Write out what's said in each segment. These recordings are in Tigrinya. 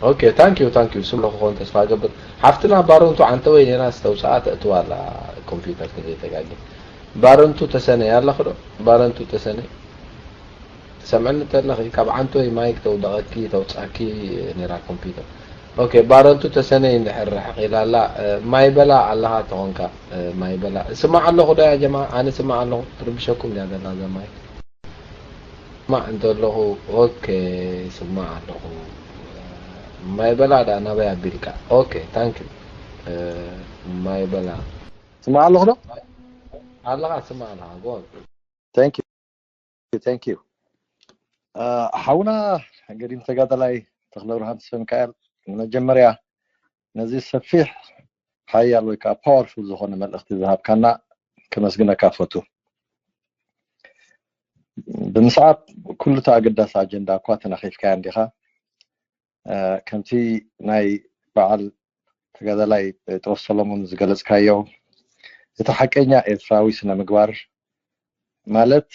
Okay, thank you, thank you። ስምዑ ክኾን ተስፋ ገብር። ሓፍትና ባረንቱ ዓንተወይ ኔራ ዝተውፅኣ ተእትዋ ኣላ ኮምፒውተር ተዘይተጋጊ። ባረንቱ ተሰነይ ኣለኽ ዶ? ባረንቱ ተሰነይ ትሰምዕኒ እንተለኺ ካብ ዓንተወይ ማይክ ተውደቐኪ ተውፃኪ ኔራ ኮምፒውተር። Okay፣ ባረንቱ ተሰነይ እንድሕር ርሕቕ ኢላ ኣላ። ማይ በላ ኣለኻ ተኾንካ። ማይ በላ ስማዕ ኣለኹ ዶ ያ ጀማ? ኣነ ስማዕ ኣለኹ። ትርብሸኩም እያ ዘላ እዛ ማይክ። ስማዕ እንተለኹ። Okay፣ ስማዕ ኣለኹ። ማይ በላ ዳ ናበይ ኣቢልካ? Okay፣ thank you። ማይ በላ ስማዕ ኣለኹ ዶ? ኣለኻ፣ ስማዕ ኣለኻ። Go on። Thank you፣ thank you። ሓውና ገዲም ተጋዳላይ ተኽለብርሃን ተስፋሚካኤል፣ መጀመርያ ነዚ ሰፊሕ ሓያል ወይ ከዓ ፓወርፉል ዝኾነ መልእኽቲ ዝሃብካና ከመስግነካ ፈቱ። ብምስዓብ ኩሉ እቲ ኣገዳሲ ኣጀንዳ እኳ ተናኺፍካያ እንዲኻ። ከምቲ ናይ በዓል ተጋዳላይ ጴጥሮስ ሰሎሞን ዝገለጽካዮ፣ እቲ ሓቀኛ ኤርትራዊ ስነ ምግባር ማለት፣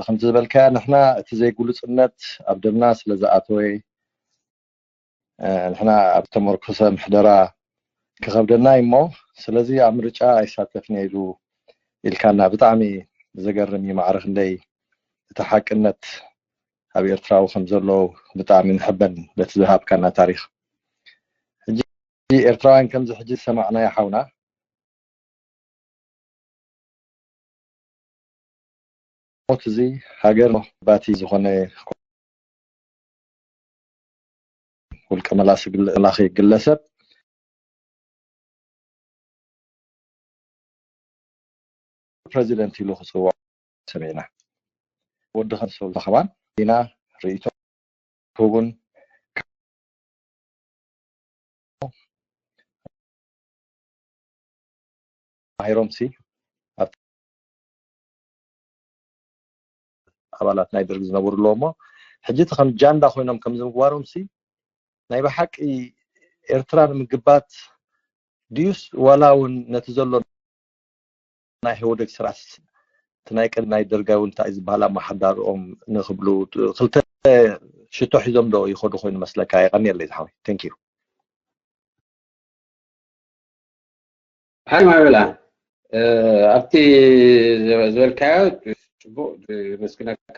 ከምቲ ዝበልካያ፣ ንሕና እቲ ዘይግሉጽነት ኣብ ደምና ስለ ዝኣተወ፣ ንሕና ኣብ ተመርኮሰ ምሕደራ ክኸብደና እዩ እሞ፣ ስለዚ ኣብ ምርጫ ኣይሳተፍን ኢሉ ኢልካና። ብጣዕሚ ዘገርም እዩ። ማዕረ ክንደይ እቲ ሓቅነት ኣብ ኤርትራዊ ከም ዘሎ ብጣዕሚ ንሕበን በቲ ዝሃብካና ታሪኽ። ሕጂ ኤርትራውያን ከምዚ ሕጂ ዝሰማዕናዮ ሓውና ሞት እዚ ሃገር ባቲ ዝኾነ ውልቀ መላሲ ግለ-፣ መላኺ ግለሰብ ፕረዚደንት ኢሉ ክጽውዖ ሰሚዕና። ወዲ ከንሶ ዝረኸባን ኢና ርእይቶ ክህቡን ማሂሮምሲ ኣብ ኣባላት ናይ ደርግ ዝነበሩ ኣለዎ እሞ፣ ሕጂ እቲ ከም ጃንዳ ኮይኖም ከምዚ ምግባሮምሲ ናይ ብሓቂ ኤርትራ ንምግባት ድዩስ ዋላ እውን ነቲ ዘሎ ናይ ህወደግ ስርዓት እቲ ናይ ቀደም ናይ ደርጋዊ እንታይ ዝበሃል ኣመሓዳርኦም ንክብሉ ክልተ ሽቶ ሒዞም ዶ ይኸዱ ኮይኑ መስለካ? የቐንየለይ ዝሓወይ። Thank you። ሓይ ማይበላ ኣብቲ ዝበልካዮ ጽቡቕ የመስግነካ።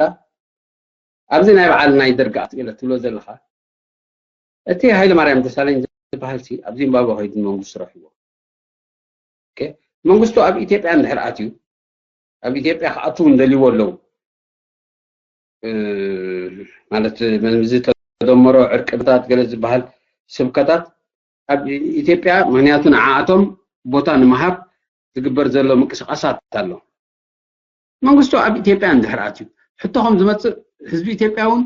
ኣብዚ ናይ በዓል ናይ ደርግ ኣስኢለ ትብሎ ዘለኻ እቲ ሃይለ ማርያም ደሳለኝ ዝበሃል ሲ ኣብ ዚምባብወ ከይዱ መንግስቱ ረኺቦ። መንግስቱ ኣብ ኢትዮጵያ እንድሕር ኣትዩ ኣብ ኢትዮጵያ ክኣትዉ እንደልይዎ ኣለዉ ማለት ምስዚ ተደመሮ ዕርቅታት ገለ ዝበሃል ስብከታት ኣብ ኢትዮጵያ ምክንያቱ ንዓኣቶም ቦታ ንምሃብ ዝግበር ዘሎ ምንቅስቃሳት ኣሎ። መንግስቱ ኣብ ኢትዮጵያ እንድሕር ኣትዩ ሕቶ ከም ዝመፅእ ህዝቢ ኢትዮጵያ እውን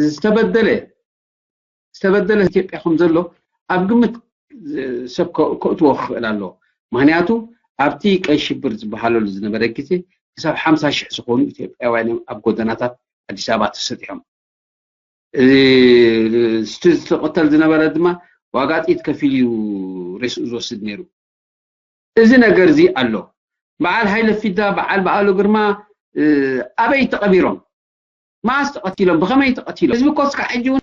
ዝተበደለ ዝተበደለ ኢትዮጵያ ከም ዘሎ ኣብ ግምት ሰብ ከእትዎ ክኽእል ኣለዎ። ምክንያቱ ኣብቲ ቀይ ሽብር ዝበሃለሉ ዝነበረ ግዜ ክሳብ ሓምሳ ሽሕ ዝኾኑ ኢትዮጵያውያን እዮም ኣብ ጎደናታት ኣዲስ ኣበባ ተሰጢሖም። እቲ ዝተቐተል ዝነበረ ድማ ዋጋ ጥይት ከፊሉ እዩ ሬስኡ ዝወስድ ነይሩ። እዚ ነገር እዚ ኣሎ። በዓል ሃይለ ፊዳ፣ በዓል በዓሉ ግርማ ኣበይ ተቐቢሮም? መዓስ ተቐቲሎም? ብኸመይ ተቐቲሎም? ህዝቢ እኮ እስካዕ ሕጂ እውን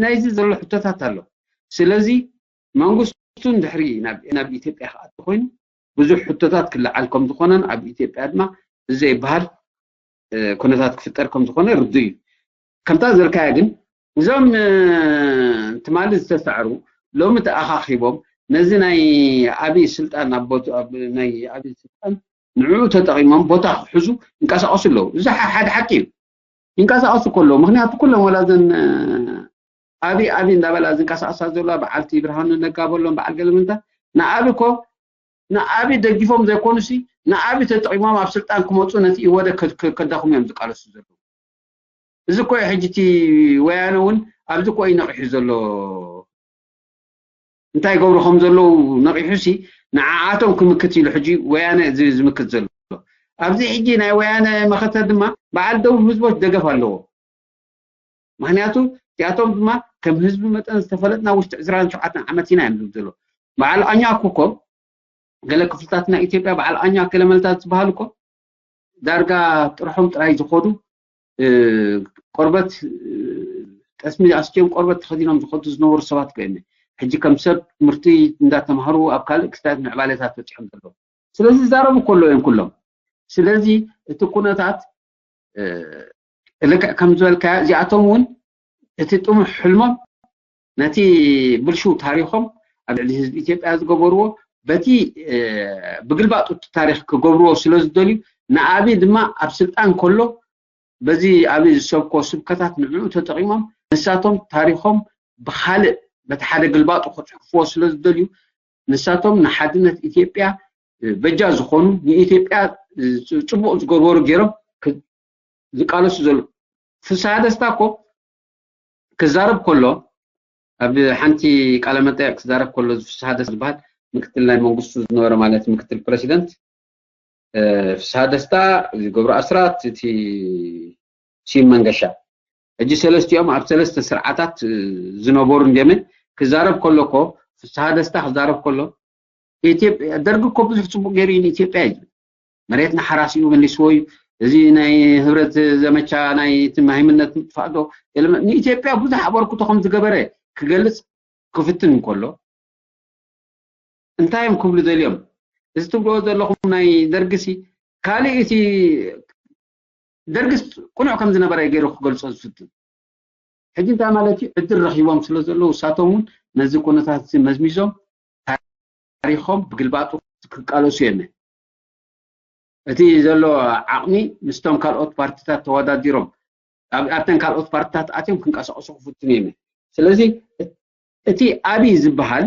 ናይዚ ዘሎ ሕቶታት ኣሎ። ስለዚ መንግስቱ እንድሕሪ ናብ ኢትዮጵያ ክኣቱ ኮይኑ ብዙሕ ሕቶታት ክለዓል ከም ዝኾነን ኣብ ኢትዮጵያ ድማ እዚ ዘይበሃል ኩነታት ክፍጠር ከም ዝኾነ ርዱእ እዩ። ከምታ ዝበልካያ ግን እዞም ትማሊ ዝተሳዕሩ ሎሚ ተኣኻኺቦም ነዚ ናይ ኣብይ ስልጣን ናይ ኣብይ ስልጣን ንዕኡ ተጠቒሞም ቦታ ክሕዙ ይንቀሳቐሱ ኣለዉ። እዚ ሓደ ሓቂ እዩ። ይንቀሳቐሱ ከለዉ ምክንያቱ ኩሎም ወላ እዘን ኣብይ ኣብይ እንዳበላ ዝንቀሳቐሳ ዘለዋ በዓልቲ ብርሃኑ ነጋ በሎም በዓል ገለመንታ ንኣብይ እኮ ንኣብይ ደጊፎም ዘይኮኑሲ ንኣብይ ተጠቒሞም ኣብ ስልጣን ክመፁ ነቲ ኢህወደግ ከዳኽሙ እዮም ዝቃለሱ ዘለዉ። እዚ እኮ እዩ ሕጂ እቲ ወያነ እውን ኣብዚ እኮ እዩ ነቒሑ ዘሎ። እንታይ ይገብሩ ከም ዘለዉ ነቒሑሲ ንዓኣቶም ክምክት ኢሉ ሕጂ ወያነ እዚ ዝምክት ዘሎ። ኣብዚ ሕጂ ናይ ወያነ መኸተ ድማ በዓል ደቡብ ህዝቦች ደገፍ ኣለዎ። ምክንያቱ እቲኣቶም ድማ ከም ህዝቢ መጠን ዝተፈለጥና ውሽጢ ዕስራን ሸውዓተን ዓመት ኢና እዮም ዝብል ዘሎ። በዓል ኣኛኩ እኮ ገለ ክፍልታት ናይ ኢትዮጵያ በዓል ኣኛ ገለመልታት ዝበሃሉ እኮ ዳርጋ ጥርሖም ጥራይ ዝኸዱ ቆርበት ጠስሚ ኣስጭዮም ቆርበት ተኸዲኖም ዝኸዱ ዝነበሩ ሰባት ኮይነ ሕጂ ከም ሰብ ትምህርቲ እንዳተምሃሩ ኣብ ካልእ ክስታት ምዕባለታት በፂሖም ዘለዉ። ስለዚ ይዛረቡ ከሎ እዮም ኩሎም። ስለዚ እቲ ኩነታት ልክዕ ከም ዝበልካዮ እዚኣቶም እውን እቲ ጥሙሕ ሕልሞም ነቲ ብልሹው ታሪኾም ኣብ ልዕሊ ህዝቢ ኢትዮጵያ ዝገበርዎ በቲ ብግልባጡ እቲ ታሪኽ ክገብርዎ ስለ ዝደልዩ ንኣብይ ድማ ኣብ ስልጣን ከሎ በዚ ኣብይ ዝሰብኮ ስብከታት ንዕኡ ተጠቒሞም ንሳቶም ታሪኾም ብኻልእ በቲ ሓደ ግልባጡ ክፅሕፍዎ ስለ ዝደልዩ ንሳቶም ንሓድነት ኢትዮጵያ በጃ ዝኾኑ ንኢትዮጵያ ፅቡቕ ዝገበሩ ገይሮም ዝቃለሱ ዘሎ ፍስሃ ደስታ እኮ ክዛረብ ከሎ ኣብ ሓንቲ ቃለ መጠየቅ ክዛረብ ከሎ ፍስሃ ደስታ ዝበሃል ምክትል ናይ መንግስቱ ዝነበረ ማለት ምክትል ፕረሲደንት ፍስሃ ደስታ ገብሩ ኣስራት እቲ ስዩም መንገሻ ሕጂ ሰለስቲኦም ኣብ ሰለስተ ስርዓታት ዝነበሩ እንዲዮምን ክዛረብ ከሎ እኮ ፍስሃ ደስታ ክዛረብ ከሎ ደርጊ እኮ ብዙሕ ፅቡቅ ገይሩ እዩ ንኢትዮጵያ እዩ መሬትና ሓራሲኡ መሊስዎ እዩ እዚ ናይ ህብረት ዘመቻ ናይ ትማሂምነት ምጥፋእ ዶ ንኢትዮጵያ ብዙሕ ኣበርክቶ ከም ዝገበረ ክገልፅ ክፍትን እንከሎ እንታይ እዮም ክብሉ ደልዮም እዚ ትብልዎ ዘለኹም ናይ ደርግሲ ካልእ እቲ ደርግስ ቁኑዕ ከም ዝነበረ ገይሩ ክገልፆ ዝፍትን ሕጂ እንታይ ማለት እዩ ዕድል ረኪቦም ስለ ዘለዉ እሳቶም እውን ነዚ ኩነታት መዝሚዞም ታሪኾም ብግልባጡ ክቃለሱ የመ እቲ ዘሎ ዓቕሚ ምስቶም ካልኦት ፓርቲታት ተወዳዲሮም ኣብተን ካልኦት ፓርቲታት ኣትዮም ክንቀሳቀሱ ክፍትኑ የመ ስለዚ እቲ ኣብይ ዝበሃል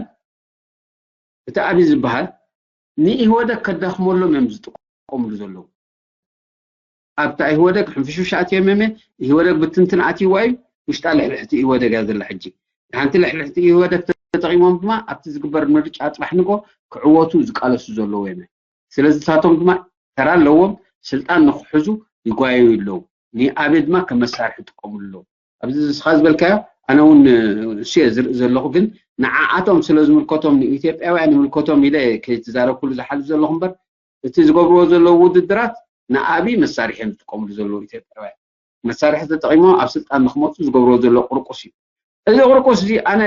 እቲ ኣብይ ዝበሃል ንኢህወደግ ከዳኽመሎም እዮም ዝጥቀምሉ ዘለዉ ኣብታ ኢህወደግ ሕንፍሽፍሽ ኣትዮም የመ ኢህወደግ ብትንትን ኣትይዋ እዩ ውሽጣ ልሕልሕቲ ኢህወደግ እያ ዘላ ሕጂ ሓንቲ ልሕልሕቲ ኢህወደግ ተጠቂሞም ድማ ኣብቲ ዝግበር ምርጫ ፅባሕ ንጎ ክዕወቱ ዝቃለሱ ዘለዉ የመ ስለዚ ንሳቶም ድማ ተራ ኣለዎም ስልጣን ንክሕዙ ይጓየዩ ኣለዉ ንኣብይ ድማ ከም መሳርሒ ይጥቀምሉ ኣለዉ ኣብዚ ንስኻ ዝበልካዮ ኣነ እውን እሱ እየ ዝርኢ ዘለኹ ግን ንዓኣቶም ስለ ዝምልከቶም ንኢትዮጵያውያን ይምልከቶም ኢለ ከይተዛረብኩሉ ዝሓልፍ ዘለኹ እምበር እቲ ዝገብርዎ ዘለዉ ውድድራት ንኣብይ መሳርሒ እዮም ዝጥቀምሉ ዘለዉ ኢትዮጵያውያን መሳርሒ ተጠቂሞም ኣብ ስልጣን ንክመፁ ዝገብርዎ ዘሎ ቁርቁስ እዩ እዚ ቁርቁስ እዚ ኣነ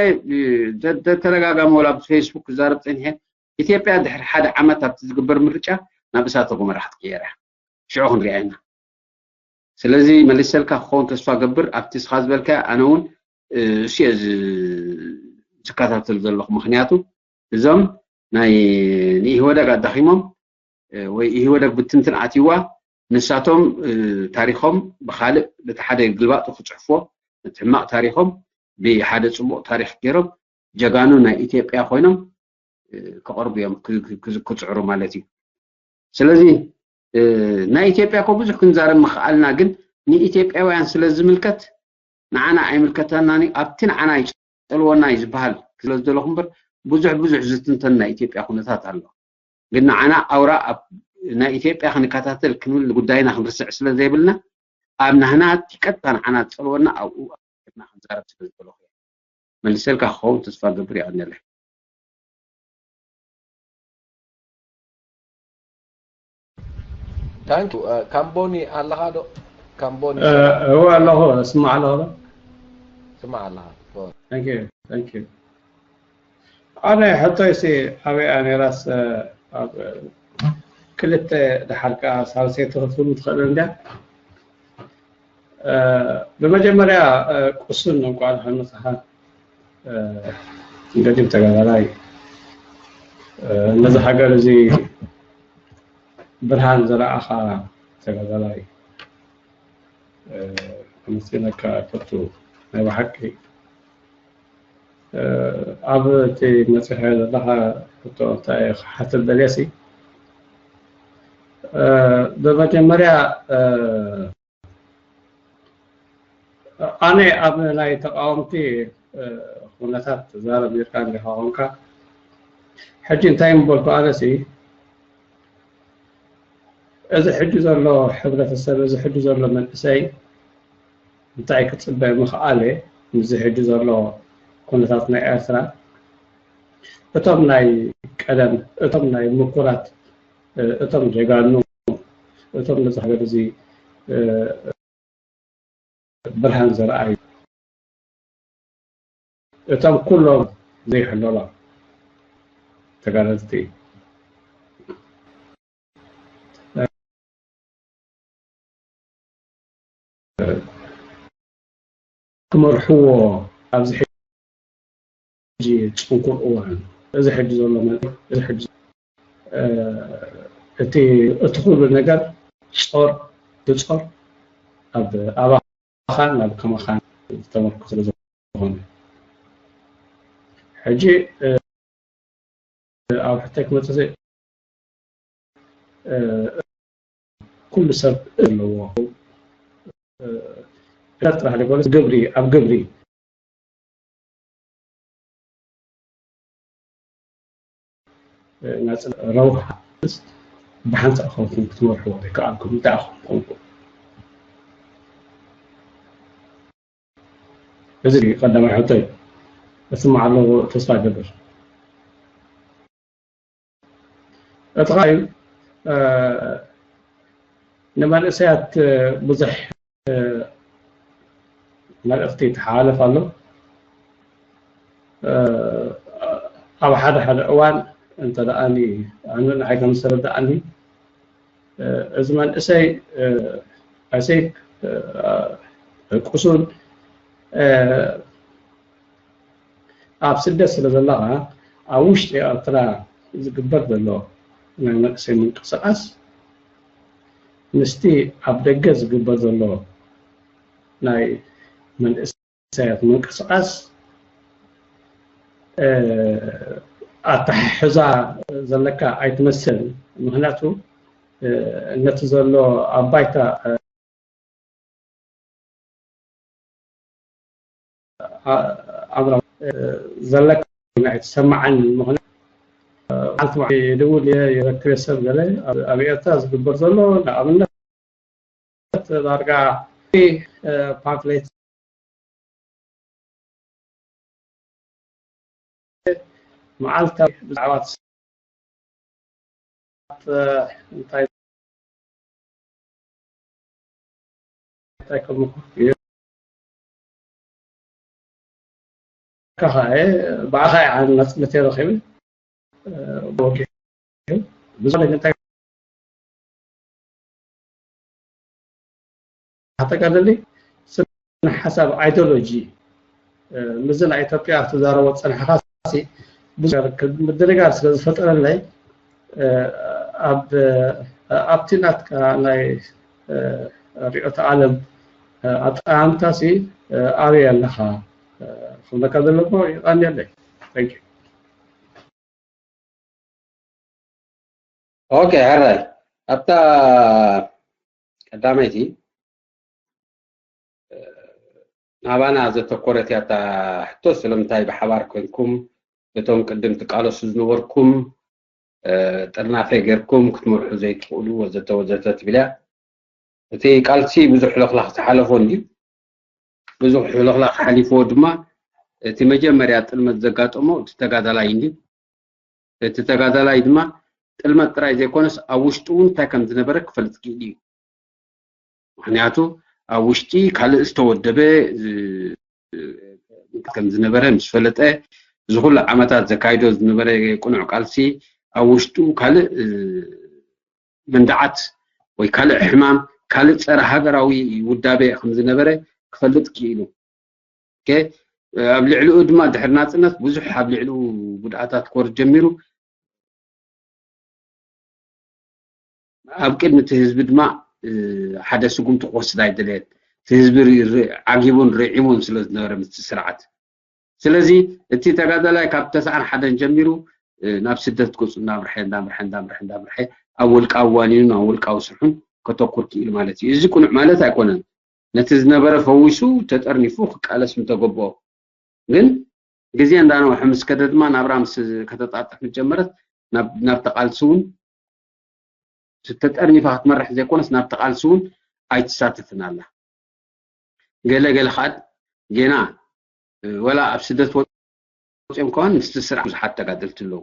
ተደጋጋሚ ወላ ብ ፌስቡክ ክዛረብ ፀኒሐ ኢትዮጵያ ድሕሪ ሓደ ዓመት ኣብቲ ዝግበር ምርጫ ናብ እሳተ ጎመራ ክትቅየር እያ ሽዑ ክንሪኣ ኢና ስለዚ መሊሰልካ ክኸውን ተስፋ ገብር ኣብቲ ስኻ ዝበልካ ኣነ እውን እሱ እየ ዝከታተል ዘለኹ ምክንያቱ እዞም ናይ ንኢህወደግ ኣዳኺሞም ወይ ኢህወደግ ብትንትን ኣትይዋ ንሳቶም ታሪኾም ብካልእ በቲ ሓደ ግልባጡ ክፅሕፎ እቲ ሕማቕ ታሪኾም ብሓደ ፅቡቕ ታሪክ ገይሮም ጀጋኑ ናይ ኢትዮጵያ ኮይኖም ክቐርቡ እዮም ክፅዕሩ ማለት እዩ ስለዚ ናይ ኢትዮጵያ ኮ ብዙሕ ክንዛረብ ምክኣልና ግን ንኢትዮጵያውያን ስለ ዝምልከት ንዓና ኣይምልከተናን ኣብቲ ንዓና ይፀልወና እዩ ዝበሃል ስለ ዝደለኹ እምበር ብዙሕ ብዙሕ ዝትንተን ናይ ኢትዮጵያ ኩነታት ኣሎ ግን ንዓና ኣውራ ናይ ኢትዮጵያ ክንከታተል ክንብል ጉዳይና ክንርስዕ ስለ ዘይብልና ኣብ ናህና እቲ ቀጥታ ንዓና ዝፀልወና ኣብኡ ኣና ክንዛረብ ስለ ዝደለኹ እየ መሊሰልካ ክኸውን ተስፋ ገብር ይቐንየለይ ታንኪ ካምቦኒ ኣለኻ ዶ ካምቦኒ እወ ኣለኹ ስማዕ ኣለኹ ዶ ስማዕ ኣለኻ ኣነ ሕቶይሲ ኣበይ ነራስ ክልተ ድሓር ከዓ ሳልሰይቲ ክትህሉ ትኽእል እንድያ ብመጀመርያ ቁሱን እንኳዕ ደሓን መጻኻ ገዲም ተጋዳላይ ነዚ ሃገር እዚ ብርሃን ዝረኣኻ ተጋዳላይ ኣመስግነካ ፈቱ ናይ ብሓቂ ኣብ እቲ መፂኻዮ ዘለኻ ሕቶ እንታይ ክሓትት ደልየሲ ብመጀመርያ ኣነ ኣብ ናይ ተቃወምቲ ኩነታት ትዛረብ ኔርካ እንዲኻ ኮንካ ሕጂ እንታይ ምበልኩ ኣነሲ እዚ ሕጂ ዘሎ ሕብረተሰብ እዚ ሕጂ ዘሎ መንእሰይ እንታይ ክፅበ ምኽኣለ ምስዚ ሕጂ ዘሎ ኩነታት ናይ ኤርትራ እቶም ናይ ቀደም እቶም ናይ ምኩራት እቶም ጀጋኑ እቶም ነዚ ሃገር እዚ ብርሃን ዘርኣዩ እቶም ኩሎም ዘይሕለሎም ተጋደልቲ ክመርሕዎ ኣብዚ ሕጂ ጽንኩር እዋን፣ እዚ ሕጂ ዘሎ መ-፣ እዚ ሕጂ፣ እ፣ እቲ፣ እቲ ኩሉ ነገር ጾር ብጾር ኣብ ኣባኻን ኣብ ከማኻን ዝተመርኮሰ ዝኾነ። ሕጂ፣ እ፣ ኣብ ሕቶይ ክመጽእ፣ እ፣ ኩሉ ሰብ ኣለዎ። እ፣ ጥራሕ ዘይኮነስ ግብሪ፣ ኣብ ግብሪ፣ እ፣ ናጽ-፣ ረብሓ ብሓንሳእ ኮንኩም ክትመርሕዎ ዘይከኣልኩም እንታይ ኢኹም ኮንኩም? እዚ እዩ ቀዳማይ ሕቶይ። እስምዓሉ ተስፋ እገብር። እቲ ካልኣይ፣ እ፣ ንመንእሰያት፣ እ፣ ብዙሕ፣ እ፣ መልእኽቲ ይተሓላለፍ ኣሎ። እ፣ ኣብ ሓደ ሓደ እዋን እንተ ደኣኒ ኣነ ንዓይ ከም ዝተረድኣኒ፣ እ፣ እዚ መንእሰይ፣ እ፣ I think፣ እ፣ ቁሱን፣ እ፣ ኣብ ስደት ስለ ዘለኻ፣ ኣብ ውሽጢ ኤርትራ ዝግበር ዘሎ ናይ መንእሰይ ምንቅስቓስ ምስቲ ኣብ ደገ ዝግበር ዘሎ ናይ መንእሰያት ምንቅስቓስ፣ እ፣ ኣተሓሕዛ ዘለካ ኣይትመስልን። ምኽንያቱ፣ እ፣ ነቲ ዘሎ ኣብ ባይታ፣ እ፣ ኣ-፣ ኣምራ፣ እ፣ ዘለካ ኣይተሰማዓን። ምኽንያቱ፣ እ፣ መዓልቲ መዓልቲ ይድውል እየ፣ ይረክብ እየ ሰብ ገለ። ኣብ፣ ኣብ ኤርትራ ዝግበር ዘሎ ንኣብነት ዳርጋ፣ እ፣ ፓምፍሌት መዓልታዊ ብዛዕባ እንታይ እንታይ ከም ምኾ-፣ ካኻ፣ እ፣ ብኣኻ እየ ኣነ ናጽነተይ ረኺበ፣ እ፣ ወጊሐ። ብዙሕ እንታይ ኣጠቃለሊ ስነ ሓሳብ ኣይዲዮሎጂ፣ እ፣ ምስዚ ናይ ኢትዮጵያ ክትዛረቦ ዝጸናሕካ ሲ ብዙሕ ምድንጋር ስለ ዝፈጠረለይ፣ እ፣ ኣብ፣ እ፣ ኣብቲ ናትካ ናይ፣ እ፣ ርዕዮተ ዓለም፣ እ፣ ኣጠማምታ ሲ፣ እ፣ ኣበይ ኣለኻ፣ እ፣ ክብለካ ዘለኹ። የቐንየለይ። Thank you። ኦኬ፣ ሕራይ። ኣብታ ቀዳመይቲ፣ እ፣ ናባና ዘተኮረት እያ እታ ሕቶ፣ ስለምንታይ ብሓባር ኮንኩም እቶም ቅድም ትቃለሱ ዝነበርኩም፣ እ፣ ጥርናፈ ጌርኩም ክትመርሑ ዘይትኽእሉ ወዘተ ወዘተ ትብል እያ። እቲ ቃልሲ ብዙሕ ሕልኽላኽ ዝሓለፎ እንድዩ። ብዙሕ ሕልኽላኽ ሓሊፍዎ ድማ እቲ መጀመርያ ጥልመት ዘጋጠሞ እቲ ተጋዳላይ እንድዩ። እቲ ተጋዳላይ ድማ ጥልመት ጥራይ ዘይኮነስ ኣብ ውሽጡ እውን እንታይ ከም ዝነበረ ክፈልጥ ክኢሉ እዩ። ምኽንያቱ ኣብ ውሽጢ ካልእ ዝተወደበ፣ እ፣ ከም ዝነበረ ምስ ፈለጠ፣ እዚ ኩሉ ዓመታት ዘካይዶ ዝነበረ ቅኑዕ ቃልሲ ኣብ ውሽጡ ካልእ፣ እ፣ መንድዓት ወይ ካልእ ሕማም፣ ካልእ ጸረ ሃገራዊ ውዳቤ ከም ዝነበረ ክፈልጥ ክኢሉ። ኦኬ፣ ኣብ ልዕሊኡ ድማ ድሕሪ ናጽነት ብዙሕ ኣብ ልዕሊኡ ጉድኣታት ክወርድ ጀሚሩ። ኣብ ቅድሚ እቲ ህዝቢ ድማ፣ እ፣ ሓደ ስጉምቲ ክወስድ ኣይደለየን። እቲ ህዝቢ ሪ-፣ ሪ-፣ ዓጊቡን ርዒሙን ስለ ዝነበረ ምስቲ ስርዓት። ስለዚ እቲ ተጋዳላይ ካብ ተስዓን ሓደን ጀሚሩ፣ እ፣ ናብ ስደት ገጹ እናምርሐ፣ እናምርሐ፣ እናምርሐ፣ እናምርሐ ኣብ ውልቃዊ ዋኒኑን ኣብ ውልቃዊ ስርሑን ከተኩር ክኢሉ ማለት እዩ። እዚ ቅኑዕ ማለት ኣይኮነን። ነቲ ዝነበረ ፈዊሱ ተጠርኒፉ ክቃለስ ምተገበኦ። ግን ግዜ እንዳነውሐ ምስ ከደ ድማ ናብራ ምስ ከተጣጥሕ ምስ ጀመረት ናብ፣ ናብቲ ቃልሲ እውን ተጠርኒፋ ክትመርሕ ዘይኮነስ ናብቲ ቃልሲ እውን ኣይትሳተፍን ኣላ። ገለ ገለ ከዓ ጌና፣ እ፣ ወላ ኣብ ስደት ወፂኦም ከዋን ምስቲ ስራሕ ብዙሓት ተጋደልቲ ኣለዉ።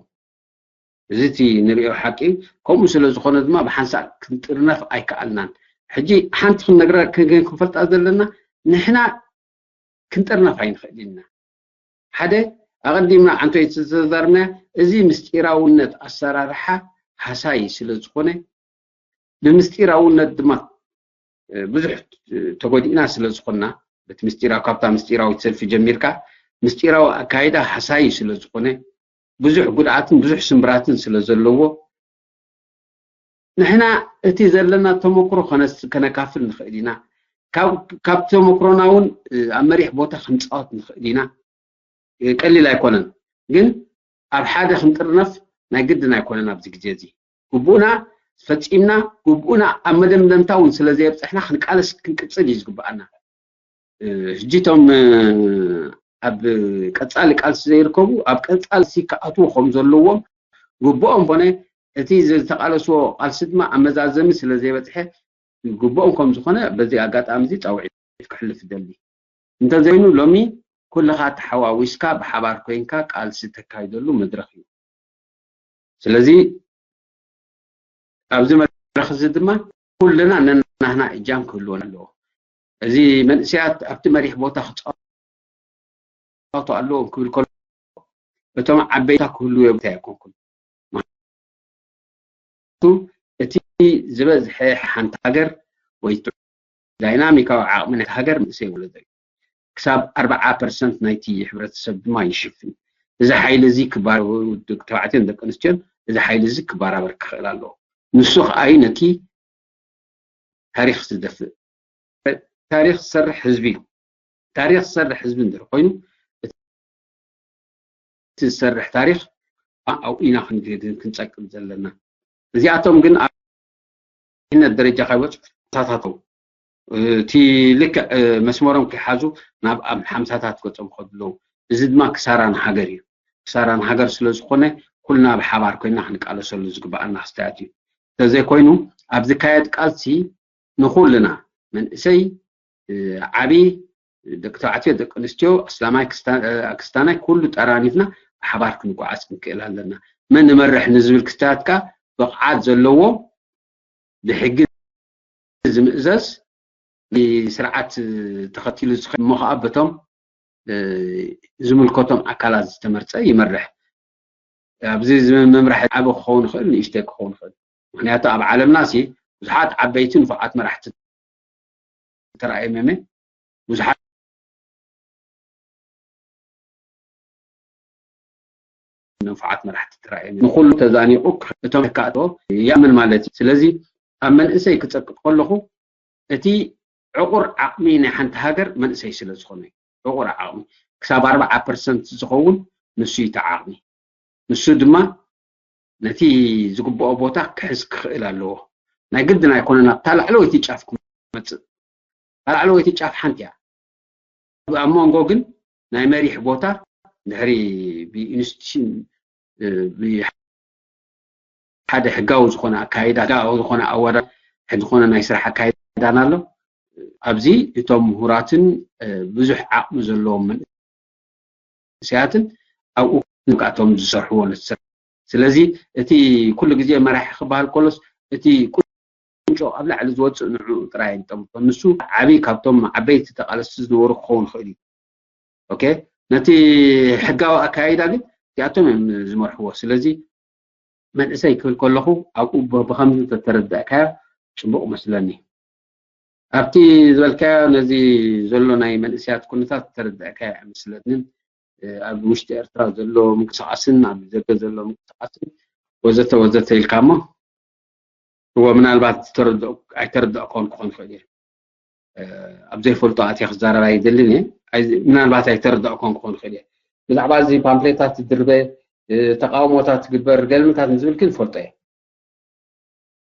እዚ እቲ ንሪኦ ሓቂ። ከምኡ ስለ ዝኾነ ድማ ብሓንሳእ ክንጥርነፍ ኣይከኣልናን። ሕጂ ሓንቲ ክንነግረ፣ ክን-፣ ክንፈልጣ ዘለና፣ ንሕና ክንጥርነፍ ኣይንኽእል ኢና። ሓደ ኣቐዲምና ዓንቶ ዝተዛርና፣ እዚ ምስጢራውነት ኣሰራርሓ ሃሳይ ስለ ዝኾነ፣ ብምስጢራውነት ድማ ብዙሕ ተጎዲእና ስለ ዝኾንና፣ በቲ ምስጢራዊ፣ ካብታ ምስጢራዊት ሰልፊ ጀሚርካ ምስጢራዊ ኣካይዳ ሃሳይ ስለ ዝኾነ፣ ብዙሕ ጉድኣትን ብዙሕ ስምብራትን ስለ ዘለዎ፣ ንሕና እቲ ዘለና ተመክሮ ከነካፍል ንኽእል ኢና። ካብ ተመክሮና እውን ኣብ መሪሕ ቦታ ክንፃወት ንኽእል ኢና። ቀሊል ኣይኮነን፣ ግን ኣብ ሓደ ክንጥርነፍ ናይ ግድን ኣይኮነን። ኣብዚ ግዜ እዚ ግቡእና ፈፂምና፣ ግቡእና ኣብ መደምደምታ እውን ስለ ዘየብፅሕና፣ ክንቃለስ ክንቅፅል እዩ ዝግብኣና። ሕጂ እቶም ኣብ ቀፃሊ ቃልሲ ዘይርከቡ ኣብ ቀፃልሲ ክኣትዉ ከም ዘለዎም ግቡኦም ኮነ፣ እቲ ዝተቃለስዎ ቃልሲ ድማ ኣብ መዛዘሚ ስለ ዘይበፅሐ ግቡኦም ከም ዝኾነ በዚ ኣጋጣሚ እዚ ፃውዒት ክሕልፍ ይደሊ። እንተዘይኑ ሎሚ ኩልኻ ተሓዋዊስካ ብሓባር ኮይንካ ቃልሲ ተካይደሉ መድረኽ እዩ። ስለዚ ኣብዚ መድረኽ እዚ ድማ ኩልና ነናህና እጃም ክህልወና ኣለዎ። እዚ መንእሰያት ኣብቲ መሪሕ ቦታ ክፃወቱ ኣለዎም ክብል ከሎ እቶም ዓበይታ ክህልዉ የብታ ኣይኮንኩን። እቲ ዝበዝሐ ሓንቲ ሃገር ወይ ዳይናሚካዊ ዓቕሚ ናይቲ ሃገር መንእሰይ ወለዶ እዩ። ክሳብ ኣርባዓ ፐርሰንት ናይቲ ሕብረተሰብ ድማ ይሽፍን። እዚ ሓይሊ እዚ ክባር-፣ ደቂ ተባዕትዮን ደቂ ኣንስትዮን እዚ ሓይሊ እዚ ክበራበር ክኽእል ኣለዎ። ንሱ ከኣ እዩ ነቲ ታሪኽ ዝደፍእ። ታሪኽ ዝሰርሕ ህዝቢ እዩ። ታሪኽ ዝሰርሕ ህዝቢ እንድሕር ኮይኑ፣ እቲ ዝሰርሕ ታሪኽ ኣብኡ ኢና ክንግህድን ክንጸቅጥ ዘለና። እዚኣቶም ግን ኣብ ይነት ደረጃ ከይበጽሑ ተታተው። እቲ ልክዕ መስመሮም ከይሓዙ ናብ ኣብ ሓምሳታት ገጾም ከድለዉ። እዚ ድማ ክሳራ ንሃገር እዩ። ክሳራ ንሃገር ስለ ዝኾነ ኩልና ብሓባር ኮይና ክንቃለሰሉ ዝግብኣና ክስተያት እዩ። እንተዘይኮይኑ ኣብ ዝካየድ ቃልሲ ንኹልና መንእሰይ፣ ዓቢ፣ ደቂ ተባዕትዮ፣ ደቂ ኣንስትዮ፣ ኣስላማይ፣ ክስታ-፣ ክስታናይ ኩሉ ጠራኒፍና ብሓባር ክንጓዓዝ ክንክእል ኣለና። መን ንመርሕ ንዝብል ክስተያት ከኣ ብቕዓት ዘለዎ ብሕጊ ዝምእዘዝ ስርዓት ተኸቲሉ ዝኸ-፣ እሞ ኸዓ በቶም ዝምልከቶም ኣካላት ዝተመርጸ ይመርሕ። ኣብዚ እዚ መምርሒ ዓቢ ክኸውን ይኽእል፣ ንእሽተይ ክኸውን ይኽእል። ምኽንያቱ ኣብ ዓለምና ሲ ብዙሓት ዓበይቲ ንፉዓት መራሕቲ ተራእዮም እዮም። ብዙሓት ንፉዓት መራሕቲ ተራእዮም እዮም። ንኹሉ ተዛኒቑ እቶም ከኣቶ ይኣምን ማለት እዩ። ስለዚ ኣብ መንእሰይ ክጸቅጥ ከለኹ እቲ ዕቑር ዓቕሚ ናይ ሓንቲ ሃገር መንእሰይ ስለ ዝኾነ እዩ። ዕቑር ዓቕሚ ክሳብ ኣርባዓ ፐርሰንት ዝኸውን ንሱ እዩ እቲ ዓቕሚ። ንሱ ድማ ነቲ ዝግብኦ ቦታ ክሕዝ ክኽእል ኣለዎ። ናይ ግድን ኣይኮነን ኣብታ ላዕለወይቲ ጫፍ ክመጽእ። እታ ላዕለወይቲ ጫፍ ሓንቲ እያ። ኣብ መንጎ ግን ናይ መሪሕ ቦታ ድሕሪ ብኢንስቲቱሽን፣ እ፣ ብሓደ ሕጋዊ ዝኾነ ኣካይዳ፣ ሕጋዊ ዝኾነ ኣወዳ-፣ ዝኾነ ናይ ስራሕ ኣካይዳን ኣሎ። ኣብዚ እቶም ምሁራትን፣ እ፣ ብዙሕ ዓቕሚ ዘለዎም መንእሰያትን ኣብኡ ንብቃቶም ዝሰርሕዎ ንስር። ስለዚ እቲ ኩሉ ግዜ መራሒ ክበሃል ከሎስ እቲ ቁንጮ ኣብ ላዕሊ ዝወፅእ ንዕኡ ጥራይ ንጠምቶ። ንሱ ዓብዪ ካብቶም ዓበይቲ ተቃለስቲ ዝነበሩ ክኸውን ይኽእል እዩ። ኦኬ፣ ነቲ ሕጋዊ ኣካያይዳ ግን እዚኣቶም እዮም ዝመርሕዎ። ስለዚ መንእሰይ ክብል ከለኹ ኣብኡ ብ-፣ ብኸምዚ ተተረዳእካዮ ጽቡቕ መስለኒ። ኣብቲ ዝበልካዮ ነዚ ዘሎ ናይ መንእሰያት ኩነታት ተረዳእካዮ ኣይመስለንን። እ፣ ኣብ ውሽጢ ኤርትራ ዘሎ ምንቅስቓስን ኣብ ደገ ዘሎ ምንቅስቓስን ወዘተ ወዘተ ኢልካ እሞ፣ እወ፣ ምናልባት ዝተረድኦ-፣ ኣይተረዳእኩዎን ክኾን ይኽእል እየ። እ፣ ኣብ ዘይፈልጦ ኣትየ ክዛረብ ኣይደልን እየ። ኣይ-፣ ምናልባት ኣይተረዳእኩዎን ክኾን ይኽእል እየ። ብዛዕባ እዚ ፓምፍሌታት ትድርበ፣ እ፣ ተቃውሞታት ትግበር፣ ገልምታት ንዝብል ግን ይፈልጦ እየ።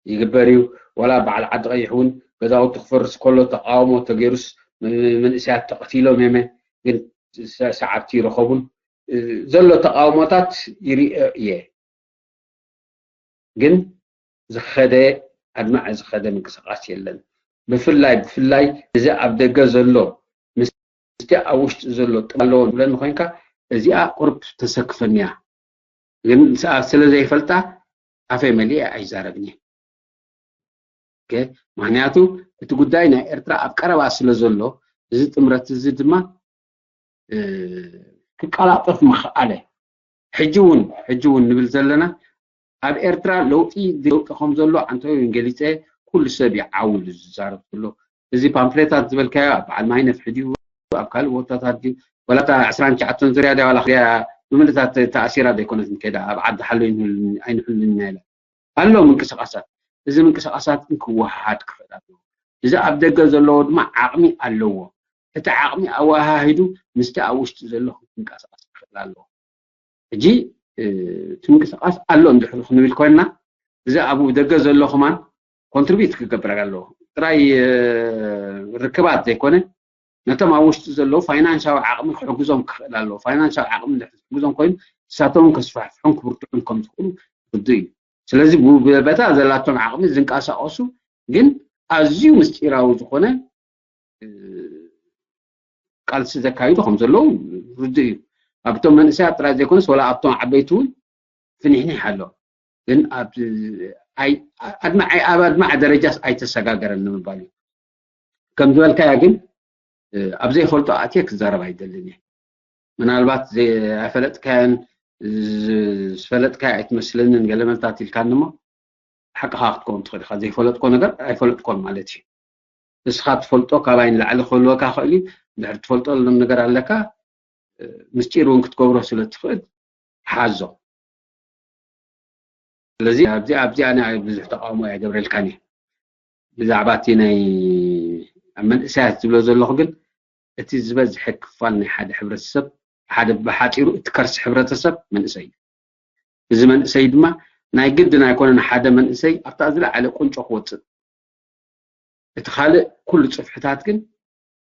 ይግበር እዩ። ዋላ በዓል ዓዲ ቀይሕ እውን ገዛውቲ ክፈርስ ከሎ ተቃውሞ ተገይሩስ ም-፣ መንእሰያት ተቐቲሎም እየመ፣ ግን ሰ-፣ ሰዓብቲ ይረኸቡን፣ እ፣ ዘሎ ተቃውሞታት ይሪኦ እየ። ግን ዝኸደ፣ ኣድማዒ ዝኸደ ምንቅስቃስ የለን። ብፍላይ፣ ብፍላይ እዚ ኣብ ደገ ዘሎ ምስቲ ኣብ ውሽጢ ዘሎ ጥም ኣለዎ ዝብለኒ ኮይንካ፣ እዚኣ ቁርብ ተሰክፈኒ እያ። ግን ሰ-፣ ስለ ዘይፈልጣ ኣፈይ መሊኤ ኣይዛረብን እየ። ኦኬ? ምኽንያቱ እቲ ጉዳይ ናይ ኤርትራ ኣብ ቀረባ ስለ ዘሎ፣ እዚ ጥምረት እዚ ድማ፣ እ፣ ክቀላጠፍ ምኽኣለ። ሕጂ እውን ሕጂ እውን ንብል ዘለና ኣብ ኤርትራ ለውጢ ለውጢ ከም ዘሎ ኣንተወይን ገሊፀ ኩሉ ሰብ ይዓውሉ ዝዛረብ ዘሎ። እዚ ፓምፍሌታት ዝበልካዮ ኣብ በዓል ማይነፍ ሕጂ ኣብ ካልእ ቦታታት ድዩ? ወላ እታ ዕስራን ትሽዓተን ዙርያ ድያ ዋላ ክያ ብምልታት ተኣሲራ ዘይኮነት ከይዳ ኣብ ዓዲ ሓሎ ኣይንሕሉን ኢላ ኣሎ ምንቅስቃሳት። እዚ ምንቅስቃሳት ግን ክወሃሃድ ክኽእል ኣለዎ። እዚ ኣብ ደገ ዘለዎ ድማ ዓቕሚ ኣለዎ። እቲ ዓቕሚ ኣወሃሂዱ ምስቲ ኣብ ውሽጢ ዘሎ ክንቀሳቀስ ክኽእል ኣለዎ። ሕጂ እቲ ምንቅስቃስ ኣሎ እንድሕር ክንብል ኮይንና እዚ ኣብ ደገ ዘሎ ከማን ኮንትሪቢዩት ክገብር ኣለዎ። ጥራይ ርክባት ዘይኮነ ነቶም ኣብ ውሽጢ ዘለዉ ፋይናንሳዊ ዓቕሚ ክሕግዞም ክኽእል ኣለዎ። ፋይናንሳዊ ዓቕሚ እንድሕር ክሕግዞም ኮይኑ ንሳቶም ከስፋሕፍሑን ክብርትዑን ከም ዝኽእሉ ርዱእ እዩ። ስለዚ በታ ዘላቶም ዓቕሚ ዝንቀሳቀሱ ግን ኣዝዩ ምስጢራዊ ዝኾነ ቃልሲ ዘካይዱ ከም ዘለዉ ርዱእ እዩ። ኣብቶም መንእሰያት ጥራይ ዘይኮነስ ወላ ኣብቶም ዓበይቲ እውን ፍኒሕኒሕ ኣሎ። ግን ኣብ ኣድማዕ ደረጃስ ኣይተሰጋገረን ንምባል እዩ። ከም ዝበልካያ ግን ኣብ ዘይፈልጦ ኣትየ ክዛረብ ኣይደልን እየ። ምናልባት ኣይፈለጥካያን ዝፈለጥካያ ኣይትመስለንን ገለ መልታት ኢልካኒ እሞ ሓቅኻ ክትከውን ትኽእል ኢኻ። ዘይፈለጥኮ ነገር ኣይፈለጥኮን ማለት እዩ። ንስኻ ትፈልጦ ካባይ ንላዕሊ ክህልወካ ክእል እዩ። እንድሕር ትፈልጦ ነገር ኣለካ ምስጢር እውን ክትገብሮ ስለ ትኽእል ሓዞ። ስለዚ ኣብዚ ኣብዚኣ ናይ ብዙሕ ተቃውሞ ኣይገብረልካን እየ። ብዛዕባ እቲ ናይ ኣብ መንእሰያት ዝብሎ ዘለኹ ግን እቲ ዝበዝሐ ክፋል ናይ ሓደ ሕብረተሰብ ሓደ ብሓፂሩ እቲ ከርሲ ሕብረተሰብ መንእሰይ እዩ። እዚ መንእሰይ ድማ ናይ ግድን ኣይኮነን ሓደ መንእሰይ ኣብታ ዝለዓለ ቁንጮ ክወፅእ እቲ ካልእ ኩሉ ፅፍሕታት ግን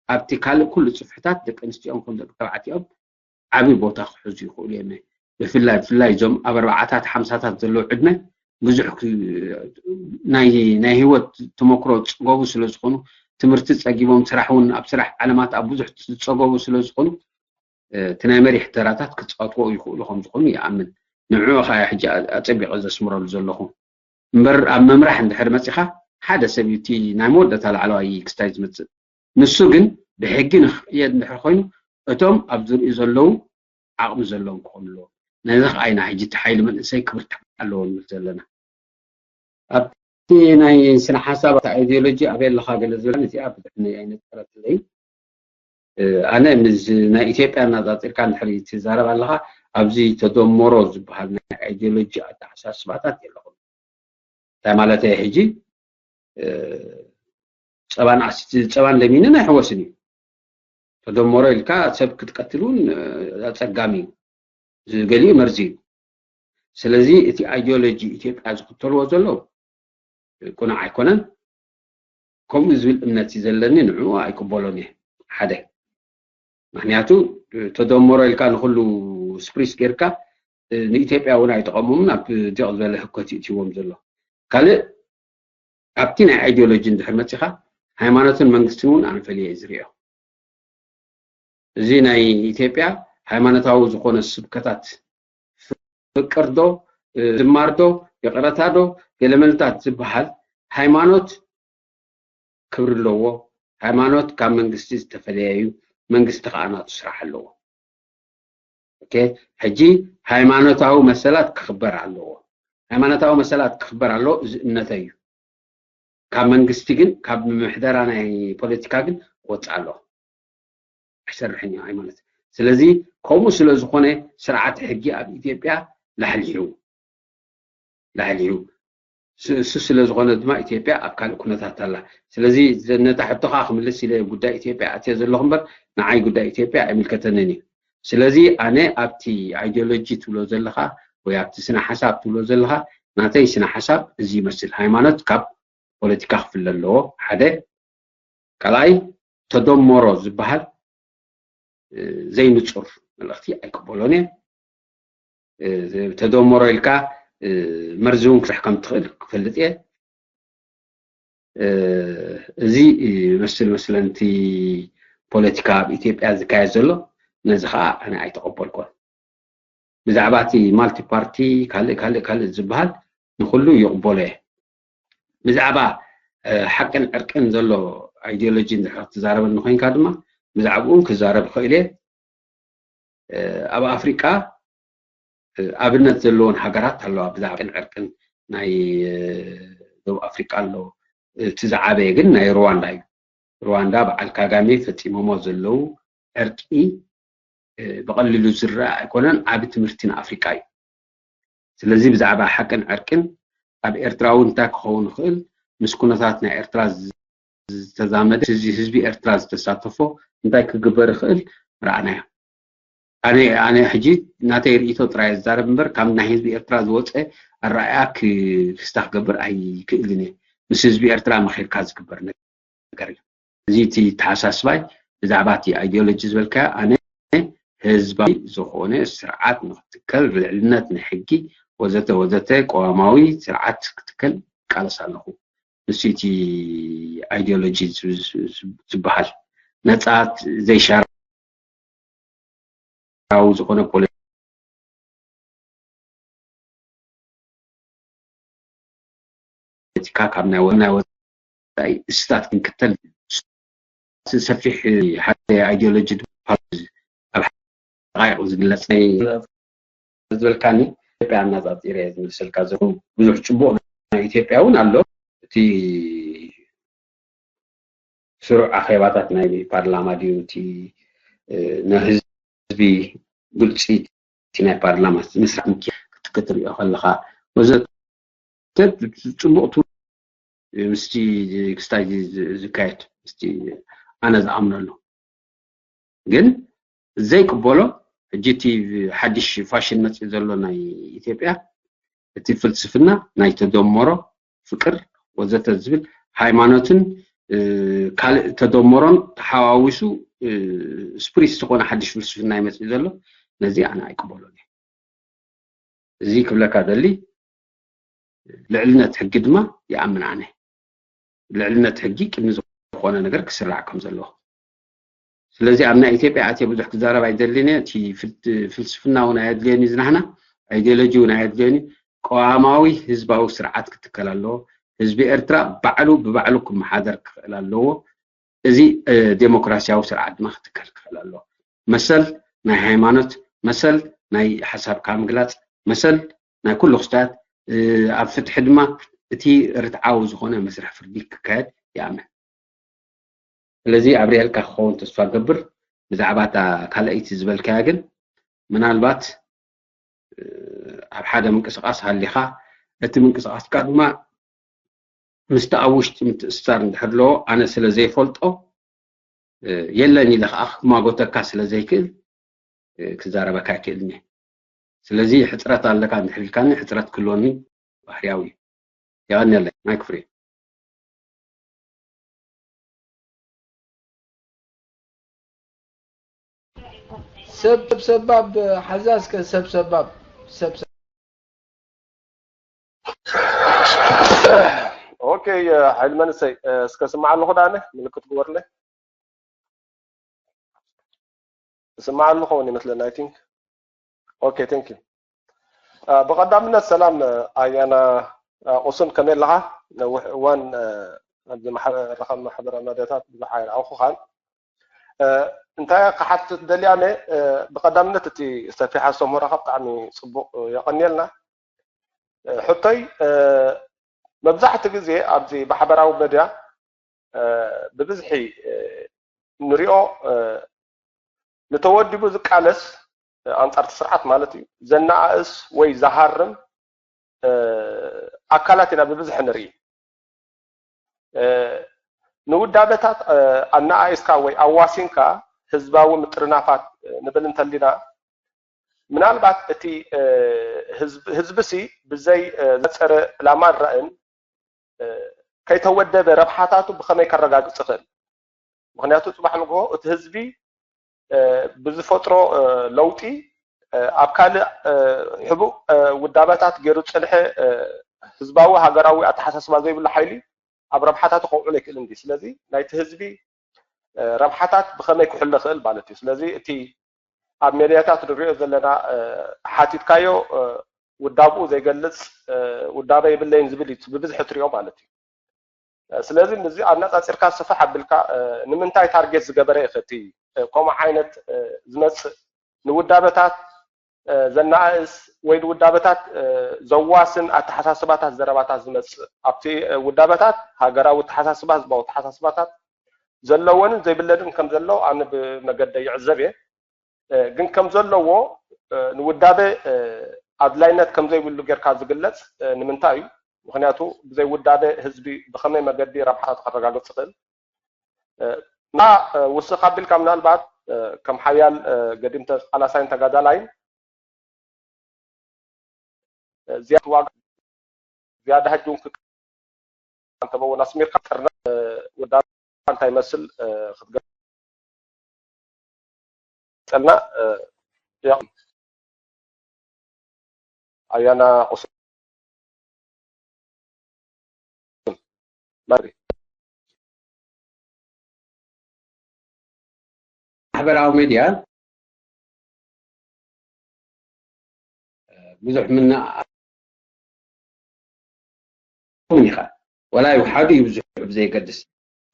ኣብቲ ካልእ ኩሉ ፅፍሕታት ደቂ ኣንስትዮኦም ከም ደቂ ተባዕትዮኦም ዓብዪ ቦታ ክሕዙ ይኽእሉ እዮም። ብፍላይ ብፍላይ እዞም ኣብ ኣርባዓታት ሓምሳታት ዘለዉ ዕድመ ብዙሕ ናይ ናይ ህይወት ተመክሮ ዝፀገቡ ስለ ዝኾኑ ትምህርቲ ፀጊቦም ስራሕ እውን ኣብ ስራሕ ዓለማት ኣብ ብዙሕ ዝፀገቡ ስለ ዝኾኑ እቲ ናይ መሪሕ ተራታት ክፃወትዎ ይኽእሉ ከም ዝኾኑ ይኣምን። ንዕኡ ኸዓ ሕጂ ኣፀቢቐ ዘስምረሉ ዘለኹ እምበር ኣብ ምምራሕ እንድሕር መፂኻ ሓደ ሰብ እዩ እቲ ናይ መወዳእታ ላዕለዋይ ክስታይ ዝመፅእ። ንሱ ግን ብሕጊ ንክቕየድ እንድሕር ኮይኑ እቶም ኣብ ዝርእዩ ዘለዉ ዓቕሚ ዘለዎም ክኾኑ ኣለዎም። ነዚ ኸዓ ኢና ሕጂ እቲ ሓይሊ መንእሰይ ክብርታዕ ኣለዎ ንብል ዘለና። ኣብቲ ናይ ስነ ሓሳብ ኣብቲ ኣይዲዮሎጂ ኣበይ ኣለኻ ገለ ዝብላ ነዚኣ ብዙሕ ኣይነፀረትለይ። ኣነ ምስ ናይ ኢትዮጵያ ኣነፃፂርካ እንድሕር ትዛረብ ኣለኻ ኣብዚ ተደመሮ ዝበሃል ናይ ኣይዲዮሎጂ ኣተሓሳስባታት የለኹም። እንታይ ማለት እየ ሕጂ ጸባን ኣስቲ ጸባን ለሚንን ኣይሕወስን እዩ። ተደመሮ ኢልካ ሰብ ክትቀትል እውን ኣጸጋሚ እዩ። ዝገሊኡ መርዚ እዩ። ስለዚ እቲ ኣይዲዮሎጂ ኢትዮጵያ ዝኽተልዎ ዘለዉ ቅኑዕ ኣይኮነን። ከምኡ ዝብል እምነት እዩ ዘለኒ፣ ንዕኡ ኣይቅበሎን እየ። ሓደ ምክንያቱ ተደመሮ ኢልካ ንኩሉ ስፕሪስ ጌርካ ንኢትዮጵያ እውን ኣይጠቐሞምን ኣብ ዲቕ ዝበለ ህኮት እዩ እትዎም ዘሎ። ካልእ ኣብቲ ናይ ኣይዲዮሎጂ እንድሕር መፂኻ ሃይማኖትን መንግስትን እውን ኣንፈልየ እዩ ዝሪኦ። እዚ ናይ ኢትዮጵያ ሃይማኖታዊ ዝኾነ ስብከታት ፍቅር ዶ ዝማር ዶ ይቕረታ ዶ ገለመልታት ዝበሃል ሃይማኖት ክብሪ ኣለዎ። ሃይማኖት ካብ መንግስቲ ዝተፈለየ እዩ። መንግስቲ ከዓ ናቱ ስራሕ ኣለዎ። ኦኬ፣ ሕጂ ሃይማኖታዊ መሰላት ክኽበር ኣለዎ። ሃይማኖታዊ መሰላት ክኽበር ኣለዎ፣ እዚ እምነተይ እዩ። ካብ መንግስቲ ግን ካብ ምምሕደራ ናይ ፖለቲካ ግን ክወፅእ ኣለዎ። ኣይሰርሕን እዩ ሃይማኖት። ስለዚ ከምኡ ስለ ዝኾነ ስርዓት ሕጊ ኣብ ኢትዮጵያ ላሕሊሑ ላሕሊሑ እሱ ስለ ዝኾነ ድማ ኢትዮጵያ ኣብ ካልእ ኩነታት ኣላ። ስለዚ ነታ ሕቶኻ ክምልስ ኢለ ጉዳይ ኢትዮጵያ ኣትየ ዘለኹ እምበር ንዓይ ጉዳይ ኢትዮጵያ ኣይምልከተንን እዩ። ስለዚ ኣነ ኣብቲ ኣይዲዮሎጂ ትብሎ ዘለኻ ወይ ኣብቲ ስነ ሓሳብ ትብሎ ዘለኻ ናተይ ስነ ሓሳብ እዚ ይመስል። ሃይማኖት ካብ ፖለቲካ ክፍለ ኣለዎ ሓደ። ካልኣይ ተደመሮ ዝበሃል ዘይንፁር መልእኽቲ ኣይቅበሎን እየ። ተደመሮ ኢልካ መርዚ እውን ክስራሕ ከም ትኽእል ክፈልጥ እየ። እዚ መስል መስለንቲ ፖለቲካ ኣብ ኢትዮጵያ ዝካየድ ዘሎ ነዚ ከዓ ኣነ ኣይተቐበልኩን። ብዛዕባ እቲ ማልቲ ፓርቲ ካልእ ካልእ ካልእ ዝበሃል ንኩሉ ይቕበሎ እየ። ብዛዕባ ሓቅን ዕርቅን ዘሎ ኣይዲዮሎጂ እንድሕር ክትዛረበኒ ኮይንካ ድማ ብዛዕባኡ ክዛረብ ይኽእል እየ። ኣብ ኣፍሪቃ ኣብነት ዘለዎን ሃገራት ኣለዋ። ብዛዕባ ዕርቅን ናይ ደቡብ ኣፍሪቃ ኣሎ። እቲ ዝዓበየ ግን ናይ ሩዋንዳ እዩ። ሩዋንዳ በዓል ካጋሜ ፈፂሞሞ ዘለዉ ዕርቂ ብቐሊሉ ዝረአ ኣይኮነን። ዓቢ ትምህርቲ ንኣፍሪቃ እዩ። ስለዚ ብዛዕባ ሓቅን ዕርቅን ኣብ ኤርትራ እውን እንታይ ክኸውን ይኽእል፣ ምስ ኩነታት ናይ ኤርትራ ዝተዛመደ ህዝቢ ኤርትራ ዝተሳተፎ እንታይ ክግበር ይኽእል ረኣናዮ። ኣነ ኣነ ሕጂ ናተይ ርእይቶ ጥራይ ዝዛረብ እምበር ካብ ናይ ህዝቢ ኤርትራ ዝወፀ ኣረኣያ ክስታ ክገብር ኣይክእልን እየ። ምስ ህዝቢ ኤርትራ መኺርካ ዝግበር ነገር እዩ። እዚ እቲ ተሓሳስባይ ብዛዕባ እቲ ኣይዲዮሎጂ ዝበልካዮ ኣነ ህዝባዊ ዝኾነ ስርዓት ንክትከል ልዕልነት ናይ ሕጊ ወዘተ ወዘተ ቀዋማዊ ስርዓት ክትከል ይቃለስ ኣለኹ። ንሱ እቲ ኣይዲዮሎጂ ዝበሃል ነፃ ዘይሻራዊ ዝኾነ ፖለቲካ ካብ ናይ ወ- ናይ ወፃኢ እስታት ክንክተል ሰፊሕ ሓደ ኣይዲዮሎጂ ኣብ ሓቃይቕ ዝግለፅ ናይ ዝበልካኒ ኢትዮጵያ ኣናፃፂረ እየ ዝመልሰልካ ዘለኹ። ብዙሕ ፅቡቕ ናይ ኢትዮጵያ እውን ኣሎ። እቲ ስሩዕ ኣኼባታት ናይ ፓርላማ ድዩ እቲ ንህዝቢ ግልፂ እቲ ናይ ፓርላማ ስነስርዓት ክትሪኦ ከለካ ወዘተ ፅቡቕ ምስቲ ክስታይ ዝካየድ ምስቲ ኣነ ዝኣምነሉ ግን ዘይቅበሎ ሕጂ እቲ ሓድሽ ፋሽን መፅኡ ዘሎ ናይ ኢትዮጵያ እቲ ፍልስፍና ናይ ተደመሮ ፍቅር ወዘተ ዝብል ሃይማኖትን ካልእ ተደመሮን ተሓዋዊሱ ስፕሪት ዝኾነ ሓድሽ ፍልስፍና ይመፅእ ዘሎ ነዚ ኣነ ኣይቅበሎን እየ። እዚ ክብለካ ደሊ ልዕልነት ሕጊ ድማ ይኣምን ኣነ። ልዕልነት ሕጊ ቅድሚ ዝኾነ ነገር ክስራዕ ከም ዘለዎ ስለዚ ኣብ ናይ ኢትዮጵያ ኣትየ ብዙሕ ክዛረብ ኣይደልን እየ። እቲ ፍልስፍና እውን ኣየድልየን እዩ ዝናሕና ኣይዲዮሎጂ እውን ኣየድልየን እዩ። ቀዋማዊ ህዝባዊ ስርዓት ክትከል ኣለዎ። ህዝቢ ኤርትራ ባዕሉ ብባዕሉ ክመሓደር ክኽእል ኣለዎ። እዚ ዴሞክራሲያዊ ስርዓት ድማ ክትከል ክኽእል ኣለዎ። መሰል ናይ ሃይማኖት፣ መሰል ናይ ሓሳብካ ምግላፅ፣ መሰል ናይ ኩሉ ክስታት ኣብ ፍትሒ ድማ እቲ ርትዓዊ ዝኾነ መስርሕ ፍርዲ ክካየድ ይኣምን። ስለዚ ኣብሪሀልካ ክኸውን ተስፋ ገብር። ብዛዕባ እታ ካልኣይቲ ዝበልካያ ግን ምናልባት ኣብ ሓደ ምንቅስቃስ ሃሊኻ እቲ ምንቅስቃስካ ድማ ምስቲ ኣብ ውሽጢ ምትእስሳር እንድሕር ኣለዎ ኣነ ስለ ዘይፈልጦ የለን ኢለ ከዓ ክማጎተካ ስለ ዘይክእል ክዛረበካ ኣይክእልን እየ። ስለዚ ሕፅረት ኣለካ እንድሕር ኢልካኒ ሕፅረት ክህልወኒ ባህርያዊ እዩ። የቐንየለይ ማይ ክፍሪ። ሰብ ሰባብ ሓዛ እስከ ሰብ ሰባብ ሰብ ኦኬ ሓይል መንሰይ እስከ ስማዕ ኣለኹ ዳነ ምልክት ግበርለይ። ስማዕ ኣለኹ ውን ይመስለኒ I think okay thank you ብቐዳምነት ሰላም ኣያና ቁሱን ከመይ ኣለኻ ነዊሕ እዋን ኣብዚ ረኸብ ማሕበራዊ መድያታት ብዙሕ ኣይረኣኹኻን እንታይ ክሓትት ደልያ ነ ብቐዳምነት እቲ ሰፊሕ ኣስተምህሮኻ ብጣዕሚ ፅቡቕ የቐንየልና ሕቶይ መብዛሕቲ ግዜ ኣብዚ ማሕበራዊ መድያ ብብዝሒ ንሪኦ ንተወዲቡ ዝቃለስ ኣንፃርቲ ስርዓት ማለት እዩ ዘነኣእስ ወይ ዝሃርም ኣካላት ኢና ብብዝሒ ንርኢ ንውዳበታት ኣነኣኢስካ ወይ ኣዋሲንካ ህዝባዊ ምጥርናፋት ንብል እንተሊና ምናልባት እቲ ህዝብሲ ብዘይ ዘፀረ ዕላማን ራእን ከይተወደበ ረብሓታቱ ብኸመይ ከረጋግፅ ይኽእል? ምክንያቱ ፅባሕ ንግሆ እቲ ህዝቢ ብዝፈጥሮ ለውጢ ኣብ ካልእ ሕቡእ ውዳበታት ገይሩ ዝፀንሐ ህዝባዊ ሃገራዊ ኣተሓሳስባ ዘይብሉ ሓይሊ ኣብ ረብሓታቱ ከውዕሎ ኣይክእልን ድዩ? ስለዚ ናይቲ ህዝቢ ረብሓታት ብኸመይ ክሕሎ ይኽእል ማለት እዩ። ስለዚ እቲ ኣብ ሜድያታት ንሪኦ ዘለና ሓቲትካዮ ውዳብኡ ዘይገልፅ ውዳበ የብለይን ዝብል እዩ ብብዝሒ ትሪኦ ማለት እዩ። ስለዚ ምስዚ ኣነፃፂርካ ስፍሕ ኣቢልካ ንምንታይ ታርጌት ዝገበረ እዩ እቲ ከምኡ ዓይነት ዝመፅእ ንውዳበታት ዘናኣእስ ወይ ንውዳበታት ዘዋስን ኣተሓሳስባታት ዘረባታት ዝመፅእ ኣብቲ ውዳበታት ሃገራዊ ኣተሓሳስባ ህዝባዊ ኣተሓሳስባታት ዘለወንን ዘይብለንን ከም ዘሎ ኣነ ብመገደ ይዕዘብ እየ። ግን ከም ዘለዎ ንውዳበ ኣድላይነት ከም ዘይብሉ ጌርካ ዝግለፅ ንምንታይ እዩ? ምክንያቱ ብዘይ ውዳበ ህዝቢ ብኸመይ መገዲ ረብሓታቱ ከረጋግፅ ይኽእል? እና ውስኽ ኣቢልካ ምናልባት ከም ሓያል ገዲም ተቃላሳይን ተጋዳላይን ዝያድ ዋጋ ዝያዳ ሕጂ እውን ክቃ እንተበውን ኣስሚርካ ጥርና ውዳብ እንታይ ይመስል ክትገልጸልና ኣያና ቁስ ማሕበራዊ ሚድያ ብዙሕ ምና ኢኻ ወላ ይውሓዱ ይብዝሑ ብዘየገድስ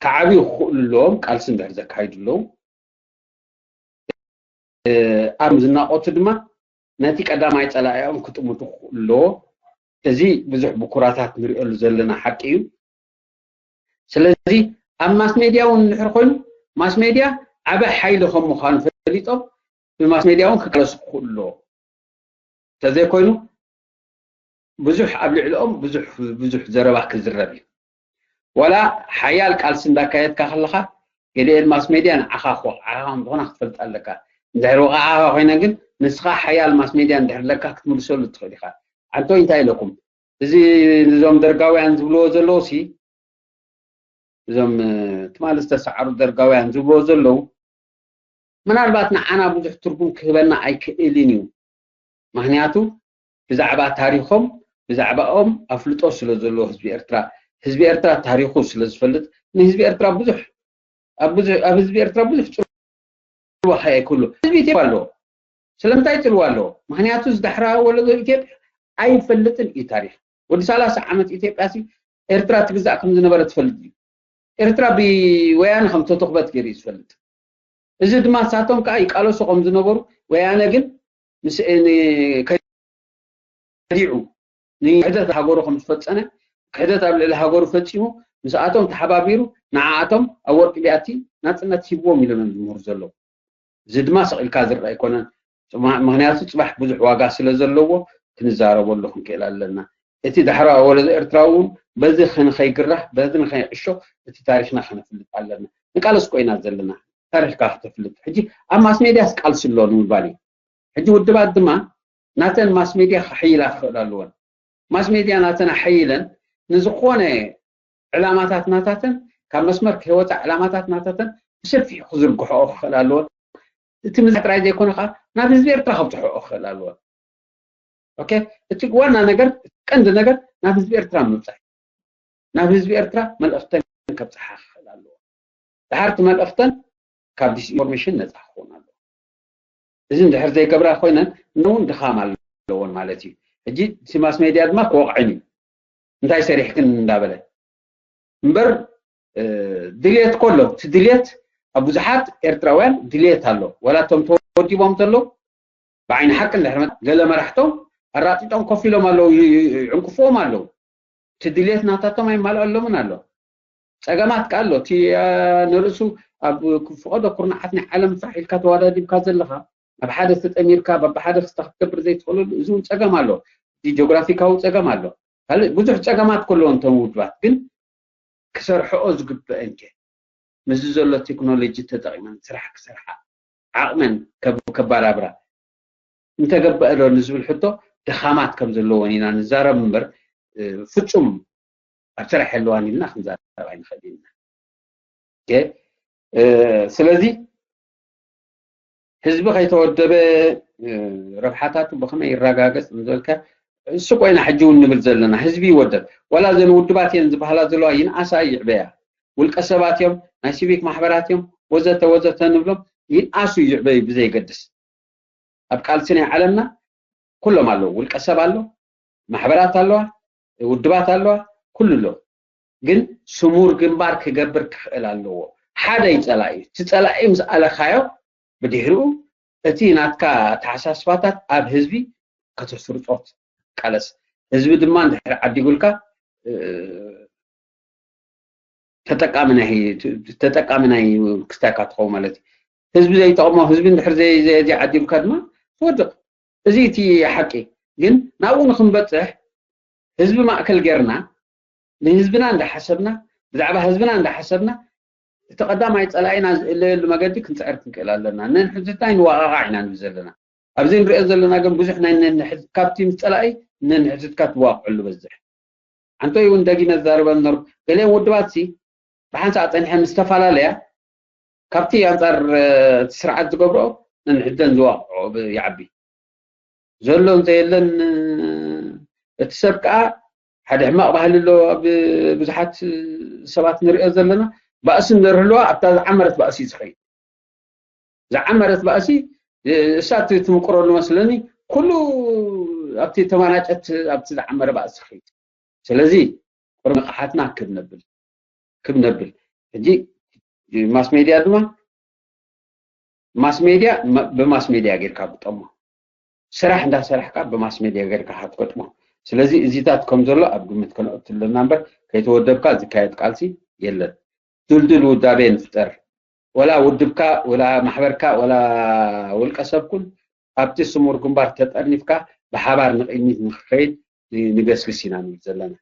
ክዓብዩ ክኽእሉ ኣለዎም ቃልሲ እንድሕር ዘካይዱ ኣለዉ ኣብ ዝናቆቱ ድማ ነቲ ቀዳማይ ፀላኢኦም ክጥምቱ ክኽእሉ ኣለዎ እዚ ብዙሕ ብኩራታት ንሪኦሉ ዘለና ሓቂ እዩ ስለዚ ኣብ ማስ ሜድያ እውን እንድሕር ኮይኑ ማስ ሜድያ ዓበ ሓይሊ ከም ምዃኑ ፈሊጦም ብማስ ሜድያ እውን ክቃለሱ ክኽእሉ ኣለዎ እንተዘይኮይኑ ብዙሕ ኣብ ልዕሊኦም ብዙሕ ብዙሕ ዘረባ ክዝረብ እዩ ዋላ ሓያል ቃልሲ እንዳካየድካ ከለኻ ገሊኤን ማስ ሜድያ ንዓኻ ክወቕዓኻ ከም ዝኾና ክትፈልጥ ኣለካ እንድሕር ወቕዓኻ ኮይነ ግን ንስኻ ሓያል ማስ ሜድያ እንድሕር ኣለካ ክትምልሰሉ ትኽእል ኢኻ ዓንቶይ እንታይ ኢለኩም እዚ እዞም ደርጋውያን ዝብልዎ ዘለዉ ሲ እዞም ትማሊ ዝተሰዓሩ ደርጋውያን ዝብልዎ ዘለዉ ምናልባት ንዓና ብዙሕ ትርጉም ክህበና ኣይክእልን እዩ ምክንያቱ ብዛዕባ ታሪኾም ብዛዕባኦም ኣፍልጦ ስለ ዘለዎ ህዝቢ ኤርትራ ህዝቢ ኤርትራ ታሪኹ ስለ ዝፈልጥ ንህዝቢ ኤርትራ ብዙሕ ኣብ ህዝቢ ኤርትራ ብዙሕ ፅልዋ ከየክሉ ህዝቢ ኢትዮጵያ ኣለዎ ስለምንታይ ፅልዋ ኣለዎ ምክንያቱ ዝዳሕራ ወለዶ ኢትዮጵያ ኣይፈልጥን እዩ ታሪኽ ወዲ ሰላሳ ዓመት ኢትዮጵያ ሲ ኤርትራ ትግዛእ ከም ዝነበረ ትፈልጥ እዩ ኤርትራ ብወያነ ከም ተተኽበት ገይሩ እዩ ዝፈልጥ እዚ ድማ ሳቶም ከዓ ይቃለሱ ከም ዝነበሩ ወያነ ግን ምስ ከዲዑ ንክሕደት ሃገሩ ከም ዝፈፀነ ክሕደት ኣብ ልዕሊ ሃገሩ ፈፂሙ ምስኣቶም ተሓባቢሩ ንዓኣቶም ኣብ ወርቂ ቢያቲ ናፅነት ሂብዎም ኢሎም እዮም ዝምህሩ ዘለዉ እዚ ድማ ስቕ ኢልካ ዝረአ ኣይኮነን ምክንያቱ ፅባሕ ብዙሕ ዋጋ ስለ ዘለዎ ክንዛረበሉ ክንክእል ኣለና እቲ ዳሕራዋ ወለዶ ኤርትራ እውን በዚ ክንኸይግራህ በዚ ንኸይዕሾ እቲ ታሪክና ከነፍልጥ ኣለና ንቃለስ ኮይና ዘለና ታሪክካ ከተፍልጥ ሕጂ ኣብ ማስ ሜድያስ ቃልሲ ኣሎ ንምባል እዩ ሕጂ ውድባት ድማ ናተን ማስ ሜድያ ከሐይላ ክኽእል ኣለወን ማስ ሜድያ ናተን ኣሐይለን ንዝኾነ ዕላማታት ናታተን ካብ መስመር ከይወፃ ዕላማታት ናታተን ብሰፊሑ ክዝርግሐኦ ክኽእል ኣለወን እቲ ምዝራሕ ጥራይ ዘይኮነ ከዓ ናብ ህዝቢ ኤርትራ ከብፅሐኦ ክኽእል ኣለወን ኦኬ እቲ ዋና ነገር ቀንዲ ነገር ናብ ህዝቢ ኤርትራ ምብፃሕ ናብ ህዝቢ ኤርትራ መልእኽተን ከብፅሓ ክኽእል ኣለዎ ድሓርቲ መልእኽተን ካብ ዲስኢንፎርሜሽን ነፃ ክኸውን ኣለዎ እዚ እንድሕር ዘይገብራ ኮይነን እውን ድኻም ኣለዎን ማለት እዩ ሕጂ እቲ ማስ ሜድያ ድማ ክወቕዕን እዩ እንታይ ሰሪሕክን እንዳበለ እምበር ድልየት ኮሎ እቲ ድልየት ኣብ ብዙሓት ኤርትራውያን ድልየት ኣሎ ወላ እቶም ተወዲቦም ዘለዉ ብዓይኒ ሓቂ እንድሕር ገለ መራሕቶም ኣራጢጦም ኮፍ ኢሎም ኣለዉ ይዕንቅፍዎም ኣለዉ እቲ ድልየት ናታቶም ኣይማልኣሎምን ኣሎ ጸገማት ከ ኣሎ እቲ ንርእሱ ኣብ ፍቐዶ ኩርናዓት ናይ ዓለም ፋሕ ኢልካ ተዋዳዲብካ ዘለኻ ኣብ ሓደ ተጠሚርካ በብሓደ ክስታ ክትገብር ዘይትኽእለሉ እዚ እውን ጸገም ኣሎ እቲ ጂኦግራፊካዊ ጸገም ኣሎ ካልእ ብዙሕ ጸገማት ከለዎ እንቶም ውድባት ግን ክሰርሐኦ ዝግበአን ከ ምስዚ ዘሎ ቴክኖሎጂ ተጠቒመን ስራሕ ክሰርሓ ዓቕመን ከበራብራ እንተገበአ ዶ ንዝብል ሕቶ ድኻማት ከም ዘለዎን ኢና ንዛረብ እምበር ፍጹም ኣብ ስራሕ የለዋን ኢልና ክንዛረብ ኣይንኽእል ኢና ስለዚ ህዝቢ ከይተወደበ ረብሓታቱ ብኸመይ ይረጋገፅ ንዘልካ እሱ ኮይና ሕጂ እውን ንብል ዘለና ህዝቢ ይወደብ ዋላ ዘን ውድባት እየን ዝበሃላ ዘለዋ ይንኣሳ ይዕበያ ውልቀ ሰባት እዮም ናይ ሲቪክ ማሕበራት እዮም ወዘተ ወዘተ ንብሎም ይንኣሱ ይዕበዩ ብዘይገድስ ኣብ ቃልሲ ናይ ዓለምና ኩሎም ኣለዉ ውልቀ ሰብ ኣሎ ማሕበራት ኣለዋ ውድባት ኣለዋ ኩሉ ኣሎ ግን ስሙር ግንባር ክገብር ክኽእል ኣለዎ ሓደ እዩ ፀላኢ እቲ ፀላኢ ምስ ኣለኻዮ ብድሕሪኡ እቲ ናትካ ኣተሓሳስባታት ኣብ ህዝቢ ከተስርጾ ትቃለስ። ህዝቢ ድማ እንድሕር ዓዲጉልካ ተጠቃሚ ናይ ክስታካ ትኸውን ማለት እዩ። ህዝቢ ዘይጠቕሞ ህዝቢ እንድሕር ዘይዓዲሉካ ድማ ትወድቕ። እዚ እቲ ሓቂ። ግን ናብኡ ንክንበፅሕ ህዝቢ ማእከል ጌርና ንህዝብና እንዳሓሰብና ብዛዕባ ህዝብና እንዳሓሰብና እቲ ቀዳማይ ፀላኢና ዝእለየሉ መገዲ ክንፅዕር ክንክእል ኣለና። ነንሕድሕድና ንዋቃቃዕ ኢና ንብል ዘለና። ኣብዚ ንሪኦ ዘለና ግን ብዙሕ ናይ ነንሕድ ካብቲ ምስ ፀላኢ ነንሕድሕድካ ትዋቅዐሉ በዝሕ። ኣንቶይ እውን ደጊመ ዝዛረበ ነበርኩ። ገሊኦም ውድባት ሲ ብሓንሳእ ፀኒሐን ምስ ተፈላለያ ካብቲ ኣንፃር እቲ ስርዓት ዝገብርኦ ነንሕድሕደን ዝዋቅዐኦ ይዓቢ። ዘሎ እንተየለን እቲ ሰብ ከዓ ሓደ ሕማቕ ባህሊ ኣሎ ኣብ ብዙሓት ሰባት ንሪኦ ዘለና ባእሲ እንተርህልዋ ኣብታ ዝዓመረት ባእሲ እዩ ዝኸይድ። ዝዓመረት ባእሲ እሳ ትምቅረሉ መስለኒ ኩሉ ኣብቲ ተማናጨት ኣብቲ ዝዓመረ ባእሲ ይኸይድ። ስለዚ ቁሩብ ንቕሓትና ክብ ነብል ክብ ነብል ሕጂ ማስ ሜድያ ድማ ማስ ሜድያ ብማስ ሜድያ ጌርካ ግጠሞ። ስራሕ እንዳሰራሕካ ብማስ ሜድያ ጌርካ ክትገጥሞ። ስለዚ እዚታት ከም ዘሎ ኣብ ግምት ከነእቱ ኣለና እምበር ከይተወደብካ ዝካየድ ቃልሲ የለን። ድልድል ውዳቤ ንፍጠር። ወላ ውድብካ ወላ ማሕበርካ ወላ ውልቀ ሰብኩን ኣብቲ ስሙር ግንባር ተጠርኒፍካ ብሓባር ንቕድሚት ንክኸይድ ንገስግስ ኢና ንብል ዘለና።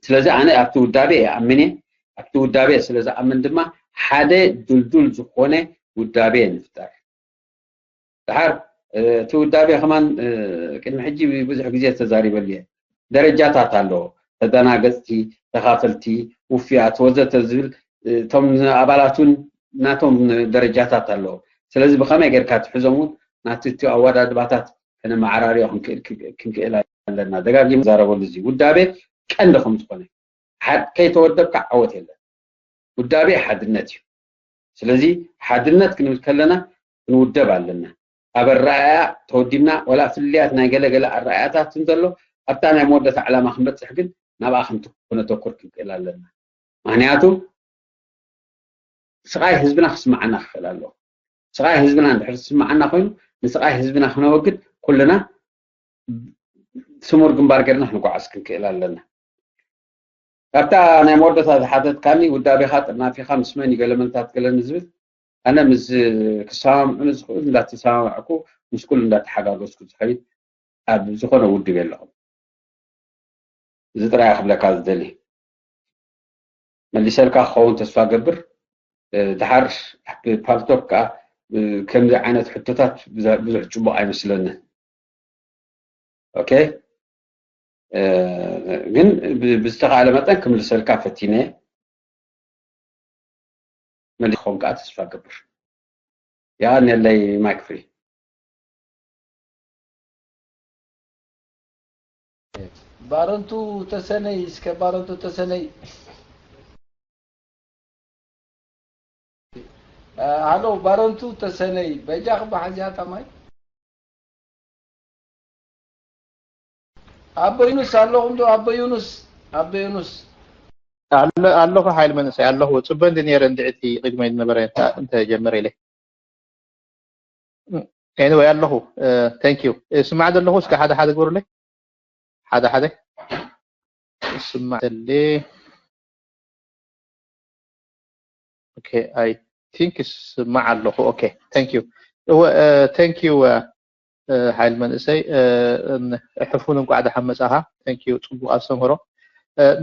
ስለዚ ኣነ ኣብቲ ውዳቤ ይኣምን እየ። ኣብቲ ውዳቤ ስለ ዝኣምን ድማ ሓደ ድልዱል ዝኾነ ውዳቤ ንፍጠር። ድሓር እቲ ውዳቤ ከማን ቅድሚ ሕጂ ብዙሕ ግዜ ተዛሪበሉ እየ። ደረጃታት ኣለዎ። ተደናገፅቲ፣ ተኻፈልቲ፣ ውፍያት ወዘተ ዝብል እቶም ኣባላቱን ናቶም ደረጃታት ኣለዎ። ስለዚ ብኸመይ ጌርካ ትሕዞም እውን ናቲ እቲ ኣወዳድባታት ከነመዓራርዮ ክንክእል ኣለና። ደጋጊም ዛረበሉ እዚ ውዳቤ ቀንዲ ከም ዝኾነ ከይተወደብካ ዓወት የለን። ውዳቤ ሓድነት እዩ። ስለዚ ሓድነት ክንብል ከለና ክንውደብ ኣለና። ኣብ ኣረኣያ ተወዲብና ወላ ፍልያት ናይ ገለገለ ኣረኣያታት እንተሎ ኣብታ ናይ መወዳእታ ዕላማ ክንበፅሕ ግን ናብኣ ክንተኩር ክንክእል ኣለና። ምክንያቱ ስቓይ ህዝብና ክስምዓና ክኽእል ኣለዎ። ስቓይ ህዝብና እንድሕር ዝስምዓና ኮይኑ ንስቓይ ህዝብና ክነወግድ ኩልና ስሙር ግንባር ጌርና ክንጓዓዝ ክንክእል ኣለና። ካብታ ናይ መወዳእታ ዝሓተትካኒ ውዳቤኻ ጥርናፊኻ ምስ መን እዩ ገለ መልታት ገለኒ ዝብል ኣነ ምስ ክሰማምዑ ንዝኽእሉ እንዳተሰማማዕኩ ምስ ኩሉ እንዳተሓጋገዝኩ ዝኸይድ ኣብ ዝኾነ ውድብ የለኹም። እዚ ጥራይ ክብለካ ዝደሊ። መሊሰልካ ክኸውን ተስፋ ገብር። ድሓር ፓልቶክ ከዓ ከምዚ ዓይነት ሕቶታት ብዙሕ ፅቡቅ ኣይመስለንን። ኦኬ ግን ብዝተካእለ መጠን ክምልሰልካ ፈቲነ መሊስ ክኸውን ከዓ ተስፋ ገብር። የቀንየለይ ማይክ ፍሪ። ባረንቱ ተሰነይ እስከ ባረንቱ ተሰነይ ሃሎ ባረንቱ ተሰነይ በጃ ክባሓዝያ ታማይ ኣቦ ዩኑስ ኣለኹም ዶ ኣቦ ዩኑስ ኣቦ ዩኑስ ኣለኹ ሓይል መንእሰይ ኣለኹ ፅበ እንዲ ነረ እንድዕቲ ቅድመይ ዝነበረ እንተ ጀመረ ኢለ anyway ኣለኹ thank you ስማዕ ዘለኹ እስከ ሓደ ሓደ ግበሩለይ ሓደ ሓደ ስማዕ ተሌ okay I think ስማዕ ኣለኹ okay thank you እወ thank you ሓይል መንእሰይ ሕፉን እንኳዕ ደሓን መጻኻ thank you ጽቡቕ ኣስተምህሮ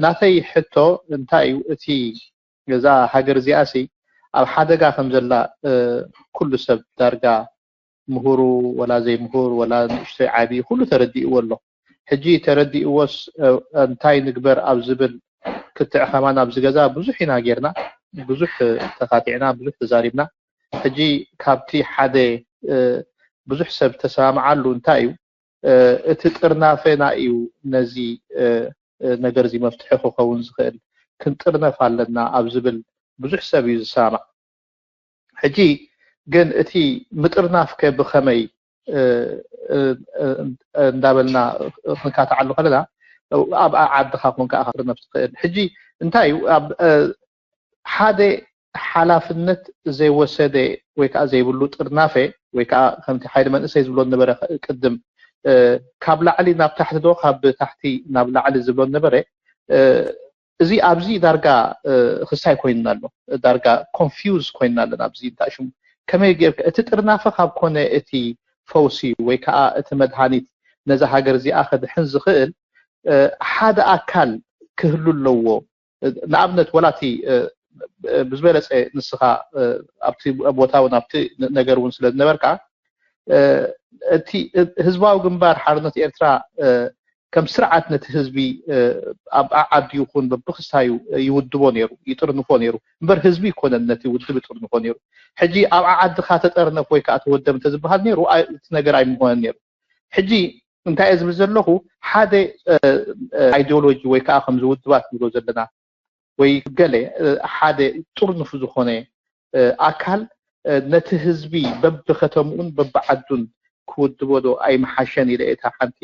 ናተይ ሕቶ እንታይ እዩ እቲ እዛ ሃገር እዚኣሲ ኣብ ሓደጋ ከም ዘላ ኩሉ ሰብ ዳርጋ ምሁሩ ወላ ዘይምሁር ወላ ንእሽቶይ ዓቢ ኩሉ ተረዲእዎ ኣሎ ሕጂ ተረዲእዎስ እንታይ ንግበር ኣብ ዝብል ክትዕ ከማን ኣብዚ ገዛ ብዙሕ ኢና ጌርና ብዙሕ ተኻቲዕና ብዙሕ ተዛሪብና ሕጂ ካብቲ ሓደ ብዙሕ ሰብ ተሰማምዓሉ እንታይ እዩ እቲ ጥርናፈና እዩ ነዚ ነገር እዚ መፍትሒ ክኸውን ዝኽእል ክንጥርነፍ ኣለና ኣብ ዝብል ብዙሕ ሰብ እዩ ዝሰማማዕ ሕጂ ግን እቲ ምጥርናፍከ ብኸመይ እንዳበልና ክንካትዓሉ ከለና ኣብ ዓድኻ ኮንካ ኢኻ ክትርነፍ ትኽእል ሕጂ እንታይ እዩ ሓደ ሓላፍነት ዘይወሰደ ወይ ከዓ ዘይብሉ ጥርናፈ ወይ ከዓ ከምቲ ሓይሊ መንእሰይ ዝብሎ ነበረ ቅድም ካብ ላዕሊ ናብ ታሕቲ ዶ ካብ ታሕቲ ናብ ላዕሊ ዝብሎ ነበረ እዚ ኣብዚ ዳርጋ ክሳይ ኮይንና ኣሎ ዳርጋ confuse ኮይንና ኣለና ኣብዚ እንታይ ሽሙ ከመይ ጌርካ እቲ ጥርናፈ ካብ ኮነ እቲ ፈውሲ ወይ ከዓ እቲ መድሃኒት ነዛ ሃገር እዚኣ ከድሕን ዝኽእል ሓደ ኣካል ክህሉ ኣለዎ ንኣብነት ወላቲ ብዝበለፀ ንስኻ ኣብቲ ቦታ እውን ኣብቲ ነገር እውን ስለ ዝነበርካ እቲ ህዝባዊ ግንባር ሓርነት ኤርትራ ከም ስርዓት ነቲ ህዝቢ ኣብ ዓዓዲ ይኹን በብክስታዩ ይውድቦ ነይሩ ይጥርንፎ ነይሩ እምበር ህዝቢ ይኮነን ነቲ ውድብ ይጥርንፎ ነይሩ ሕጂ ኣብ ዓዓድኻ ተጠርነፍ ወይ ከዓ ተወደብ እንተዝበሃል ነይሩ እቲ ነገር ኣይምኾነን ነይሩ ሕጂ እንታይ እየ ዝብል ዘለኹ ሓደ ideology ወይ ከዓ ከምዚ ውድባት ንብሎ ዘለና ወይ ገለ ሓደ ጥርንፉ ዝኾነ ኣካል ነቲ ህዝቢ በብከተምኡን በብዓዱን ክውድቦ ዶ ኣይምሓሸን ኢለ እታ ሓንቲ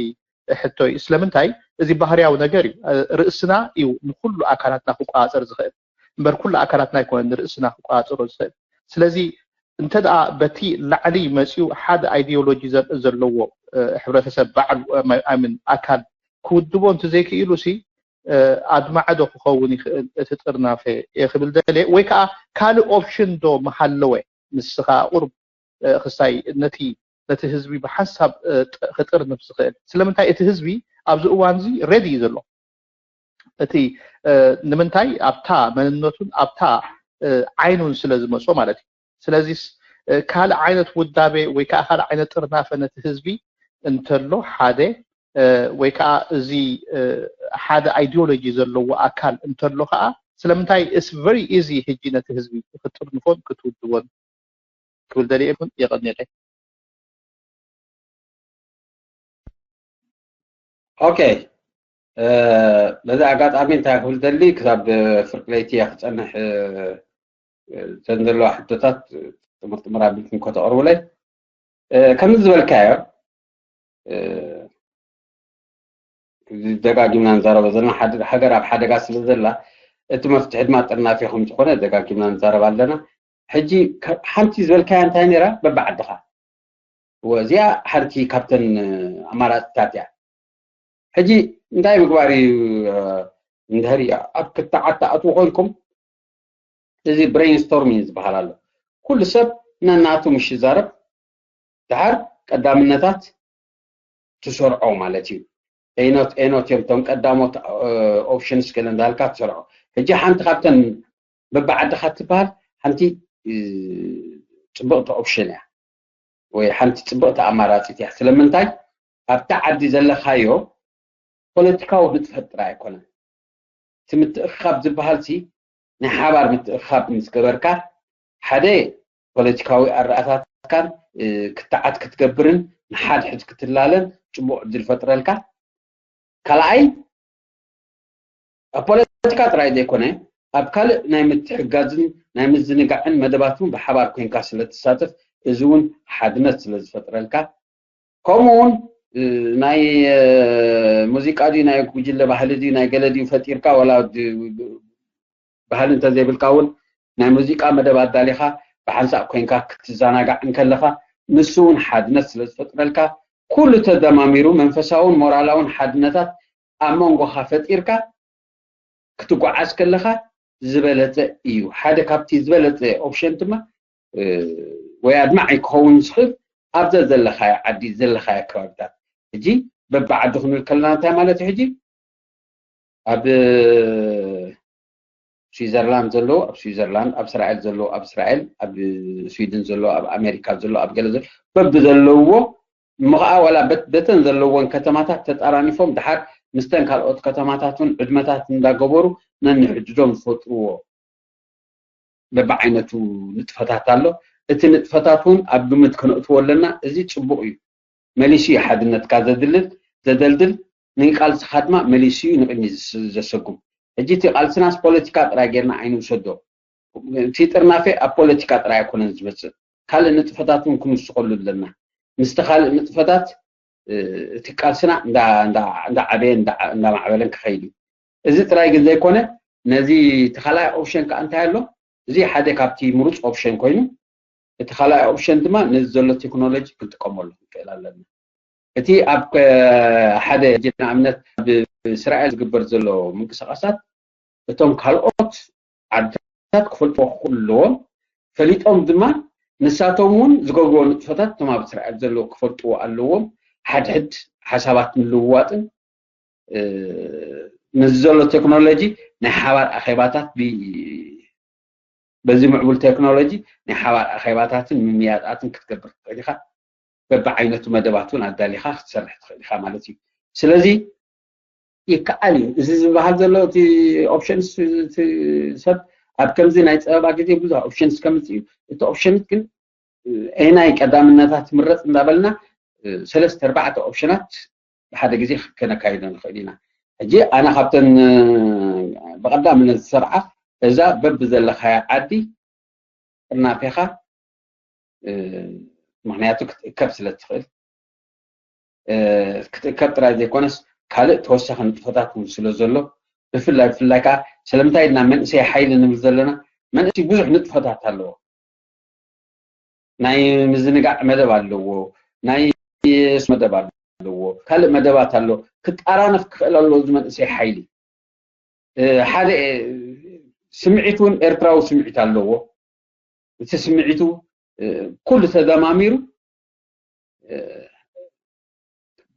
ሕቶይ ስለምንታይ እዚ ባህርያዊ ነገር እዩ ርእስና እዩ ንኩሉ ኣካላትና ክቆፃፀር ዝኽእል እምበር ኩሉ ኣካላትና ኣይኮነ ንርእስና ክቆፃፀሮ ዝኽእል ስለዚ እንተ ደኣ በቲ ላዕሊ መፅኡ ሓደ ideology ዘለዎ ሕብረተሰብ በዓል ኣምን ኣካል ክውድቦ እንተ ዘይክኢሉ ሲ ኣድማዕዶ ክኸውን ይኽእል እቲ ጥርናፈ እየ ክብል ደልየ ወይ ከዓ ካልእ option ዶ ምሃለወ ንስኻ ቁርብ ክሳይ ነቲ ነቲ ህዝቢ ብሓንሳብ ክጥርንፍ ዝኽእል ስለምንታይ እቲ ህዝቢ ኣብዚ እዋን እዚ ready እዩ ዘሎ እቲ ንምንታይ ኣብታ መንነቱን ኣብታ ዓይኑን ስለ ዝመፅኦ ማለት እዩ ስለዚስ ካልእ ዓይነት ውዳቤ ወይ ከዓ ካልእ ዓይነት ጥርናፈ ነቲ ህዝቢ እንተሎ ሓደ ወይ ከዓ እዚ ሓደ ideology ዘለዎ ኣካል እንተሎ ከዓ ስለምንታይ it's very easy ሕጂ ነቲ ህዝቢ ክትጥርንፎን ክትውድቦን ክብል ደልየ ይኹን የቐኒለ okay በዚ ኣጋጣሚ እንታይ ክብል ደሊ ክሳብ ፍርቂ ለይቲ እያ ክፀንሕ እተን ዘለዋ ሕቶታት ጥምር ጥምር ኣቢልኩም ከተቕርቡለይ ከምዚ ዝበልካዮ ደጋጊምና ንዛረቦ ዘለና ሃገር ኣብ ሓደጋ ስለ ዘላ እቲ መፍትሒ ድማ ጥርናፊ ከም ዝኾነ ደጋጊምና ንዛረብ ኣለና ሕጂ ሓንቲ ዝበልካያ እንታይ ነራ በብዓድኻ እዚኣ ሓንቲ ካብተን ኣማራፅታት እያ ሕጂ እንታይ ምግባር እዩ እንድሕር ኣብ ክትዓት ትኣትዉ ኮንኩም እዚ brainstorming ዝበሃል ኣሎ ኩሉ ሰብ ነናቱ ምሽ ይዛረብ ድሓር ቀዳምነታት ትሰርዖ ማለት እዩ ኤኖት ኤኖት እዮም እቶም ቀዳሞት options ገለ እንዳልካ ትሰርዖ ሕጂ ሓንቲ ካብተን በብዓድኻ ትበሃል ሓንቲ ፅብቕቲ option እያ ወይ ሓንቲ ፅብቕቲ ኣማራፂት እያ ስለምንታይ ኣብቲ ዓዲ ዘለኻዮ ፖለቲካዊ ንጥፈት ጥራይ ኣይኮነን እቲ ምትእኽኻብ ዝበሃል ሲ ናይ ሓባር ምትእኽኻብ ምስ ገበርካ ሓደ ፖለቲካዊ ኣረኣታትካን ክትዓት ክትገብርን ንሓድሕድ ክትላለን ፅቡቕ ዕድል ፈጥረልካ ካልኣይ ኣብ ፖለቲካ ጥራይ ዘይኮነ ኣብ ካልእ ናይ ምትሕጋዝን ናይ ምዝንጋዕን መደባት እውን ብሓባር ኮይንካ ስለ ትሳተፍ እዚ እውን ሓድነት ስለ ዝፈጥረልካ ከምኡ እውን ናይ ሙዚቃ ድዩ ናይ ጉጅለ ባህሊ ድዩ ናይ ገለ ድዩ ፈጢርካ ዋላ ባህሊ እንተዘይብልካ እውን ናይ ሙዚቃ መደብ ኣዳሊኻ ብሓንሳእ ኮይንካ ክትዘናጋዕ እንከለኻ ንሱ እውን ሓድነት ስለ ዝፈጥረልካ ኩሉ ተደማሚሩ መንፈሳውን ሞራላውን ሓድነታት ኣብ መንጎኻ ፈጢርካ ክትጓዓዝ ከለኻ ዝበለፀ እዩ ሓደ ካብቲ ዝበለፀ option ድማ ወይ ኣድማዒ ክኸውን ዝኽእል ኣብዛ ዘለኻዮ ዓዲ ዘለኻዮ ከባቢታት ሕጂ በብዓዲ ክንብል ከለና እንታይ ማለት እዩ ሕጂ ኣብ ስዊዘርላንድ ዘለዉ ኣብ ስዊዘርላንድ ኣብ እስራኤል ዘለዉ ኣብ እስራኤል ኣብ ስዊድን ዘለዉ ኣብ ኣሜሪካ ዘለዉ ኣብ ገለ በቢ ዘለውዎ እሞ ከዓ ዋላ በተን ዘለወን ከተማታት ተጣራኒፎም ድሓር ምስተን ካልኦት ከተማታት እውን ዕድመታት እንዳገበሩ ነንሕድዶም ዝፈጥርዎ በብዓይነቱ ንጥፈታት ኣሎ እቲ ንጥፈታት እውን ኣብ ግምት ከነእትዎ ኣለና እዚ ፅቡቅ እዩ መሊሱ እዩ ሓድነትካ ዘድልል ዘደልድል ንቃልስኻ ድማ መሊሱ እዩ ንቅድሚ ዘሰጉም ሕጂ እቲ ቃልስናስ ፖለቲካ ጥራይ ጌርና ኣይንውሰዶ እቲ ጥርናፌ ኣብ ፖለቲካ ጥራይ ኣይኮነን ዝመፅእ ካልእ ንጥፈታት እውን ክንውስኸሉ ኣለና ምስቲ ካልእ ንጥፈታት እቲ ቃልስና እንዳዓበየ እንዳማዕበለን ክኸይድ እዩ እዚ ጥራይ ግን ዘይኮነ ነዚ እቲ ካልኣይ ኦፕሽን ከዓ እንታይ ኣሎ እዚ ሓደ ካብቲ ምሩፅ ኦፕሽን ኮይኑ፣ እቲ ካልኣይ ኦፕሽን ድማ ነዚ ዘሎ ቴክኖሎጂ ክንጥቀመሉ ክንክእል ኣለና። እቲ ኣብ ሓደ ንኣብነት ኣብ እስራኤል ዝግበር ዘሎ ምንቅስቃሳት እቶም ካልኦት ዓድታት ክፈልጥዎ ክኽእሉ ኣለዎም። ፈሊጦም ድማ ንሳቶም እውን ዝገብርዎ ንጥፈታት እቶም ኣብ እስራኤል ዘለዉ ክፈልጥዎ ኣለዎም። ሓድሕድ ሓሳባት ምልውዋጥን ነዚ ዘሎ ቴክኖሎጂ ናይ ሓባር ኣኼባታት በዚ ምዕቡል ቴክኖሎጂ ናይ ሓባር ኣኼባታትን ምምያጣትን ክትገብር ትኽእል ኢኻ። በብዓይነቱ መደባት እውን ኣዳሊኻ ክትሰርሕ ትኽእል ኢኻ ማለት እዩ። ስለዚ ይከኣል እዩ። እዚ ዝበሃል ዘሎ እቲ ኦፕሽንስ ሰብ ኣብ ከምዚ ናይ ፀበባ ግዜ ብዙሕ ኦፕሽንስ ከምፅእ እዩ። እቲ ኦፕሽንስ ግን ኤናይ ቀዳምነታት ምረፅ እንዳበልና ሰለስተ ኣርባዕተ ኦፕሽናት ብሓደ ግዜ ከነካይዶ ንኽእል ኢና። ሕጂ ኣነ ካብተን ብቐዳምነት ዝሰርዓ እዛ በብዘለኻያ ዓዲ ጥርናፌኻ ምክንያቱ ክትእከብ ስለ ትኽእል ክትእከብ ጥራይ ዘይኮነስ ካልእ ተወሳኺ ንጥፈታት እውን ስለ ዘሎ ብፍላይ ብፍላይ ከዓ ስለምንታይ ኢልና መንእሰይ ሓይሊ ንብል ዘለና መንእሰይ ብዙሕ ንጥፈታት ኣለዎ ናይ ምዝንጋዕ መደብ ኣለዎ ናይ መደብ ኣለዎ ካልእ መደባት ኣሎ ክጣራነፍ ክኽእል ኣለዎ እዚ መንእሰይ ሓይሊ ሓደ ስምዒት እውን ኤርትራዊ ስምዒት ኣለዎ እቲ ስምዒቱ ኩሉ ተደማሚሩ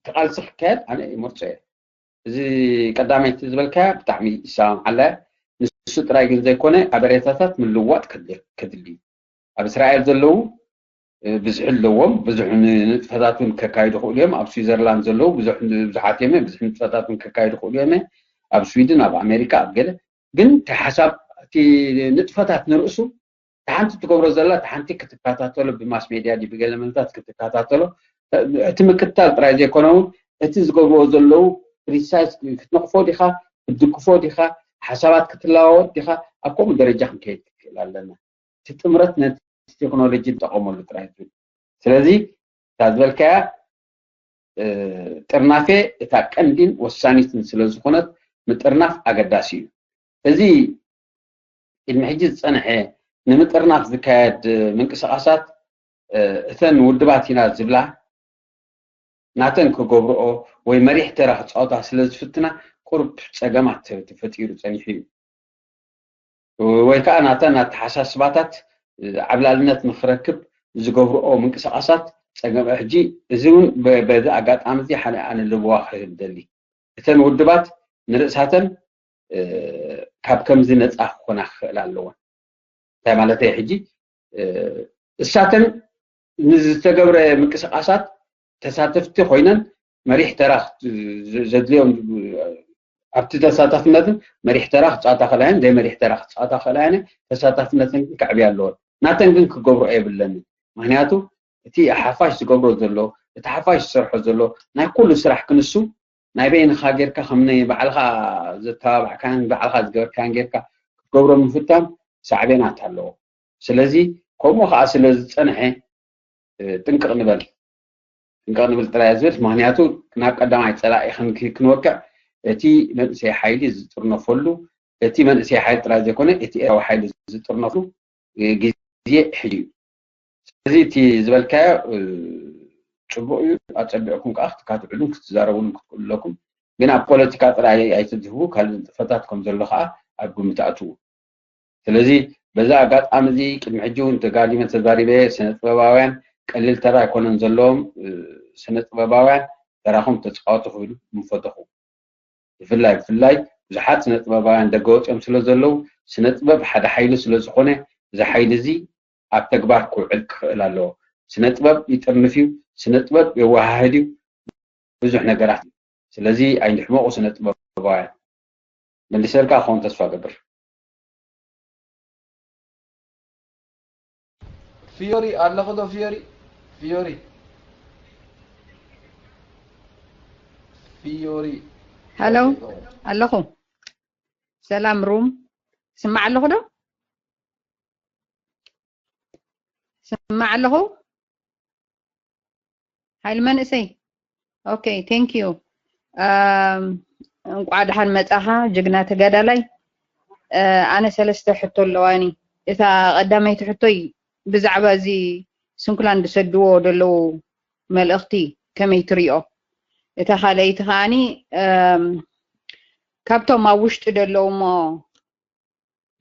ተቃልሲ ክካየድ ኣነ ይመርጾ እየ እዚ ቀዳመይቲ ዝበልካያ ብጣዕሚ ይሰማምዓላ ንሱ ጥራይ ግን ዘይኮነ ሓበሬታታት ምልዋጥ ከድሊ ኣብ እስራኤል ዘለዉ ብዙሕ ኣለዎም ብዙሕ ንጥፈታት እውን ከካይዱ ክእሉ እዮም ኣብ ስዊዘርላንድ ዘለዉ ብዙሓት እዮም ብዙሕ ንጥፈታት እውን ከካይዱ ክእሉ እዮም ኣብ ስዊድን ኣብ ኣሜሪካ ኣብ ገለ ግን እቲ ሓሳብ እቲ ንጥፈታት ንርእሱ እቲ ሓንቲ ትገብሮ ዘላ እቲ ሓንቲ ክትከታተሎ ብማስ ሜድያ ድዩ ብገለ መንታት ክትከታተሎ እቲ ምክትታል ጥራይ ዘይኮነ እውን እቲ ዝገብርዎ ዘለዉ ፕሪሳይስ ክትነቕፎ ዲኻ ክትድግፎ ዲኻ ሓሳባት ክትለዋወጥ ዲኻ ኣብ ከምኡ ደረጃ ክንከይድ ክንክእል ኣለና እቲ ጥምረት ነቲ ቴክኖሎጂ ንጠቐመሉ ጥራይ ዝብል ስለዚ እታ ዝበልካያ ጥርናፌ እታ ቀንዲን ወሳኒትን ስለ ዝኾነት ምጥርናፍ ኣገዳሲ እዩ። እዚ ቅድሚ ሕጂ ዝፀንሐ ንምጥርናፍ ዝካየድ ምንቅስቃሳት እተን ውድባት ኢና ዝብላ ናተን ክገብርኦ ወይ መሪሕ ተራ ክፃወታ ስለ ዝፍትና ቁሩብ ፀገማት ተፈጢሩ ፀኒሑ እዩ። ወይ ከዓ ናተን ኣተሓሳስባታት ዓብላልነት ንክረክብ ዝገብርኦ ምንቅስቃሳት ፀገም ሕጂ እዚ እውን በዚ ኣጋጣሚ እዚ ሓደ ኣነ ልብዋ ክህብ ደሊ እተን ውድባት ንርእሳተን ካብ ከምዚ ነፃ ክኾና ክኽእል ኣለወን እንታይ ማለት ሕጂ እሳተን ንዝተገብረ ምንቅስቃሳት ተሳተፍቲ ኮይነን መሪሕ ተራ ዘድልዮም ኣብቲ ተሳታፍነትን መሪሕ ተራ ክፃወታ ክእላየን ዘይመሪሕ ተራ ክፃወታ ክእላየን ተሳታፍነትን ከዕብያ ኣለወን ናተን ግን ክገብሮ የብለንን ምክንያቱ እቲ ሓፋሽ ዝገብሮ ዘሎ እቲ ሓፋሽ ዝሰርሖ ዘሎ ናይ ኩሉ ስራሕ ክንሱ ናይ በይንኻ ጌርካ ከም ናይ ባዕልኻ ዘተባባዕካን ባዕልኻ ዝገበርካን ጌርካ ክትገብሮ ምፍታን ሳዕቤናት ኣለዎ ስለዚ ከምኡ ከዓ ስለ ዝፀንሐ ጥንቅቕ ንበል ጥንቅቕ ንብል ጥራይ ዝብል ምክንያቱ ናብ ቀዳማይ ፀላኢ ክንወቅዕ እቲ መንእሰይ ሓይሊ ዝጥርነፈሉ እቲ መንእሰይ ሓይሊ ጥራይ ዘይኮነ እቲ ኤርትራዊ ሓይሊ ዝጥርነፍሉ ግዜ ሕጂ እዩ ስለዚ እቲ ዝበልካዮ ፅቡቅ እዩ ኣፀቢዕኩም ከዓ ክትካትዕሉን ክትዛረብሉን ክትክእሉ ኣለኩም ግን ኣብ ፖለቲካ ጥራይ ኣይትድህቡ ካልእ ንጥፈታት ከም ዘሎ ከዓ ኣብ ግምት ኣትዉ ስለዚ በዚ ኣጋጣሚ እዚ ቅድሚ ሕጂ እውን ተጋዲመ ተዛሪበ ስነ ጥበባውያን ቀሊል ተራ ኣይኮነን ዘለዎም ስነ ጥበባውያን ተራኹም ተፃወቱ ክብል ምፈተኹ ብፍላይ ብፍላይ ብዙሓት ስነ ጥበባውያን ደገ ወፂኦም ስለ ዘለዉ ስነ ጥበብ ሓደ ሓይሊ ስለ ዝኾነ እዚ ሓይሊ እዚ ኣብ ተግባር ክውዕል ክኽእል ኣለዎ ስነ ጥበብ ይጥርንፍ እዩ ስነ ጥበብ የወሃህድ እዩ ብዙሕ ነገራት እዩ ስለዚ ኣይንሕመቑ ስነ ጥበባውያን መሊሰልካ ክኸውን ተስፋ ገብር ፊዮሪ ኣለኹ ዶ ፊዮሪ ፊዮሪ ፊዮሪ ሃሎ ኣለኹ ሰላም ሩም ስማዕ ኣለኹ ዶ ስማዕ ኣለኹ ሓይል መንእሰይ okay thank you እንቋዕ ደሓን መጻኻ ጅግና ተጋዳላይ ኣነ ሰለስተ ሕቶ ኣለዋኒ እታ ቀዳመይቲ ሕቶይ ብዛዕባ እዚ ስንኩላን ዝሰድዎ ዘለዉ መልእኽቲ ከመይ ትሪኦ? እታ ካልኣይቲ ከዓኒ፣ እም፣ ካብቶም ኣብ ውሽጢ ዘለዉ እሞ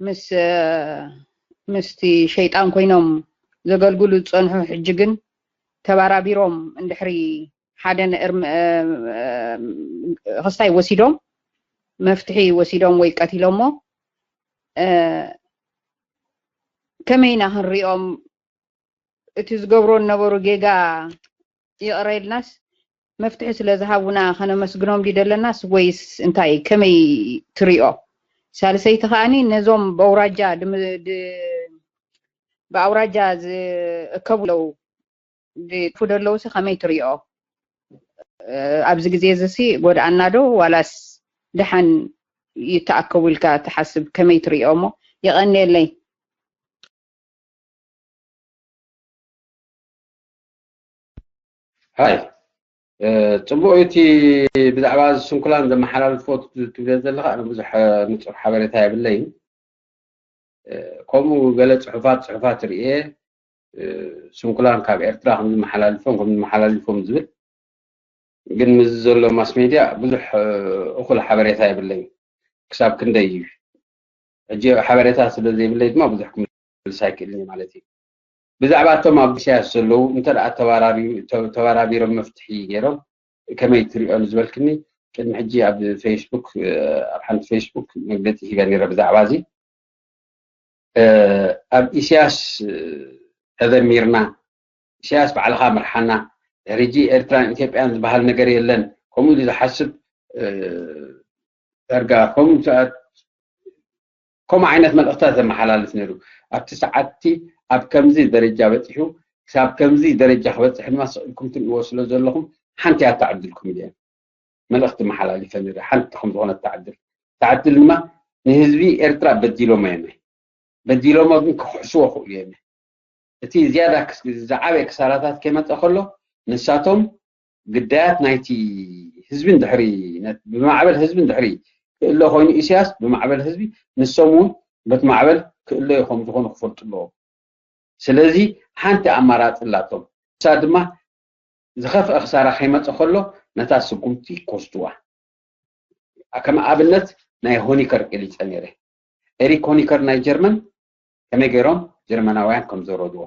ምስ፣ እ፣ ምስቲ ሸይጣን ኮይኖም ዘገልግሉ ዝጸንሑ፣ ሕጂ ግን ተባራቢሮም እንድሕሪ ሓደ ን-፣ እርም-፣ እ፣ እ፣ ክስታይ ወሲዶም፣ መፍትሒ ወሲዶም ወይ ቀቲሎሞ፣ እ፣ ከመይ ኢና ክንሪኦም? እቲ ዝገብሮ ዝነበሩ ጌጋ ይቕረ ኢልናስ፣ መፍትሒ ስለ ዝሃቡና ከነመስግኖም ድዩ ደለናስ ወይስ እንታይ? ከመይ ትሪኦ? ሳልሰይቲ ከኣኒ ነዞም በውራጃ ድም-፣ ድ-፣ ብኣውራጃ ዝእከቡ ኣለዉ፣ ድጥፉ ደለዉ ሲ ከመይ ትሪኦ? እ፣ ኣብዚ ግዜ እዚ ሲ ጎድኣና ዶ ዋላስ ደሓን ይተኣከቡ ኢልካ ትሓስብ? ከመይ ትሪኦ እሞ? የቐንየለይ። ሃይ፣ እ፣ ጽቡቕ እዩ። እቲ ብዛዕባ እዚ ስንኩላን ዘመሓላልፎ ት-፣ ትብለ ዘለኻ፣ ኣነ ብዙሕ፣ እ፣ ንጹር ሓበሬታ የብለይን። እ፣ ከምኡ ገለ ጽሑፋት፣ ጽሑፋት ርእየ፣ እ፣ ስንኩላን ካብ ኤርትራ ከም ዝመሓላልፎም፣ ከም ዝመሓላልፎም ዝብል፣ ግን ምስዚ ዘሎ ማስ ሜድያ ብዙሕ፣ እ፣ እኹል ሓበሬታ የብለይን። ክሳብ ክንደይ እዩ? ሕጂ ሓበሬታ ስለ ዘይብለይ ድማ ብዙሕ ክምልስ ኣይክእልን እየ ማለት እዩ። ብዛዕባ እቶም ኣብ ኢሳያስ ዘለዉ እንተ ደኣ ተባራሪ-፣ ተ-፣ ተባራቢሮም መፍትሒ ገይሮም ከመይ ትሪኦ ንዝበልክኒ፣ ቅድሚ ሕጂ ኣብ ፌስቡክ፣ እ፣ ኣብ ሓንቲ ፌስቡክ መግለጺ ሂበ ነይረ ብዛዕባ እዚ። እ፣ ኣብ ኢሳያስ፣ እ፣ ተዘሚርና፣ ኢሳያስ ባዕልኻ ምርሓና፣ ድሕሪ ሕጂ ኤርትራን ኢትዮጵያን ዝበሃል ነገር የለን፣ ከምኡ ኢሉ ዝሓስብ፣ እ፣ ዳርጋ ከምኡ ሰ-፣ ከምኡ ዓይነት መልእኽታት ዘመሓላልፍ ነይሩ። ኣብቲ ሰዓትቲ ኣብ ከምዚ ደረጃ በጺሑ፣ ክሳብ ከምዚ ደረጃ ክበጽሕ ድማ ስቕ ኢልኩም ትርእይዎ ስለ ዘለኹም፣ ሓንቲ እያ እታ ዕድልኩም ኢለ መልእኽቲ መሓላሊፈ ነይረ። ሓንቲ ከም ዝኾነት እታ ዕድል፣ እታ ዕድል ድማ ንህዝቢ ኤርትራ በዲሎሞ እዮም። በዲሎሞ ግን ክኽሕስዎ ክእሉ እዮም። እቲ ዝያዳ ክስ-፣ ዝዓበየ ክሳራታት ከይመጸ ከሎ፣ ንሳቶም ግዳያት ናይቲ ህዝቢ እንድሕሪ፣ ነት-፣ ብማዕበል ህዝቢ እንድሕሪ ክእሎ ኮይኑ ኢሳያስ፣ ብማዕበል ህዝቢ፣ ንሶም እውን በቲ ማዕበል ክእለዩ ከም ዝኾኑ ክፈልጡ ኣለዎም። ስለዚ ሓንቲ ኣማራጺ ኣላቶም። ንሳ ድማ ዝኸፍአ ክሳራ ከይመጸ ከሎ ነታ ስጉምቲ ክወስድዋ። ከም ኣብነት ናይ ሆኒከር ገሊጸ ነይረ። ኤሪክ ሆኒከር ናይ ጀርመን ከመይ ገይሮም ጀርመናውያን ከም ዘረድዎ።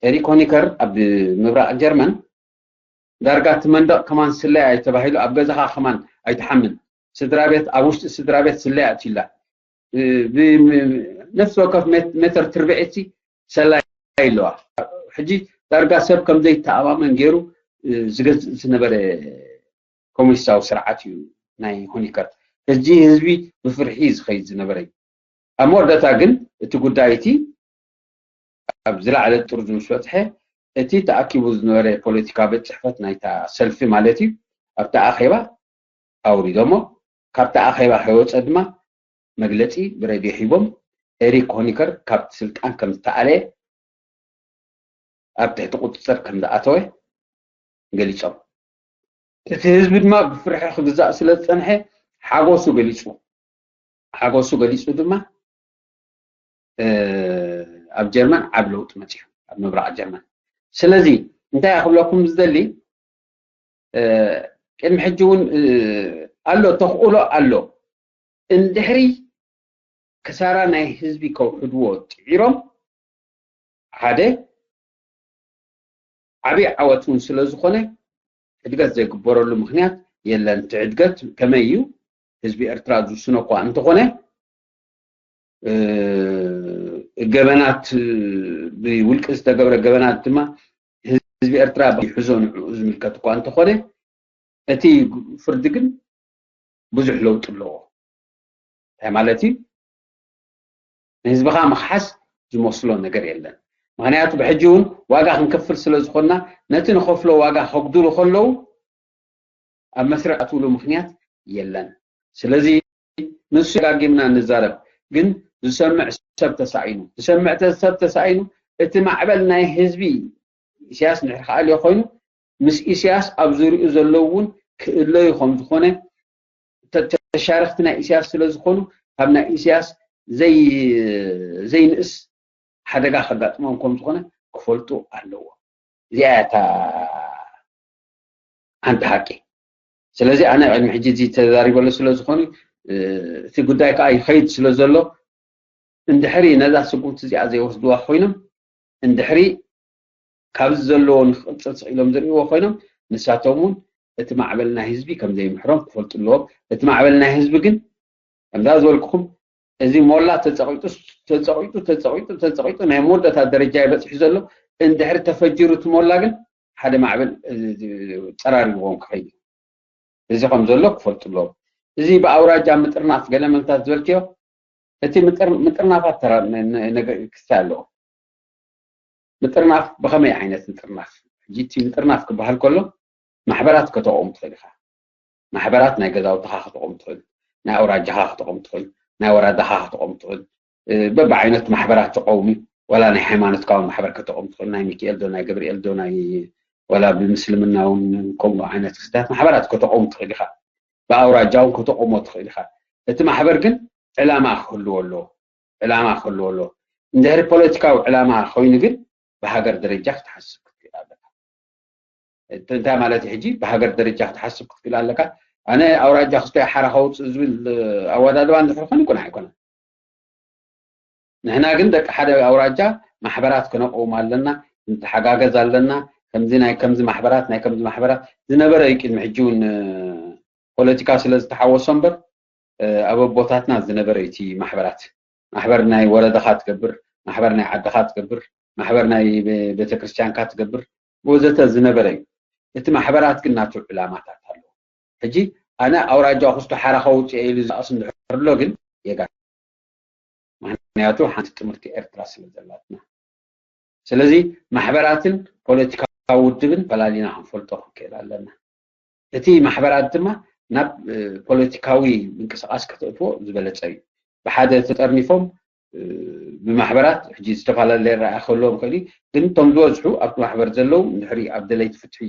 ኤሪክ ሆኒከር ኣብ ምብራቕ ጀርመን ዳርጋ እቲ መንደቕ ከማን ስለያ እዩ ተባሂሉ፣ ኣብ ገዛኻ ከማን ኣይትሓምን። ስድራ ቤት፣ ኣብ ውሽጢ ስድራ ቤት ስለያ ኣትዩላ። ብ-፣ ብ-፣ ነፍሲ ወከፍ ሜት-፣ ሜተር ትርብዒት ሰላይ ኣለዋ። ሕጂ ዳርጋ ሰብ ከም ዘይተኣማመን ገይሩ፣ እ፣ ዝገዝእ ዝነበረ ኮሙኒስታዊ ስርዓት እዩ ናይ ሆኒከር። ሕጂ ህዝቢ ብፍርሒ እዩ ዝኸይድ ዝነበረ እዩ። ኣብ መወዳእታ ግን እቲ ጉዳይ እቲ ኣብ ዝለዓለ ጥርዙ ምስ በጽሐ፣ እቲ ተኣኪቡ ዝነበረ ፖለቲካ ቤት ጽሕፈት ናይታ ሰልፊ ማለት እዩ፣ ኣብቲ ኣኼባ ኣውሪዶሞ። ካብቲ ኣኼባ ከይወጸ ድማ መግለጺ ብሬድዮ ሂቦም፣ ኤሪክ ሆኒከር ካብቲ ስልጣን ከም ዝተኣለየ፣ ኣብ ትሕቲ ቁጽጽር ከም ዝኣተወ ገሊጾም። እቲ ህዝቢ ድማ ብፍርሒ ክግዛእ ስለ ዝጸንሐ ሓጎሱ ገሊጹ። ሓጎሱ ገሊጹ ድማ፣ እ፣ ኣብ ጀርመን ዓቢ ለውጢ መጺኡ፣ ኣብ ምብራቕ ጀርመን። ስለዚ እንታይ እየ ክብለኩም ዝደሊ፣ እ፣ ቅድሚ ሕጂ እውን፣ እ፣ ኣሎ፣ ተኽእሎ ኣሎ። እንድሕሪ ክሳራ ናይ ህዝቢ ከውሕድዎ ጽዒሮም፣ ሓደ ዓብዪ ዓወት እውን ስለ ዝኾነ፣ ሕድገት ዘይግበረሉ ምኽንያት የለን። እቲ ሕድገት ከመይ እዩ? ህዝቢ ኤርትራ ዝውስኖ እኳ እንተኾነ፣ እ፣ ገበናት፣ ብውልቂ ዝተገብረ ገበናት ድማ ህዝቢ ኤርትራ ይሕዞ ንዕኡ ዝምልከት እኳ እንተኾነ፣ እቲ ፍርዲ ግን ብዙሕ ለውጢ ኣለዎ። እንታይ ማለት እዩ? ንህዝብኻ ምኽሓስ ዝመስሎ ነገር የለን። ምኽንያቱ ብሕጂ እውን ዋጋ ክንከፍል ስለ ዝኾንና፣ ነቲ ንኸፍሎ ዋጋ ከጉድሉ ከለዉ ኣብ መስርዕ ኣትውሉ ምኽንያት የለን። ስለዚ ንሱ ደጋጊምና ንዛረብ፣ ግን ዝሰምዕ ሰብ ተሳኢኑ፣ ዝሰምዕ ተ-፣ ሰብ ተሳኢኑ፣ እቲ ማዕበል ናይ ህዝቢ ኢሳያስ እንድሕር ክኣልዮ ኮይኑ፣ ምስ ኢሳያስ ኣብ ዙሪኡ ዘለዉ እውን ክእለዩ ከም ዝኾነ፣ ተ-፣ ተሻረኽቲ ናይ ኢሳያስ ስለ ዝኾኑ፣ ካብ ናይ ኢሳያስ ዘይ-፣ ዘይንእስ ሓደጋ ከጋጥሞም ከም ዝኾነ ክፈልጡ ኣለዎ። እዚኣ እያ እታ ሓንቲ ሓቂ። ስለዚ ኣነ ቅድሚ ሕጂ እዚ ተዛሪበሉ ስለ ዝኾኑ እቲ ጉዳይ ከዓ ይኸይድ ስለ ዘሎ እንድሕሪ ነዛ ስጉምቲ እዚኣ ዘይወስድዋ ኮይኖም እንድሕሪ ካብዚ ዘለዎ ንክቕፅል ስቕ ኢሎም ዝርእይዎ ኮይኖም ንሳቶም እውን እቲ ማዕበል ናይ ህዝቢ ከም ዘይምሕሮም ክፈልጡ ኣለዎም። እቲ ማዕበል ናይ ህዝቢ ግን ከምዛ ዝበልኩኹም እዚ ሞላ ተፀቂጡ ተፀቂጡ ተፀቂጡ ተፀቂጡ ናይ መወዳእታ ደረጃ ይበፅሕ ዘሎ። እንድሕሪ ተፈጂሩ እቲ ሞላ ግን ሓደ ማዕበል ፀራሪግዎም ክኸይድ እዚ ከም ዘሎ ክፈልጡ ኣለዎም። እዚ ብኣውራጃ ምጥርናፍ ገለ መንታት ዝበልክዮ እቲ ምጥርናፋት ክስታይ ኣለዎ። ምጥርናፍ ብኸመይ ዓይነት ምጥርናፍ? ሕጂ እቲ ምጥርናፍ ክበሃል ከሎ ማሕበራት ከተቆም ትኽእል ኢኻ። ማሕበራት ናይ ገዛውትኻ ከተቆም ትኽእል፣ ናይ ኣውራጃኻ ከተቆም ትኽእል፣ ናይ ወራዳኻ ከተቆም ትኽእል። በብዓይነት ማሕበራት ተቆውሚ፣ ዋላ ናይ ሃይማኖትካ እውን ማሕበር ከተቆም ትኽእል፣ ናይ ሚካኤል ዶ ናይ ገብርኤል ዶ ናይ ዋላ ብምስልምና እውን ከምኡ ዓይነት ክስታት ማሕበራት ከተቆም ትኽእል ኢኻ። ብኣውራጃ እውን ከተቆሞ ትኽእል ኢኻ። እቲ ማሕበር ግን ዕላማ ክህልዎ ኣለዎ። ዕላማ ክህልዎ ኣለዎ። እንድሕሪ ፖለቲካዊ ዕላማ ኮይኑ ግን ብሃገር ደረጃ ክትሓስብ ክትክእል ኣለካ። እንታይ ማለት እዩ? ሕጂ ብሃገር ደረጃ ክትሓስብ ክትክእል ኣለካ። ኣነ ኣውራጃ ክስታይ ሓራ ከውፅእ ዝብል ኣወዳድባ እንድሕር ኮይኑ ይኮነ ኣይኮነን። ንሕና ግን ደቂ ሓደ ኣውራጃ ማሕበራት ክነቀውም ኣለና፣ ንተሓጋገዝ ኣለና። ከምዚ ናይ ከምዚ ማሕበራት ናይ ከምዚ ማሕበራት ዝነበረ እዩ። ቅድሚ ሕጂ እውን ፖለቲካ ስለ ዝተሓወሶ እምበር ኣብ ኣቦታትና ዝነበረ እዩ እቲ ማሕበራት። ማሕበር ናይ ወረዳኻ ትገብር፣ ማሕበር ናይ ዓድኻ ትገብር፣ ማሕበር ናይ ቤተክርስትያንካ ትገብር ወዘተ ዝነበረ እዩ። እቲ ማሕበራት ግን ናቱ ዕላማታት ኣለዎ። ሕጂ ኣነ ኣውራጃ ኩስቶ ሓራ ከውፅእ ኢሉ ዝኣስ እንድሕር ኣሎ ግን የጋ ምክንያቱ ሓንቲ ጥምርቲ ኤርትራ ስለ ዘላትና። ስለዚ ማሕበራትን ፖለቲካዊ ውድብን ፈላሊና ክንፈልጦ ክንክእል ኣለና። እቲ ማሕበራት ድማ ናብ ፖለቲካዊ ምንቅስቃስ ከተእትዎ ዝበለፀ እዩ። ብሓደ ተጠርኒፎም ብማሕበራት ሕጂ ዝተፈላለየ ረኣያ ክህልዎም ክእል ግን እቶም ዝበዝሑ ኣብቲ ማሕበር ዘለዉ እንድሕሪ ኣብ ደለይቲ ፍትሒ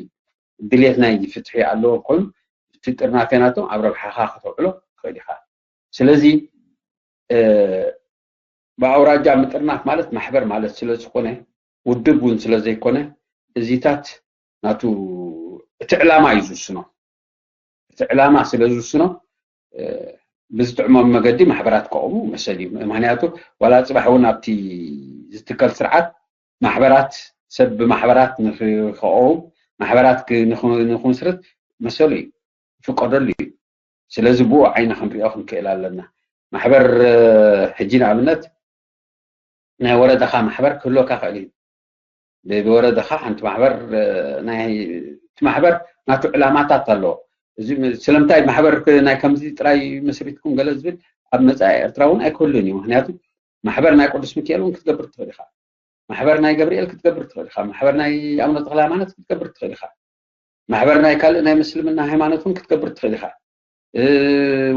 ድሌት ናይ ፍትሒ ኣለዎም ኮይኑ እቲ ጥርናፌ ናቶም ኣብ ረብሓኻ ከተውዕሎ ትኽእል ኢኻ። ስለዚ ብኣውራጃ ምጥርናፍ ማለት ማሕበር ማለት ስለ ዝኾነ ውድብ እውን ስለ ዘይኮነ እዚታት ናቱ እቲ ዕላማ እዩ ዝውስኖ። እቲ ዕላማ ስለ ዝውስኖ ብዝጥዕሞም መገዲ ማሕበራት ከቆሙ መሰል እዩ። ምክንያቱ ዋላ ፅባሕ እውን ኣብቲ ዝትከል ስርዓት ማሕበራት ሰብ ብማሕበራት ንክኸው ማሕበራት ንክምስርት መሰሉ እዩ፣ ይፍቀደሉ እዩ። ስለዚ ብኡ ዓይኒ ክንሪኦ ክንክእል ኣለና። ማሕበር ሕጂ ንኣብነት ናይ ወረዳኻ ማሕበር ክህልወካ ክእል እዩ። ብወረዳኻ ሓንቲ ማሕበር ናይ እቲ ማሕበር ናቱ ዕላማታት ኣለዎ። እዚ ስለምንታይ ማሕበር ናይ ከምዚ ጥራይ መስሪትኩም ገለ ዝብል ኣብ መፃኢ ኤርትራ እውን ኣይክህሉን እዩ። ምክንያቱ ማሕበር ናይ ቅዱስ ሚካኤል እውን ክትገብር ትኽእል ኢኻ። ማሕበር ናይ ገብርኤል ክትገብር ትኽእል ኢኻ። ማሕበር ናይ ኣቡነ ተክለ ሃይማኖት ክትገብር ትኽእል ኢኻ። ማሕበር ናይ ካልእ ናይ ምስልምና ሃይማኖት እውን ክትገብር ትኽእል ኢኻ።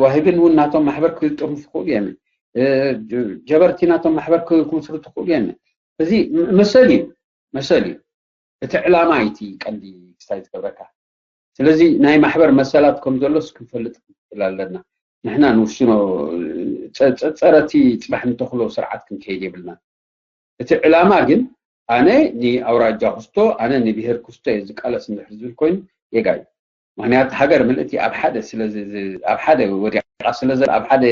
ዋሂብን እውን ናቶም ማሕበር ክጥርንፉ ክኽእሉ እዮም። ጀበርቲ ናቶም ማሕበር ክምስርቱ ክኽእሉ እዮም። እዚ መሰል እዩ፣ መሰል እዩ። እቲ ዕላማ እዩ እቲ ቀንዲ ክስታይ ዝገብረካ። ስለዚ ናይ ማሕበር መሰላት ከም ዘሎስ ክንፈልጥ ንክእል ኣለና። ንሕና ንውስኖ ጸረቲ ጽባሕ ንተኽሎ ስርዓት ክንከይድ የብልና። እቲ ዕላማ ግን ኣነ ንኣውራጃ ክስቶ ኣነ ንብሄር ክስቶ እየ ዝቃለስ እንድሕር ዝብል ኮይኑ ጌጋ እዩ። ምክንያቱ ሃገር ምልእቲ ኣብ ሓደ ስለ ኣብ ሓደ ወዲቃ ስለ ዘላ ኣብ ሓደ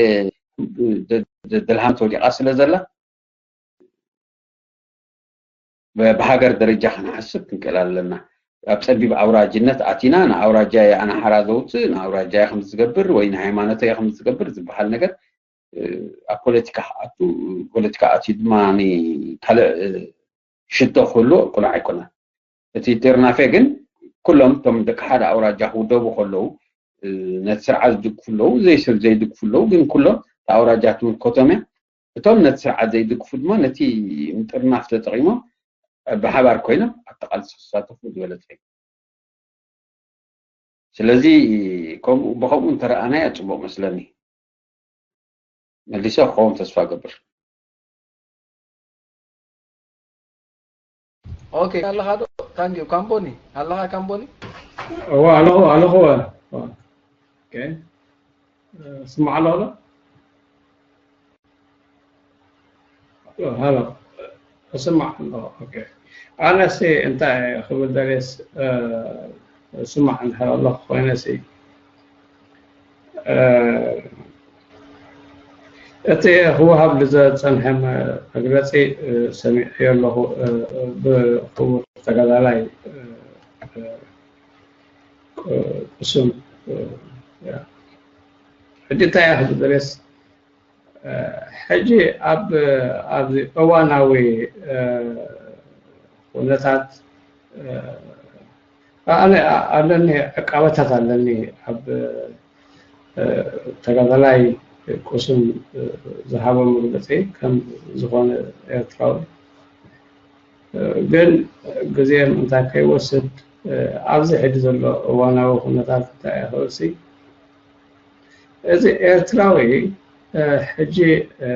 ደልሃምቲ ወዲቃ ስለ ዘላ ብሃገር ደረጃ ክንሓስብ ክንክእል ኣለና። ኣብ ጸቢብ ኣውራጅነት ኣቲና ንኣውራጃ ኣነ ሓራ ዘውፅእ ንኣውራጃ ከም ዝገብር ወይ ንሃይማኖት ከም ዝገብር ዝበሃል ነገር ኣብ ፖለቲካ ክኣቱ ፖለቲካ ኣትዩ ድማ ካልእ ሽቶ ክህሉ ቅኑዕ ኣይኮነን። እቲ ጥርናፌ ግን ኩሎም እቶም ደቂ ሓደ ኣውራጃ ክውደቡ ከለዉ ነቲ ስርዓት ዝድግፉ ኣለዉ፣ ዘይስር ዘይድግፉ ኣለዉ፣ ግን ኩሎም ኣውራጃ ትምልከቶም እያ። እቶም ነቲ ስርዓት ዘይድግፉ ድማ ነቲ ምጥርናፍ ተጠቒሞም ብሓባር ኮይኖም ኣብቲ ቃልሲ ክሳተፉ ዝበለፀ እዩ። ስለዚ ከምኡ ብኸምኡ እንተረኣናያ ፅቡቕ መስለኒ። መሊሰ ክኸውን ተስፋ ገብር። ኦኬ ኣለኻ ዶ? ታንኪዩ። ካምቦኒ ኣለኻ? ካምቦኒ እዋ ኣለኹ ኣለኹ። ኦኬ ስማዕ ኣሎ ኣሎ። ሃሎ እስማዕ ኣለኹ። ኦኬ። ኣነሲ እንታይ ክብል ደልየስ፣ እ፣ እስማዕ እንድሕር ኣለኹ ኮይነሲ፣ እ፣ እቲ ክወሃብ ዝጸንሐ መ-፣ መግለጺ፣ እ፣ ሰሚዐዮ ኣለኹ፣ እ፣ ብክቡር ተጋዳላይ፣ እ፣ እ፣ ቁሱን፣ እ፣ ያ። ሕጂ እንታይ እያ ክብል ደልየስ፣ እ፣ ሕጂ ኣብ፣ ኣብዚ እዋናዊ፣ እ፣ ኩነታት፣ እ፣ ኣነ ኣለኒ ዕቃበታት ኣለኒ ኣብ፣ እ፣ ተጋዳላይ ቁሱን፣ እ፣ ዝሃቦ መግለጺ ከም ዝኾነ ኤርትራዊ። እ፣ ግን ግዜ ምእንታይ ከይወስድ፣ እ፣ ኣብዚ ሕጂ ዘሎ እዋናዊ ኩነታት እንታይ እዩ ክብልሲ፣ እዚ ኤርትራዊ፣ እ፣ ሕጂ፣ እ፣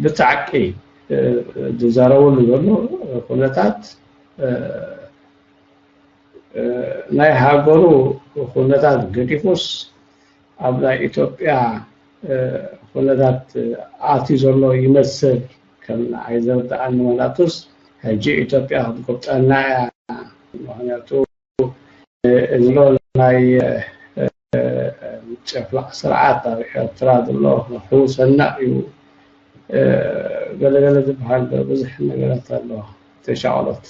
ብጻዕቂ፣ እ፣ ዝዛረበሉ ዘሎ ኩነታት፣ እ፣ እ፣ ናይ ሃገሩ ኩነታት ገዲፉስ ኣብ ናይ ኢትዮጵያ፣ እ፣ ኩነታት ኣትዩ ዘሎ ይመስል። ከም ንዓይ ዝርድኣኒ መላቱስ ሕጂ ኢትዮጵያ ክትጎብጠና እያ። ምኽንያቱ፣ እ፣ ዘሎ ናይ፣ እ፣ ጨፍላቕ ስርዓት ኣብ ኤርትራ ዘሎ ክሕውሰና እዩ። እ፣ ገለገለ ዝበሃል ብዙሕ ነገራት ኣሎ፣ ተሻቕሎት።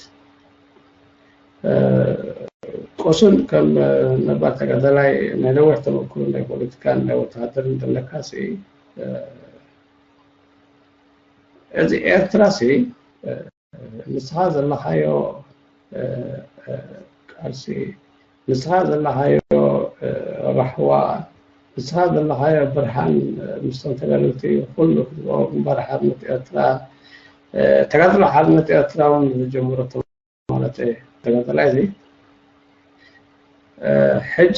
እ፣ ቁሱን ከም ነባር ተጋዳላይ ናይ ነዊሕ ተመክሮ ናይ ፖለቲካን ናይ ወተሃደርን ዘለካሲ፣ እ፣ እዚ ኤርትራሲ፣ እ፣ ንስኻ ዘለኻዮ፣ እ፣ እ፣ ቃልሲ፣ ንስኻ ዘለኻዮ፣ እ፣ ራህዋ፣ ንስኻ ዘለኻዮ ብርሃን፣ እ፣ ምስቶም ተጋደልቲ ኩሉ ክትገብሮ ግንባር ሓርነት ኤርትራ፣ እ፣ ተጋድሎ ሓርነት ኤርትራ እውን ዝጀመረቶ ማለት ተጋዳላይ እዚ፣ እ፣ ሕጂ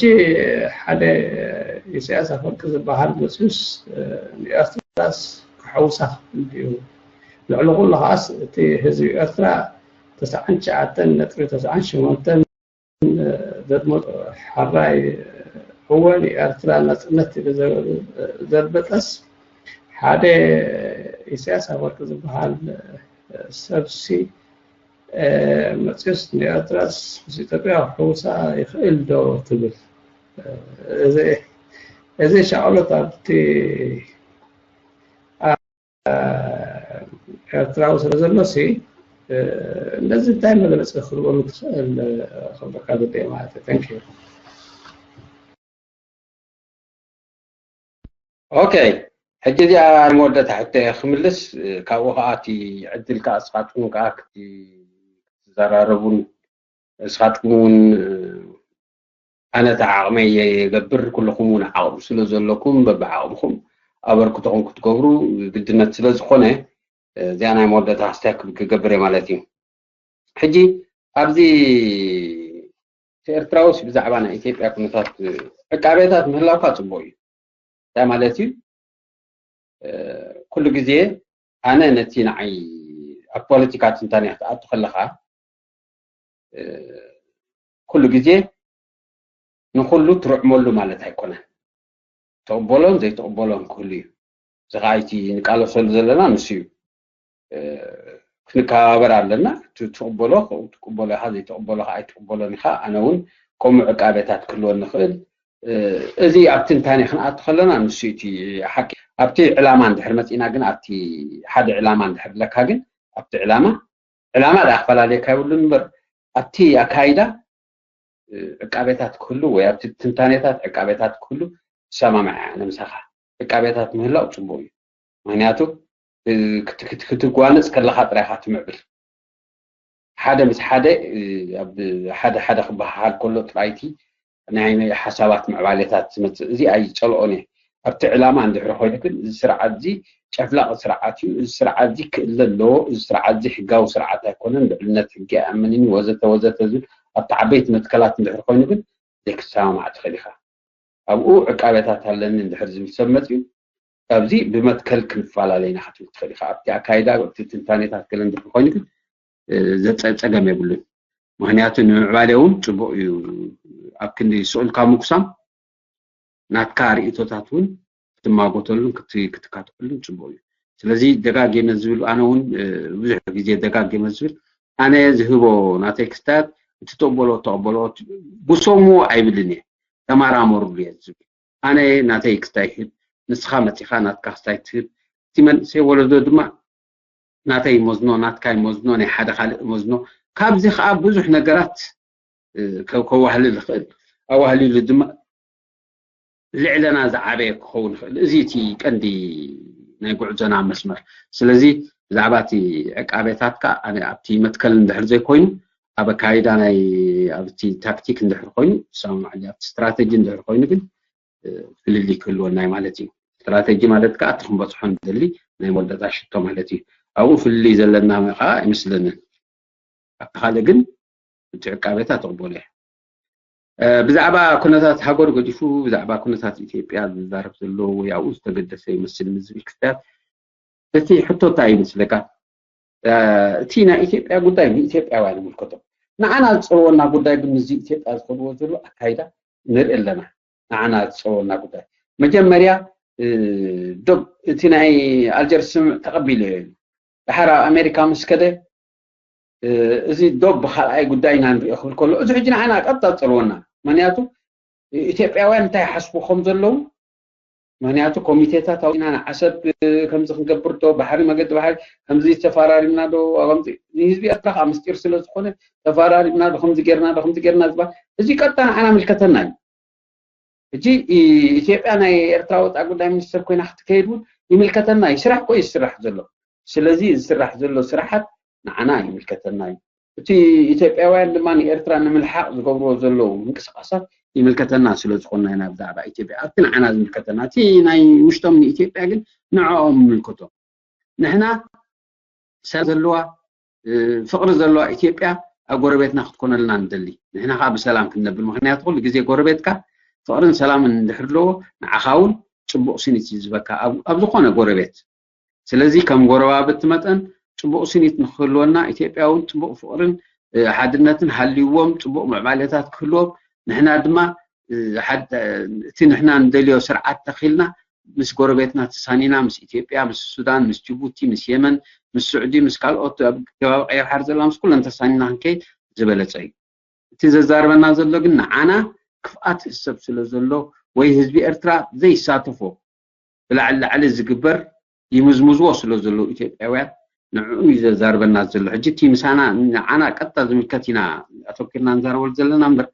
ሓደ ኢሳያስ ኣፈወርቂ ዝበሃል መፅዩስ፣ እ፣ ንኤርትራስ ክሐውሳ ክብል ድዩ? ልዕሊ ኩሉ ከዓስ እቲ ህዝቢ ኤርትራ ተስዓን ትሽዓተን ነጥቢ ተስዓን ሸሞንተን ዘድመጦ ሓራይ፣ እወ ንኤርትራ ናጽነት ኢሉ ዘ-፣ ዘርበጠስ ሓደ ኢሳያስ ኣፈወርቂ ዝበሃል ሰብሲ፣ እ፣ መጽዩስ ንኤርትራስ ምስ ኢትዮጵያ ክሕውሳ ይኽእል ዶ ትብል? እዚ፣ እዚ ሻቕሎት ኣብቲ ኤርትራዊ ስለ ዘሎሲ፣ እ፣ ነዚ እንታይ መግለጺ ክትህበሉ ትኽእል፣ እ፣ ክብለካ ዝደሊ ማለት እዩ። Thank you። ኦኬ፣ ሕጂ እዚኣ ንመወዳእታ ሕቶ እየ ክምልስ፣ እ፣ ካብኡ ከኣ እቲ ዕድል ከኣ እስኻትኩም ከኣ ክት-፣ ክትዘራረቡን እስኻትኩም እውን፣ እ፣ ኣነ እቲ ዓቕመይ እየ እገብር፣ ኩልኹም እውን ዓቕሚ ስለ ዘለኩም በብዓቕምኹም ኣበርክቶኹም ክትገብሩ ግድነት ስለ ዝኾነ፣ እዚኣ ናይ መወዳእታ ክስታይ ክብ-፣ ክገብር እየ ማለት እዩ። ሕጂ ኣብዚ እቲ ኤርትራውስ ብዛዕባ ናይ ኢትዮጵያ ኩነታት ዕቃቤታት ምህላውካ ጽቡቕ እዩ። እንታይ ማለት እዩ? እ፣ ኩሉ ግዜ ኣነ ነቲ ንዓይ ኣብ ፖለቲካ ትንታኔ ክትኣቱ ከለኻ፣ እ፣ ኩሉ ግዜ ንኹሉ ትርዕመሉ ማለት ኣይኮነን። ትቕበሎን ዘይትቕበሎን ክህሉ እዩ። እዚ ኸዓ እቲ ንቃለሰሉ ዘለና ንሱ እዩ። እ፣ ክንከባበር ኣለና። እቲ ትቕበሎ፣ ትቕበሎ ኢኻ፣ ዘይትቕበሎ ኸዓ ኣይትቕበሎን ኢኻ። ኣነ እውን ከምኡ ዕቃቤታት ክህልወኒ ይኽእል። እ፣ እዚ ኣብ ትንታኔ ክንኣቱ ከለና ንሱ እቲ ሓቂ። ኣብቲ ዕላማ እንድሕር መጺና ግን፣ ኣብቲ ሓደ ዕላማ እንድሕር ኣለካ ግን፣ ኣብቲ ዕላማ፣ ዕላማ ደኣ ክፈላለየካ የብሉን እምበር፣ ኣብቲ ኣካይዳ፣ እ፣ ዕቃቤታት ክህሉ ወይ ኣብቲ ትንታኔታት ዕቃቤታት ክህሉ እሰማማዕ እየ ኣነ ምሳኻ። ዕቃቤታት ምህላው ጽቡቕ እዩ። ምኽንያቱ፣ እ፣ ክት-፣ ክት-፣ ክትጓነጽ ከለኻ ጥራይ ኢኻ ትምዕብል። ሓደ ምስ ሓደ፣ እ፣ ኣብ ሓደ ሓደ ክበሃሃል ከሎ ጥራይ እቲ ናይ ሓሳባት ምዕባሌታት ዝመጽእ፣ እዚ ኣይጸልኦን እየ። ኣብቲ ዕላማ እንድሕሪ ኮይኑ ግን፣ እዚ ስርዓት እዚ ጨፍላቂ ስርዓት እዩ፣ እዚ ስርዓት እዚ ክእለ ኣለዎ፣ እዚ ስርዓት እዚ ሕጋዊ ስርዓት ኣይኮነን፣ ልዕልነት ሕጊ ኣይኣምንን እዩ፣ ወዘተ ወዘተ ዝብል ኣብቲ ዓበይቲ መትከላት እንድሕሪ ኮይኑ ግን፣ ዘይክትሰማማዕ ትኽእል ኢኻ። ኣብኡ ዕቃቤታት ኣለኒ እንድሕር ዝብል ሰብ መጽዩ፣ ኣብዚ ብመትከል ክንፈላለ ኢና ክትብል ትኽእል ኢኻ። ኣብቲ ኣካይዳ፣ ኣብቲ ትንታኔታት ገለ እንድሕር ኮይኑ ግን፣ እ፣ ዘጸ-፣ ጸገም የብሉን። ምኽንያቱ ንምዕባለ እውን ጽቡቕ እዩ። ኣብ ክንዲ ስቕ ኢልካ ምጉሳም፣ ናትካ ርእይቶታት እውን ክትማጎተሉን ክት-፣ ክትካትዐሉን ጽቡቕ እዩ። ስለዚ ደጋጊመ ዝብል ኣነ እውን ብዙሕ ግዜ ደጋጊመ ዝብል ኣነ ዝህቦ ናተይ ክስታያት እቲ ተቕበሎ ተቕበሎ ብሰምዎ ኣይብልን እየ። ተማራመሩሉ እየ ዝብል ኣነ ናተይ ክስታይ ይህብ፣ ንስኻ መፂኻ ናትካ ክስታይ ትህብ። እቲ መንእሰይ ወለዶ ድማ ናተይ ይመዝኖ ናትካ ይመዝኖ ናይ ሓደ ካልእ መዝኖ። ካብዚ ከዓ ብዙሕ ነገራት ከዋህልል ይኽእል። ኣዋህሊሉ ድማ ልዕለና ዝዓበየ ክኸውን ይኽእል። እዚ እቲ ቀንዲ ናይ ጉዕዞና መስመር። ስለዚ ብዛዕባ እቲ ዕቃቤታትካ ኣነ ኣብቲ መትከል እንድሕር ዘይኮይኑ ኣብ ኣካይዳ ናይ ኣብቲ ታክቲክ እንድሕር ኮይኑ ሰማማዕ ኣብቲ ስትራተጂ እንድሕር ኮይኑ ግን ፍልልይ ክህልወና እዩ ማለት እዩ። ስትራተጂ ማለት ከዓ እቲ ክንበፅሖ ንደሊ ናይ መወዳእታ ሽቶ ማለት እዩ። ኣብኡ ፍልልይ ዘለና ከዓ ኣይመስለንን። ኣብቲ ካልእ ግን እቲ ዕቃቤታ ትቕበሎ እያ። ብዛዕባ ኩነታት ሃገር ገዲፉ ብዛዕባ ኩነታት ኢትዮጵያ ዝዛረብ ዘሎ ወይ ኣብኡ ዝተገደሰ ይመስል ንዝብል ክስታያት እቲ ሕቶ እንታይ ይመስለካ? እቲ ናይ ኢትዮጵያ ጉዳይ ንኢትዮጵያውያን ይምልከቶም። ንዓና ዝፀልወና ጉዳይ ግን ምስዚ ኢትዮጵያ ዝኸድዎ ዘሎ ኣካይዳ ንርኢ ኣለና። ንዓና ዝፀልወና ጉዳይ መጀመርያ ዶብ እቲ ናይ ኣልጀርስ ስምምዕ ተቐቢሉ እዩ። ድሓር ኣብ ኣሜሪካ ምስ ከደ እዚ ዶብ ብካልኣይ ጉዳይና ንሪኦ ክብል ከሎ እዚ ሕጂ ንዓና ቀጥታ ዝፀልወና። ምክንያቱ ኢትዮጵያውያን እንታይ ይሓስቡ ከም ዘለዉ ምክንያቱ ኮሚቴታት ኣውፅና ንዓሰብ ከምዚ ክንገብር ዶ ባሕሪ መገዲ ባሕሪ ከምዚ ተፈራሪምና ዶ ከምዚ ንህዝቢ ኤርትራ ከዓ ምስጢር ስለ ዝኾነ ተፈራሪምና ዶ ከምዚ ጌርና ዶ ከምዚ ጌርና ዝበሃል እዚ ቀጥታ ንዓና ምልከተና እዩ። ሕጂ ኢትዮጵያ ናይ ኤርትራ ወፃኢ ጉዳይ ሚኒስትር ኮይና ክትከይድ እውን ይምልከተና እዩ። ስራሕ እኮ እዩ ዝስራሕ ዘሎ። ስለዚ ዝስራሕ ዘሎ ስራሓት ንዓና ይምልከተና እዩ። እቲ ኢትዮጵያውያን ድማ ንኤርትራ ንምልሓቕ ዝገብርዎ ዘለዉ ምንቅስቃሳት ይምልከተና ስለ ዝኾንና ኢና ብዛዕባ ኢትዮጵያ ኣብቲ ንዓና ዝምልከተና እቲ ናይ ውሽጦም ንኢትዮጵያ ግን ንዕኦም ይምልከቶም። ንሕና ሰላም ዘለዋ ፍቕሪ ዘለዋ ኢትዮጵያ ኣብ ጎረቤትና ክትኮነልና ንደሊ። ንሕና ከዓ ብሰላም ክንነብር ምክንያቱ ኩሉ ግዜ ጎረቤትካ ፍቕርን ሰላምን እንድሕር ኣለዎ ንዓኻ እውን ፅቡቕ ስኒት እዩ ዝበካ ኣብ ዝኾነ ጎረቤት። ስለዚ ከም ጎረባብቲ መጠን ፅቡቕ ስኒት ንክህልወና ኢትዮጵያ እውን ፅቡቕ ፍቕርን ሓድነትን ሃልይዎም ፅቡቕ ምዕባለታት ክህልዎም ንሕና ድማ እቲ ንሕና ንደልዮ ስርዓት ተኺልና ምስ ጎረቤትና ተሳኒና ምስ ኢትዮጵያ ምስ ሱዳን ምስ ጅቡቲ ምስ የመን ምስ ስዑዲ ምስ ካልኦት ኣብ ከባቢ ቀይሕ ባሕሪ ዘላ ምስ ኩለን ተሳኒና ክንከይድ ዝበለፀ እዩ። እቲ ዘዛርበና ዘሎ ግን ንዓና ክፍኣት ሰብ ስለ ዘሎ ወይ ህዝቢ ኤርትራ ዘይሳተፎ ብላዕሊ ላዕሊ ዝግበር ይምዝምዝዎ ስለ ዘለዉ ኢትዮጵያውያን ንዕኡ እዩ ዘዛርበና ዘሎ። ሕጂ እቲ ምሳና ንዓና ቀጥታ ዝምልከት ኢና ኣተኪርና ንዛረበሉ ዘለና እምበር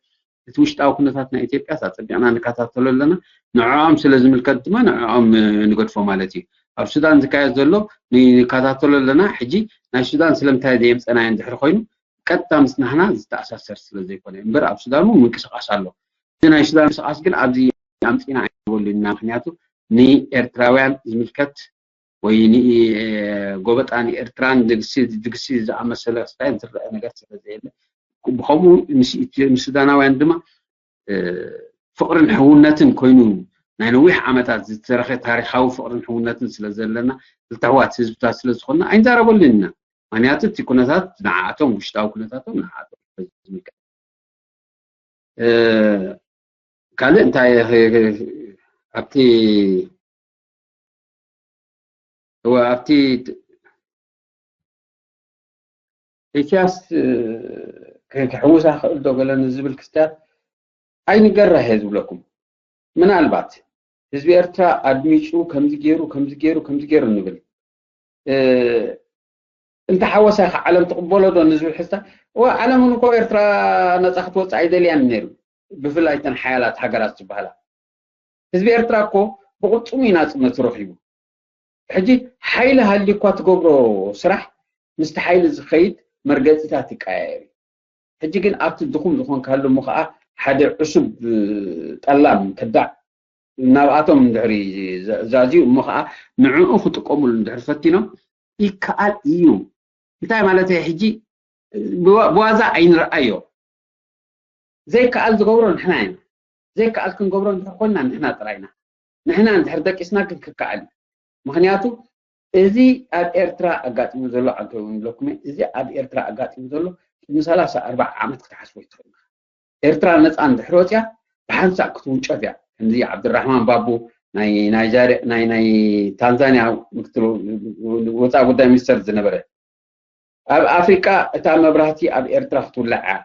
እቲ ውሽጣዊ ኩነታት ናይ ኢትዮጵያ ኣፀቢቕና ንከታተሎ ኣለና። ንዕኦም ስለ ዝምልከት ድማ ንዕኦም ንገድፎ ማለት እዩ። ኣብ ሱዳን ዝካየድ ዘሎ ንከታተሎ ኣለና። ሕጂ ናይ ሱዳን ስለምንታይ ዘየምፀናዮ እንድሕር ኮይኑ ቀጥታ ምስ ናህና ዝተኣሳሰር ስለ ዘይኮነ እምበር ኣብ ሱዳን እውን ምንቅስቃስ ኣሎ። እዚ ናይ ሱዳን ምንቅስቃስ ግን ኣብዚ ኣምፂና ኣይንበሉ ኢና። ምክንያቱ ንኤርትራውያን ዝምልከት ወይ ንጎበጣ ንኤርትራን ድግሲ ድግሲ ዝኣመሰለ ክስታይ ዝረአ ነገር ስለ ዘየለ ብከምኡ ንሱዳናውያን ድማ ፍቕርን ሕውነትን ኮይኑ ናይ ነዊሕ ዓመታት ዝተረኸ ታሪካዊ ፍቕርን ሕውነትን ስለ ዘለና ክልተ ኣሕዋት ህዝብታት ስለ ዝኾንና ኣይንዛረበሉን ኢና። ምክንያቱ እቲ ኩነታት ንዓኣቶም ውሽጣዊ ኩነታቶም ንዓኣቶም ዝምልከት ካልእ እንታይ ኣብቲ ኣብቲ ኢሳያስ ክሕውሳ ክእል ዶ ገለ ንዝብል ክስታት ኣይንገራህ እየ ዝብለኩም። ምናልባት ህዝቢ ኤርትራ ኣድሚፁ ከምዚ ገይሩ ከምዚ ገይሩ ከምዚ ገይሩ ንብል እንተሓወሰ ኢኻ ዓለም ትቕበሎ ዶ ንዝብል ሕዝታ እዋ ዓለም እውን እኮ ኤርትራ ነፃ ክትወፅእ ኣይደልያን ነይሩ። ብፍላይ ተን ሓያላት ሃገራት ዝበሃላ ህዝቢ ኤርትራ እኮ ብቕልፅሙ እዩ ናፅነቱ ረኺቡ። ሕጂ ሓይሊ ሃልዩ እኳ ትገብሮ ስራሕ ምስቲ ሓይሊ ዝኸይድ መርገፂታት ይቀያየር እዩ። ሕጂ ግን ኣብቲ ድኹም ዝኾንካሉ እሞ ከዓ ሓደ ዕሱብ ጠላም ከዳዕ ናብኣቶም እንድሕሪ ዛዝዩ እሞ ከዓ ንዕኡ ክጥቀሙሉ እንድሕሪ ፈቲኖም ይከኣል እዩ። እንታይ ማለት እየ ሕጂ ብዋዛ ኣይንርኣዮ። ዘይከኣል ዝገብሮ ንሕና ኢና። ዘይከኣል ክንገብሮ እንድሕር ኮይንና ንሕና ጥራይ ኢና። ንሕና እንድሕር ደቂስና ግን ክከኣል እዩ። ምክንያቱ እዚ ኣብ ኤርትራ ኣጋጢሙ ዘሎ ዓንተው ንብለኩም እዚ ኣብ ኤርትራ ኣጋጢሙ ዘሎ ቅድሚ ሰላሳ ኣርባዓ ዓመት ክትሓስቦ ይትኽእል። ኤርትራ ነፃ እንድሕር ወፅያ ብሓንሳእ ክትውንጨፍ እያ። ከምዚ ዓብድራሕማን ባቡ ናይ ናይጀርያ ናይ ናይ ታንዛንያ ምክትል ወፃኢ ጉዳይ ሚኒስተር ዝነበረ ኣብ ኣፍሪቃ እታ መብራህቲ ኣብ ኤርትራ ክትውላዕ እያ፣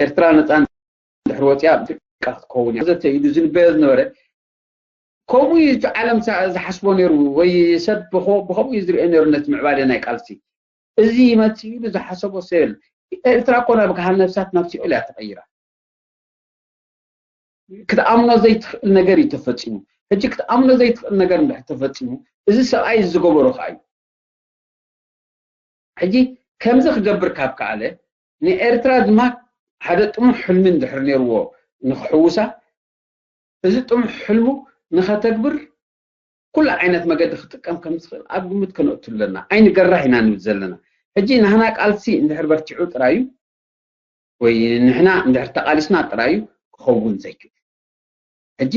ኤርትራ ነፃ እንድሕር ወፂኣ ኣፍሪቃ ክትከውን እያ ዘተ ኢሉ ዝንበዮ ዝነበረ። ከምኡ እዩ እቲ ዓለም ዝሓስቦ ነይሩ ወይ ሰብ ብኸ- ብኸምኡ እዩ ዝሪኦ ነይሩ ነቲ ምዕባለ ናይ ቃልሲ። እዚ ይመፅእ ኢሉ ዝሓሰቦ ሰብ የለን። ኤርትራ እኮ ናብ ገሃን ነፍሳት ናብ ሲኦል እያ ተቐይራ። ክትኣምኖ ዘይትኽእል ነገር እዩ ተፈፂሙ። ሕጂ ክትኣምኖ ዘይትኽእል ነገር እንድሕር ተፈፂሙ እዚ ሰብኣይ እዚ ዝገበሮ ከዓ እዩ። ሕጂ ከምዚ ክገብር ካብ ከኣለ ንኤርትራ ድማ ሓደ ጥሙሕ ሕልሚ እንድሕር ነይርዎ ንክሕውሳ እዚ ጥሙሕ ሕልሙ ንኸተግብር ኩሉ ዓይነት መገዲ ክጥቀም ከም ዝኽእል ኣብ ግምት ከነእቱ ኣለና። ኣይንገራህ ኢና ንብል ዘለና። ሕጂ ናህና ቃልሲ እንድሕር በርቲዑ ጥራዩ ወይ ንሕና እንድሕር ተቓሊስና ጥራዩ ክኸውን ዘይክእል። ሕጂ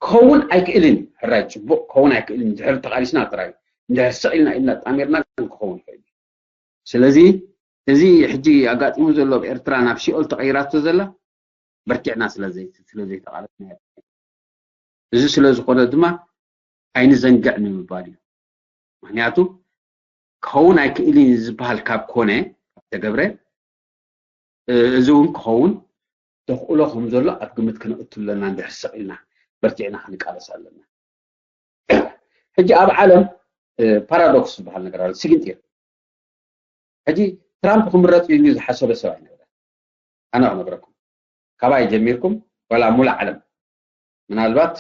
ክኸውን ኣይክእልን እዩ። ሕራይ ጽቡቕ ክኸውን ኣይክእልን እንድሕር ተቓሊስና ጥራዩ። እንድሕር ስቕ ኢልና ኢድና ጣሚርና ግን ክኸውን ይኽእል እዩ። ስለዚ እዚ ሕጂ ኣጋጢሙ ዘሎ ኣብ ኤርትራ ናብ ሲኦል ተቐይራቶ ዘላ በርቲዕና ስለዘይ ስለዘይተቓለስና። እዚ ስለ ዝኾነ ድማ ኣይንዘንግዕ ንምባል እዩ። ምክንያቱ ክኸውን ኣይክእልን እዩ ዝበሃል ካብ ኮነ ካብ ተገብረ እዚ እውን ክኸውን ተኽእሎ ከም ዘሎ ኣብ ግምት ክነእቱ ኣለና። እንድሕር ስቕ ኢልና በርቲዕና ክንቃለስ ኣለና። ሕጂ ኣብ ዓለም ፓራዶክስ ዝበሃል ነገር ኣሎ። ስግንጢር ሕጂ ትራምፕ ክምረፅ እዩ ዝሓሰበ ሰብ ኣይነበረ። ኣነ ክነግረኩም ካባይ ጀሚርኩም ዋላ ሙሉእ ዓለም ምናልባት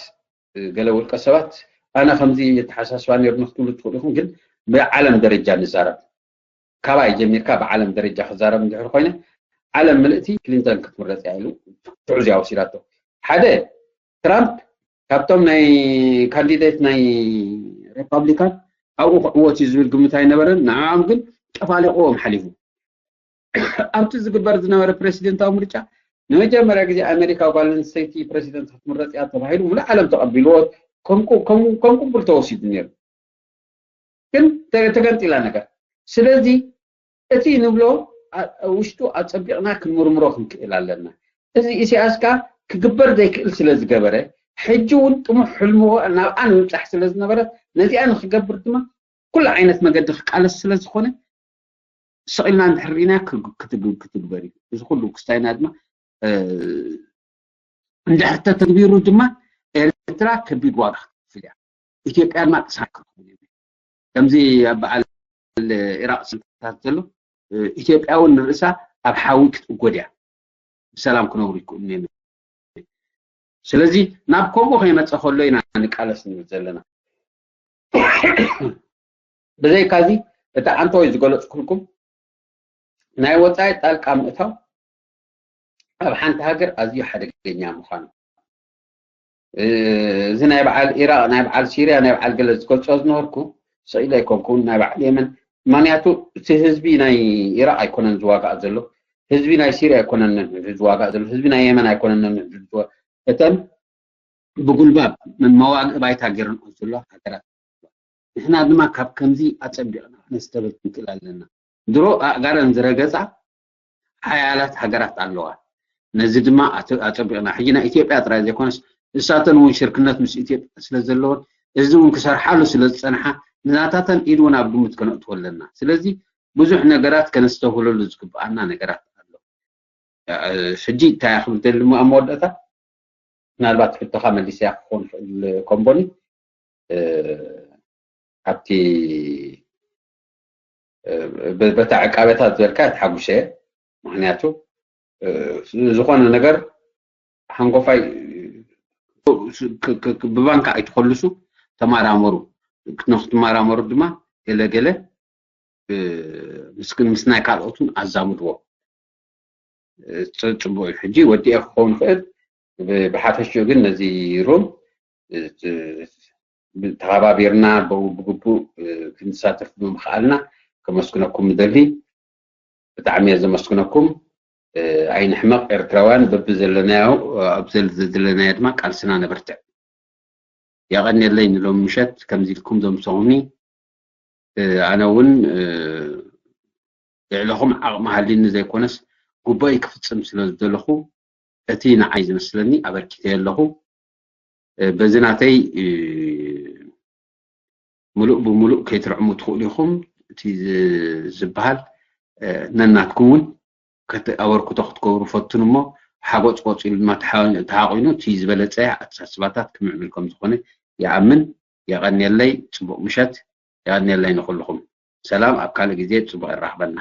ገለ ውልቀ ሰባት ኣነ ከምዚ የተሓሳስባ ነይሩ ንክትብሉ ትኽእሉ ኢኹም፣ ግን ብዓለም ደረጃ ንዛረብ። ካባይ ጀሚርካ ብዓለም ደረጃ ክዛረብ እንድሕር ኮይነ ዓለም ምልእቲ ክሊንተን ክትምረፅ እያ ኢሉ ትዕዝያ ወሲዳቶ። ሓደ ትራምፕ ካብቶም ናይ ካንዲዴት ናይ ሪፓብሊካን ኣብኡ ክዕወት እዩ ዝብል ግምት ኣይነበረን። ንዕኦም ግን ጨፋሊቕዎም ሓሊፉ። ኣብቲ ዝግበር ዝነበረ ፕሬሲደንታዊ ምርጫ ንመጀመርያ ግዜ ኣሜሪካ ጓል ኣንስተይቲ ፕሬሲደንት ክትምረፅ እያ ተባሂሉ ሙሉእ ዓለም ተቐቢልዎ ከም ቅቡል ተወሲዱ ነይሩ። ግን ተገንጢላ ነገር። ስለዚ እቲ ንብሎ ውሽጡ ኣፀቢቕና ክንምርምሮ ክንክእል ኣለና። እዚ ኢሳያስ ከዓ ክግበር ዘይክእል ስለ ዝገበረ ሕጂ እውን ጥሙሕ ሕልምዎ ናብኣ ንምብፃሕ ስለ ዝነበረ ነዚኣ ንክገብር ድማ ኩሉ ዓይነት መገዲ ክቃለስ ስለ ዝኾነ ስቕ ኢልና እንድሕር ርኢና ክትግበር እዩ። እዚ ኩሉ ክስታይና ድማ እንድሕር ተተግቢሩ ድማ ኤርትራ ከቢድ ዋጋ ክትከፍል እያ። ኢትዮጵያ ድማ ቅሳን ክትከውን እያ። ከምዚ ኣብ በዓል ኢራቅ ስልታት ዘሎ ኢትዮጵያ እውን ንርእሳ ኣብ ሓዊ ክትእጎድ እያ። ብሰላም ክነብሩ ይክእሉ እዮም። ስለዚ ናብ ከምኡ ከይመፀ ከሎ ኢና ንቃለስ ንብል ዘለና። ብዘይካዚ እቲ ዓንተወይ ዝገለፅኩልኩም ናይ ወፃኢ ጣልቃ ምእታው ኣብ ሓንቲ ሃገር ኣዝዩ ሓደገኛ ምዃኑ እዚ ናይ በዓል ኢራቅ ናይ በዓል ሲርያ ናይ በዓል ገለ ዝገልፆ ዝነበርኩ ስኢለ ኣይኮንኩን ናይ በዓል የመን ምክንያቱ እቲ ህዝቢ ናይ ኢራቅ ኣይኮነን ዝዋጋእ ዘሎ ህዝቢ ናይ ሲርያ ኣይኮነን ዝዋጋእ ዘሎ ህዝቢ ናይ የመን ኣይኮነን እተን ብጉልባብ መዋግእ ባይታ ገይረንኦ ዘለዋ ሃገራት ንሕና ድማ ካብ ከምዚ ኣጸቢቕና ክነስተብህል ክንክእል ኣለና። ድሮ ኣእጋረን ዝረገጻ ሓያላት ሃገራት ኣለዋ። ነዚ ድማ ኣጸቢቕና ሕጂ ናይ ኢትዮጵያ ጥራይ ዘይኮነስ ንሳተን እውን ሽርክነት ምስ ኢትዮጵያ ስለ ዘለወን እዚ እውን ክሰርሓሉ ስለ ዝጸንሓ ንናታተን ኢድ እውን ኣብ ግምት ከነእትዎ ኣለና። ስለዚ ብዙሕ ነገራት ከነስተብህለሉ ዝግብኣና ነገራት ኣሎ። ሕጂ እንታይ ክብል ደሊ ኣብ መወዳእታ ምናልባት ሕቶኻ መሊሰያ ክኸውን ይኽእል ኮምቦኒ ኣብቲ በታ ዕቃበታት ዝበልካ ተሓጉሰ ምክንያቱ ዝኾነ ነገር ሓንጎፋይ ብባንካ ኣይትኸልሱ ተማራመሩ ንክትመራመሩ ድማ ገለገለ ምስ ናይ ካልኦትን ኣዛምድዎ ፅቡቅ እዩ ሕጂ ወዲኤ ክኸውን ይኽእል ብሓፈሽኡ ግን ነዚ ሩም ተኸባቢርና ብግቡእ ክንሳተፍ ብምኽኣልና ከመስግነኩም ምደሊ ብጣዕሚ እየ ዘመስግነኩም ኣይንሕመቕ ኤርትራውያን በቢ ዘለናዮ ኣብ ዘለናዮ ድማ ቃልስና ነበርትዕ የቐንየለይ ንሎም ምሸት ከምዚ ኢልኩም ዘምሰኹኒ ኣነ እውን ልዕለኹም ዓቕሚ ሃልኒ ዘይኮነስ ጉባኤ ክፍፅም ስለ ዝደለኹ እቲ ንዓይ ዝመስለኒ ኣበርኪተ ኣለኹ በዚ ናተይ ምሉእ ብምሉእ ከይትርዕሙ ትኽእሉ ኢኹም። እቲ ዝበሃል ነናትኩም እውን ኣበርክቶ ክትገብሩ ፈትኑ እሞ ሓጎጽ ቆጽ ኢሉ ድማ ተሓቂኑ እቲ ዝበለጸ ኣተሓሳስባታት ክምዕብል ከም ዝኾነ ይኣምን። የቐንየለይ። ጽቡቕ ምሸት። የቐንየለይ ንኹልኹም። ሰላም። ኣብ ካልእ ግዜ ጽቡቕ የራኽበና።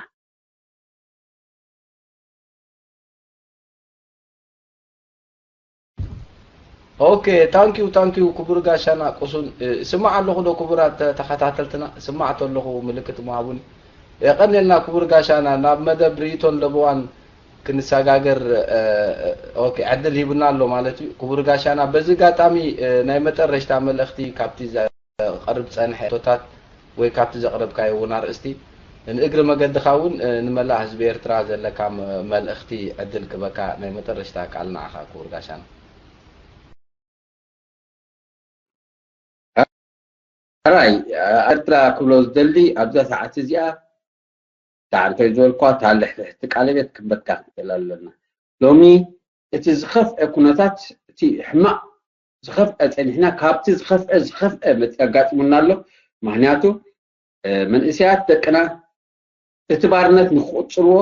Okay, thank you, thank you ክቡር ጋሻና ቁሱን። ስማዕ ኣለኹ ዶ ክቡራት ተኸታተልትና? ስማዕ ተለኹ ምልክት ምሃቡኒ። የቐንየልና ክቡር ጋሻና። ናብ መደብ ርእይቶን ለበዋን ክንሰጋገር okay ዕድል ሂቡና ኣሎ ማለት እዩ ክቡር ጋሻና። በዚ ኣጋጣሚ ናይ መጠረሽታ መልእኽቲ ካብቲ ዘቕርብ ጸንሐ ቶታት ወይ ካብቲ ዘቕረብካዮ እውን ኣርእስቲ ንእግሪ መገድኻ እውን ንመላእ ህዝቢ ኤርትራ ዘለካ መልእኽቲ ዕድል ክበካ ናይ መጠረሽታ ቃል ንዓኻ ክቡር ጋሻና። ሕራይ ኤርትራ ክብሎ ዝደሊ ኣብዛ ሰዓት እዚኣ ዳዕንተይ ዝበልኳ ታልሕልሕቲ ቃለቤት ክንበትካ ክንክእል ኣለና። ሎሚ እቲ ዝኸፍአ ኩነታት እቲ ሕማቕ ዝኸፍአ ጸኒሕና ካብቲ ዝኸፍአ ዝኸፍአ መጽ ኣጋጢሙና ኣሎ። ምክንያቱ መንእሰያት ደቅና እቲ ባርነት ንክቕጽልዎ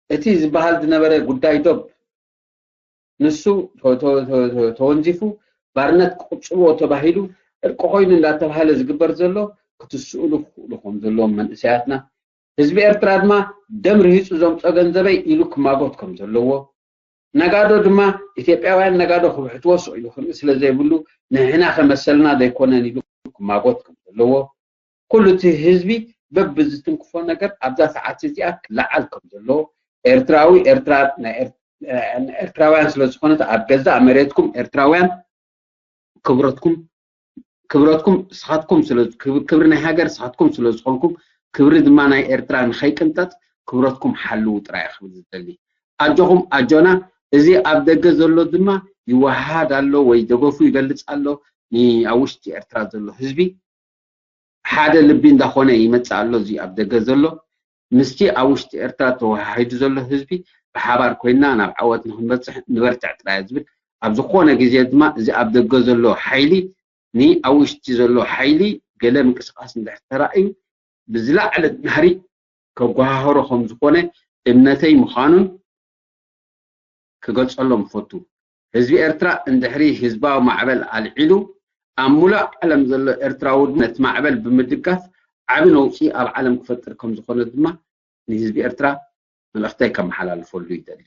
እቲ ዝበሃል ዝነበረ ጉዳይ ዶብ ንሱ ተወንዚፉ ባርነት ክቕጽልዎ ተባሂሉ ዕርቂ ኮይኑ እንዳተባሃለ ዝግበር ዘሎ ክትስእሉ ክኽእሉ ከም ዘለዎም መንእሰያትና ህዝቢ ኤርትራ ድማ ደም ርሂጹ ዘምጾ ገንዘበይ ኢሉ ክማጎት ከም ዘለዎ ነጋዶ ድማ ኢትዮጵያውያን ነጋዶ ክብሕትዎ ስቕ ኢሉ ክርኢ ስለ ዘይብሉ ንሕና ከመሰልና ዘይኮነን ኢሉ ክማጎት ከም ዘለዎ ኩሉ እቲ ህዝቢ በብዝትንክፎ ነገር ኣብዛ ሰዓት እዚኣ ክለዓል ከም ዘለዎ ኤርትራዊ ኤርትራ ናይ ኤርትራውያን ስለ ዝኾነት ኣብ ገዛእ መሬትኩም ኤርትራውያን ክብረትኩም ክብረትኩም ስኻትኩም ስለ ክብሪ ናይ ሃገር ስኻትኩም ስለ ዝኾንኩም ክብሪ ድማ ናይ ኤርትራ ንኸይቅንጠጥ ክብረትኩም ሓልዉ ጥራይ ክብል ዝደሊ ኣጆኹም ኣጆና እዚ ኣብ ደገ ዘሎ ድማ ይወሃሃድ ኣሎ ወይ ደገፉ ይገልጽ ኣሎ ኣብ ውሽጢ ኤርትራ ዘሎ ህዝቢ ሓደ ልቢ እንዳኾነ ይመጽእ ኣሎ እዚ ኣብ ደገ ዘሎ ምስቲ ኣብ ውሽጢ ኤርትራ ተወሃሂዱ ዘሎ ህዝቢ ብሓባር ኮይና ናብ ዓወት ንክንበጽሕ ንበርትዕ ጥራይ ዝብል ኣብ ዝኾነ ግዜ ድማ እዚ ኣብ ደገ ዘሎ ሓይሊ ንኣብ ውሽጢ ዘሎ ሓይሊ ገለ ምንቅስቃስ እንድሕር ተራእዩ ብዝለዓለ ናህሪ ከጓሃህሮ ከም ዝኾነ እምነተይ ምዃኑን ክገልጸሎም እፈቱ። ህዝቢ ኤርትራ እንድሕሪ ህዝባዊ ማዕበል ኣልዒሉ ኣብ ሙሉእ ዓለም ዘሎ ኤርትራዊ ነቲ ማዕበል ብምድጋፍ ዓቢ ነውጺ ኣብ ዓለም ክፈጥር ከም ዝኾነ ድማ ንህዝቢ ኤርትራ መልእኽተይ ከመሓላልፈሉ ይደሊ።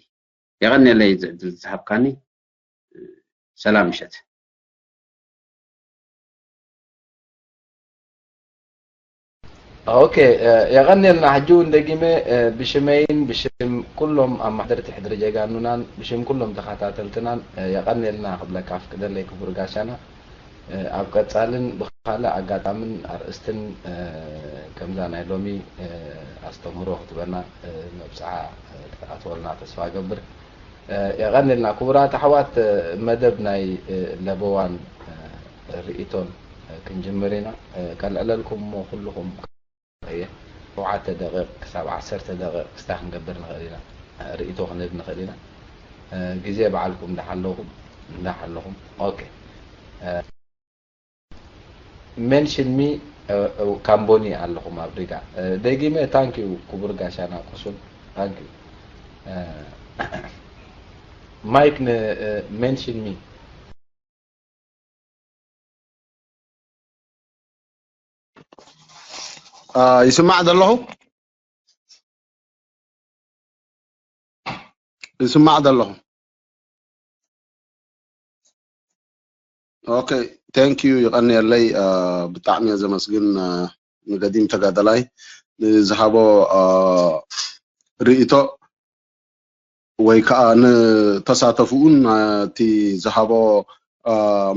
የቐንየለይ እዚ ዕድል ዝሃብካኒ። ሰላም ምሸት። ኦኬ የቐንየልና። ሕጂ እውን ደጊመ ብሽመይን ብሽም ኩሎም ኣማሓደርቲ ሕድሪ ጀጋኑናን ብሽም ኩሎም ተኸታተልትናን የቐንየልና ክብለካ ኣፍቅደለይ ክቡር ጋሻና። ኣብ ቀጻልን ብኻልእ ኣጋጣምን ኣርእስትን ከምዛ ናይ ሎሚ ኣስተምህሮ ክትበና መብጽዓ ክትኣትወልና ተስፋ እገብር። የቐንልና ክቡራት ኣሕዋት፣ መደብ ናይ ለበዋን ርእይቶን ክንጅምር ኢና። ከልዕለልኩም እሞ ኩልኹም እየ ሸውዓተ ደቂቕ ክሳብ ዓሰርተ ደቂቕ ክስታ ክንገብር ንኽእል ኢና። ርእይቶ ክንህብ ንኽእል ኢና። ግዜ በዓልኩም እንዳሓለኹም እንዳሓለኹም ኦኬ። Mention me ካምቦኒ ኣለኹም ኣብ ሪጋ። ደጊመ thank you ክቡር ጋሻና ቁሱን thank you። ማይክ ን mention me። ይስማዕ ዘለኹ ይስማዕ ዘለኹ። ኦኬ thank you ይቐንየለይ። ብጣዕሚ እየ ዘመስግን ንገዲም ተጋዳላይ ንዝሃቦ ርእይቶ ወይ ከዓ ንተሳተፍኡን እቲ ዝሃቦ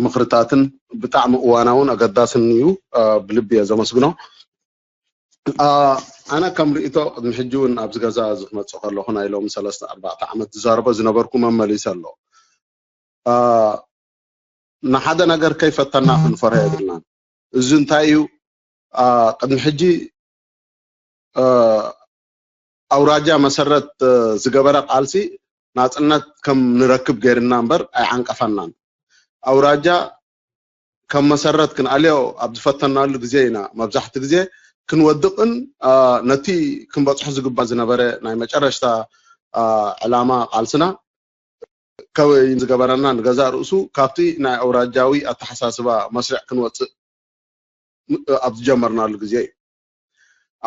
ምኽርታትን ብጣዕሚ እዋናውን ኣገዳስን እዩ። ብልቢ እየ ዘመስግኖ። ኣነ ከም ርእይቶ ቅድሚ ሕጂ እውን ኣብዚ ገዛ እዚ ክመፅእ ከለኹ ናይ ሎሚ ሰለስተ ኣርባዕተ ዓመት ዝዛረቦ ዝነበርኩ መመሊሰ ኣሎ። ንሓደ ነገር ከይፈተና ክንፈርሆ የብልናን። እዚ እንታይ እዩ? ቅድሚ ሕጂ ኣውራጃ መሰረት ዝገበረ ቃልሲ ናፅነት ከም ንረክብ ገይርና እምበር ኣይዓንቀፈናን። ኣውራጃ ከም መሰረት ክንኣልዮ ኣብ ዝፈተናሉ ግዜ ኢና መብዛሕቲ ግዜ ክንወድቕን ነቲ ክንበፅሖ ዝግባእ ዝነበረ ናይ መጨረሽታ ዕላማ ቃልስና ከበይን ዝገበረና ንገዛእ ርእሱ ካብቲ ናይ ኣውራጃዊ ኣተሓሳስባ መስርዕ ክንወፅእ ኣብ ዝጀመርናሉ ግዜ እዩ።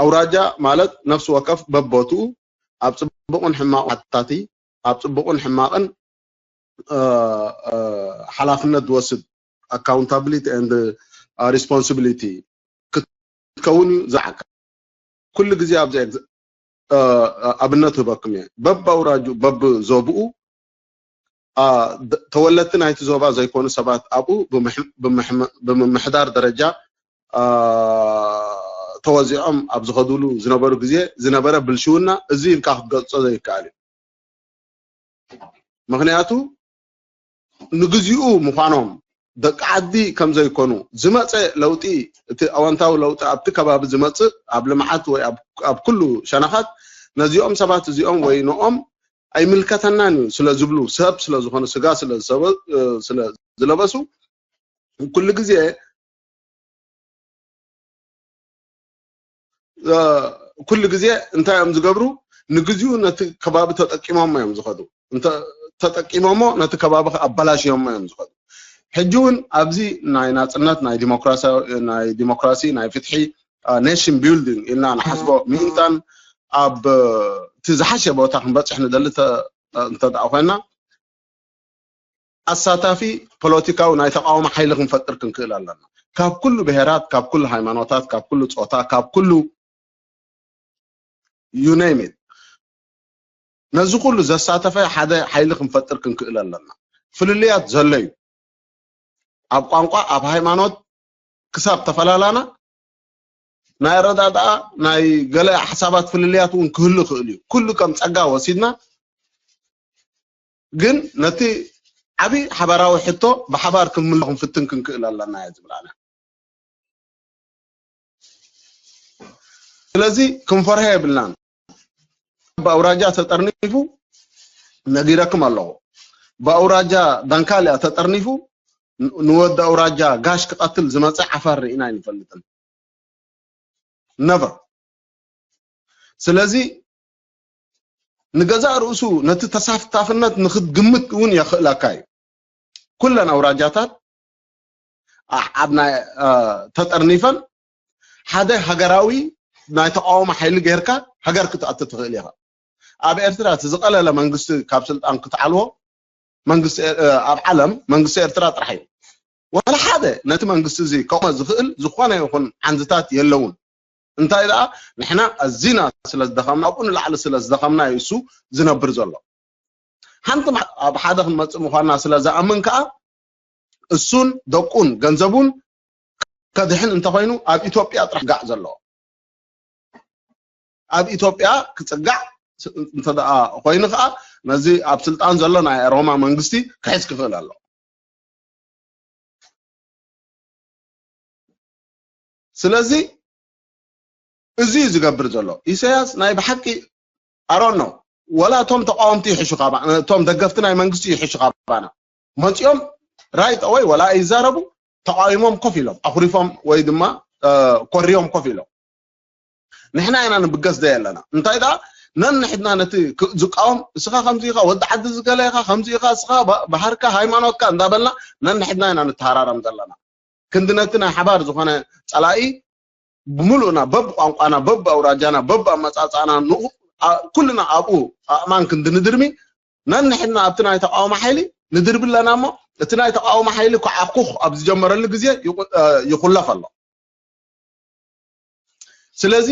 ኣውራጃ ማለት ነፍሲ ወከፍ በቦትኡ ኣብ ፅቡቕን ሕማቕ ሓታቲ ኣብ ፅቡቕን ሕማቕን ሓላፍነት ዝወስድ accountability and responsibility ክትከውን እዩ ዝዓካ። ኩሉ ግዜ ኣብዚ ኣብነት ህበኩም እየ። በብ ኣውራጁ በብ ዞብኡ ተወለድቲ ናይቲ ዞባ ዘይኮኑ ሰባት ኣብኡ ብምምሕዳር ደረጃ ተወዚዖም ኣብ ዝኸዱሉ ዝነበሩ ግዜ ዝነበረ ብልሽውና እዚ ኢልካ ክትገልጾ ዘይከኣል እዩ። ምክንያቱ ንግዚኡ ምዃኖም ደቂ ዓዲ ከም ዘይኮኑ ዝመፀ ለውጢ እቲ ኣወንታዊ ለውጢ ኣብቲ ከባቢ ዝመፅእ ኣብ ልምዓት ወይ ኣብ ኩሉ ሸነኻት ነዚኦም ሰባት እዚኦም ወይ ንኦም ኣይምልከተናን እዩ ስለ ዝብሉ ሰብ ስለ ዝኾኑ ስጋ ስለ ዝለበሱ ኩሉ ግዜ ኩሉ ግዜ እንታይ እዮም ዝገብሩ? ንግዚኡ ነቲ ከባቢ ተጠቂሞሞ እዮም ዝኸዱ። ተጠቂሞሞ ነቲ ከባቢ ኣበላሽዮሞ እዮም ዝኸዱ። ሕጂ እውን ኣብዚ ናይ ናፅነት ናይ ዲሞክራሲ ናይ ፍትሒ nation building ኢልና ንሓስቦ ምእንታን ኣብ እቲ ዝሓሸ ቦታ ክንበፅሕ ንደሊ እንተ ደኣ ኮይና ኣሳታፊ ፖለቲካዊ ናይ ተቃውሞ ሓይሊ ክንፈጥር ክንክእል ኣለና። ካብ ኩሉ ብሄራት፣ ካብ ኩሉ ሃይማኖታት፣ ካብ ኩሉ ፆታ፣ ካብ ኩሉ you name it ነዚ ኩሉ ዘሳተፈ ሓደ ሓይሊ ክንፈጥር ክንክእል ኣለና። ፍልልያት ዘሎ እዩ። ኣብ ቋንቋ፣ ኣብ ሃይማኖት ክሳብ ተፈላላና ናይ ኣረዳድኣ ናይ ገለ ሓሳባት ፍልልያት እውን ክህሉ ይኽእል እዩ። ኩሉ ከም ፀጋ ወሲድና ግን ነቲ ዓብዪ ሓባራዊ ሕቶ ብሓባር ክንምሎ ክንፍትን ክንክእል ኣለና እየ ዝብል ኣነ። ስለዚ ክንፈርሀ የብልናን። ብኣውራጃ ተጠርኒፉ ነጊረኩም ኣለኹ። ብኣውራጃ ዳንካልያ ተጠርኒፉ ንወዲ ኣውራጃ ጋሽ ክቐትል ዝመፀ ዓፋር ርኢና ኣይንፈልጥን። ነቨር። ስለዚ ንገዛእ ርእሱ ነቲ ተሳታፍነት ንክትግምት እውን የኽእለካ እዩ። ኩለን ኣውራጃታት ኣብ ናይ ተጠርኒፈን ሓደ ሃገራዊ ናይ ተቃውሞ ሓይሊ ጌርካ ሃገር ክትኣቱ ትኽእል ኢኻ። ኣብ ኤርትራ እቲ ዝቐለለ መንግስቲ ካብ ስልጣን ክትዓልዎ መንግስቲ ኣብ ዓለም መንግስቲ ኤርትራ ጥራሕ እዩ። ዋላ ሓደ ነቲ መንግስቲ እዚ ከቆመ ዝኽእል ዝኾነ ይኹን ዓንዝታት የለውን። እንታይ ደኣ ንሕና ኣዚና ስለ ዝደኸምና ኣብኡ ንላዕሊ ስለ ዝደኸምና እዩ እሱ ዝነብር ዘሎ። ሓንቲ ኣብ ሓደ ክንመፅእ ምዃንና ስለ ዝኣምን ከዓ እሱን ደቁን ገንዘቡን ከድሕን እንተኮይኑ ኣብ ኢትዮጵያ ጥራሕ ጋዕ ዘለዎ ኣብ ኢትዮጵያ ክፅጋዕ እንተደኣ ኮይኑ ከዓ ነዚ ኣብ ስልጣን ዘሎ ናይ ሮማ መንግስቲ ክሕዝ ክኽእል ኣሎ። ስለዚ እዚ እዩ ዝገብር ዘሎ ኢሳያስ ናይ ብሓቂ ኣሮን ነው። ወላ እቶም ተቃወምቲ ይሕሹ ካባና እቶም ደገፍቲ ናይ መንግስቲ ይሕሹ ካባና መፂኦም right away ወላ ኣይዛረቡ ተቃዊሞም ኮፍ ኢሎም ኣኩሪፎም ወይ ድማ ኮርዮም ኮፍ ኢሎም ንሕና ኢና ንብገስ ዘይ ኣለና እንታይ ደኣ ነንሕድና ነቲ ዝቃወም እስኻ ከምዚ ኢኻ ወዲ ዓዲ ዝገለ ኢኻ ከምዚ ኢኻ እስኻ ባህርካ ሃይማኖትካ እንዳበልና ነንሕድና ኢና ንተሃራረም ዘለና ክንዲ ነቲ ናይ ሓባር ዝኾነ ፀላኢ ብምሉእና በብ ቋንቋና በብ ኣውራጃና በብ ኣመፃፃና ኩልና ኣብኡ ኣእማን ክንዲ ንድርሚ ነንሕድና ኣብቲ ናይ ተቃውሞ ሓይሊ ንድርቢ ኣለና እሞ እቲ ናይ ተቃውሞ ሓይሊ ኩዓኩኽ ኣብ ዝጀመረሉ ግዜ ይኹለፍ ኣሎ ስለዚ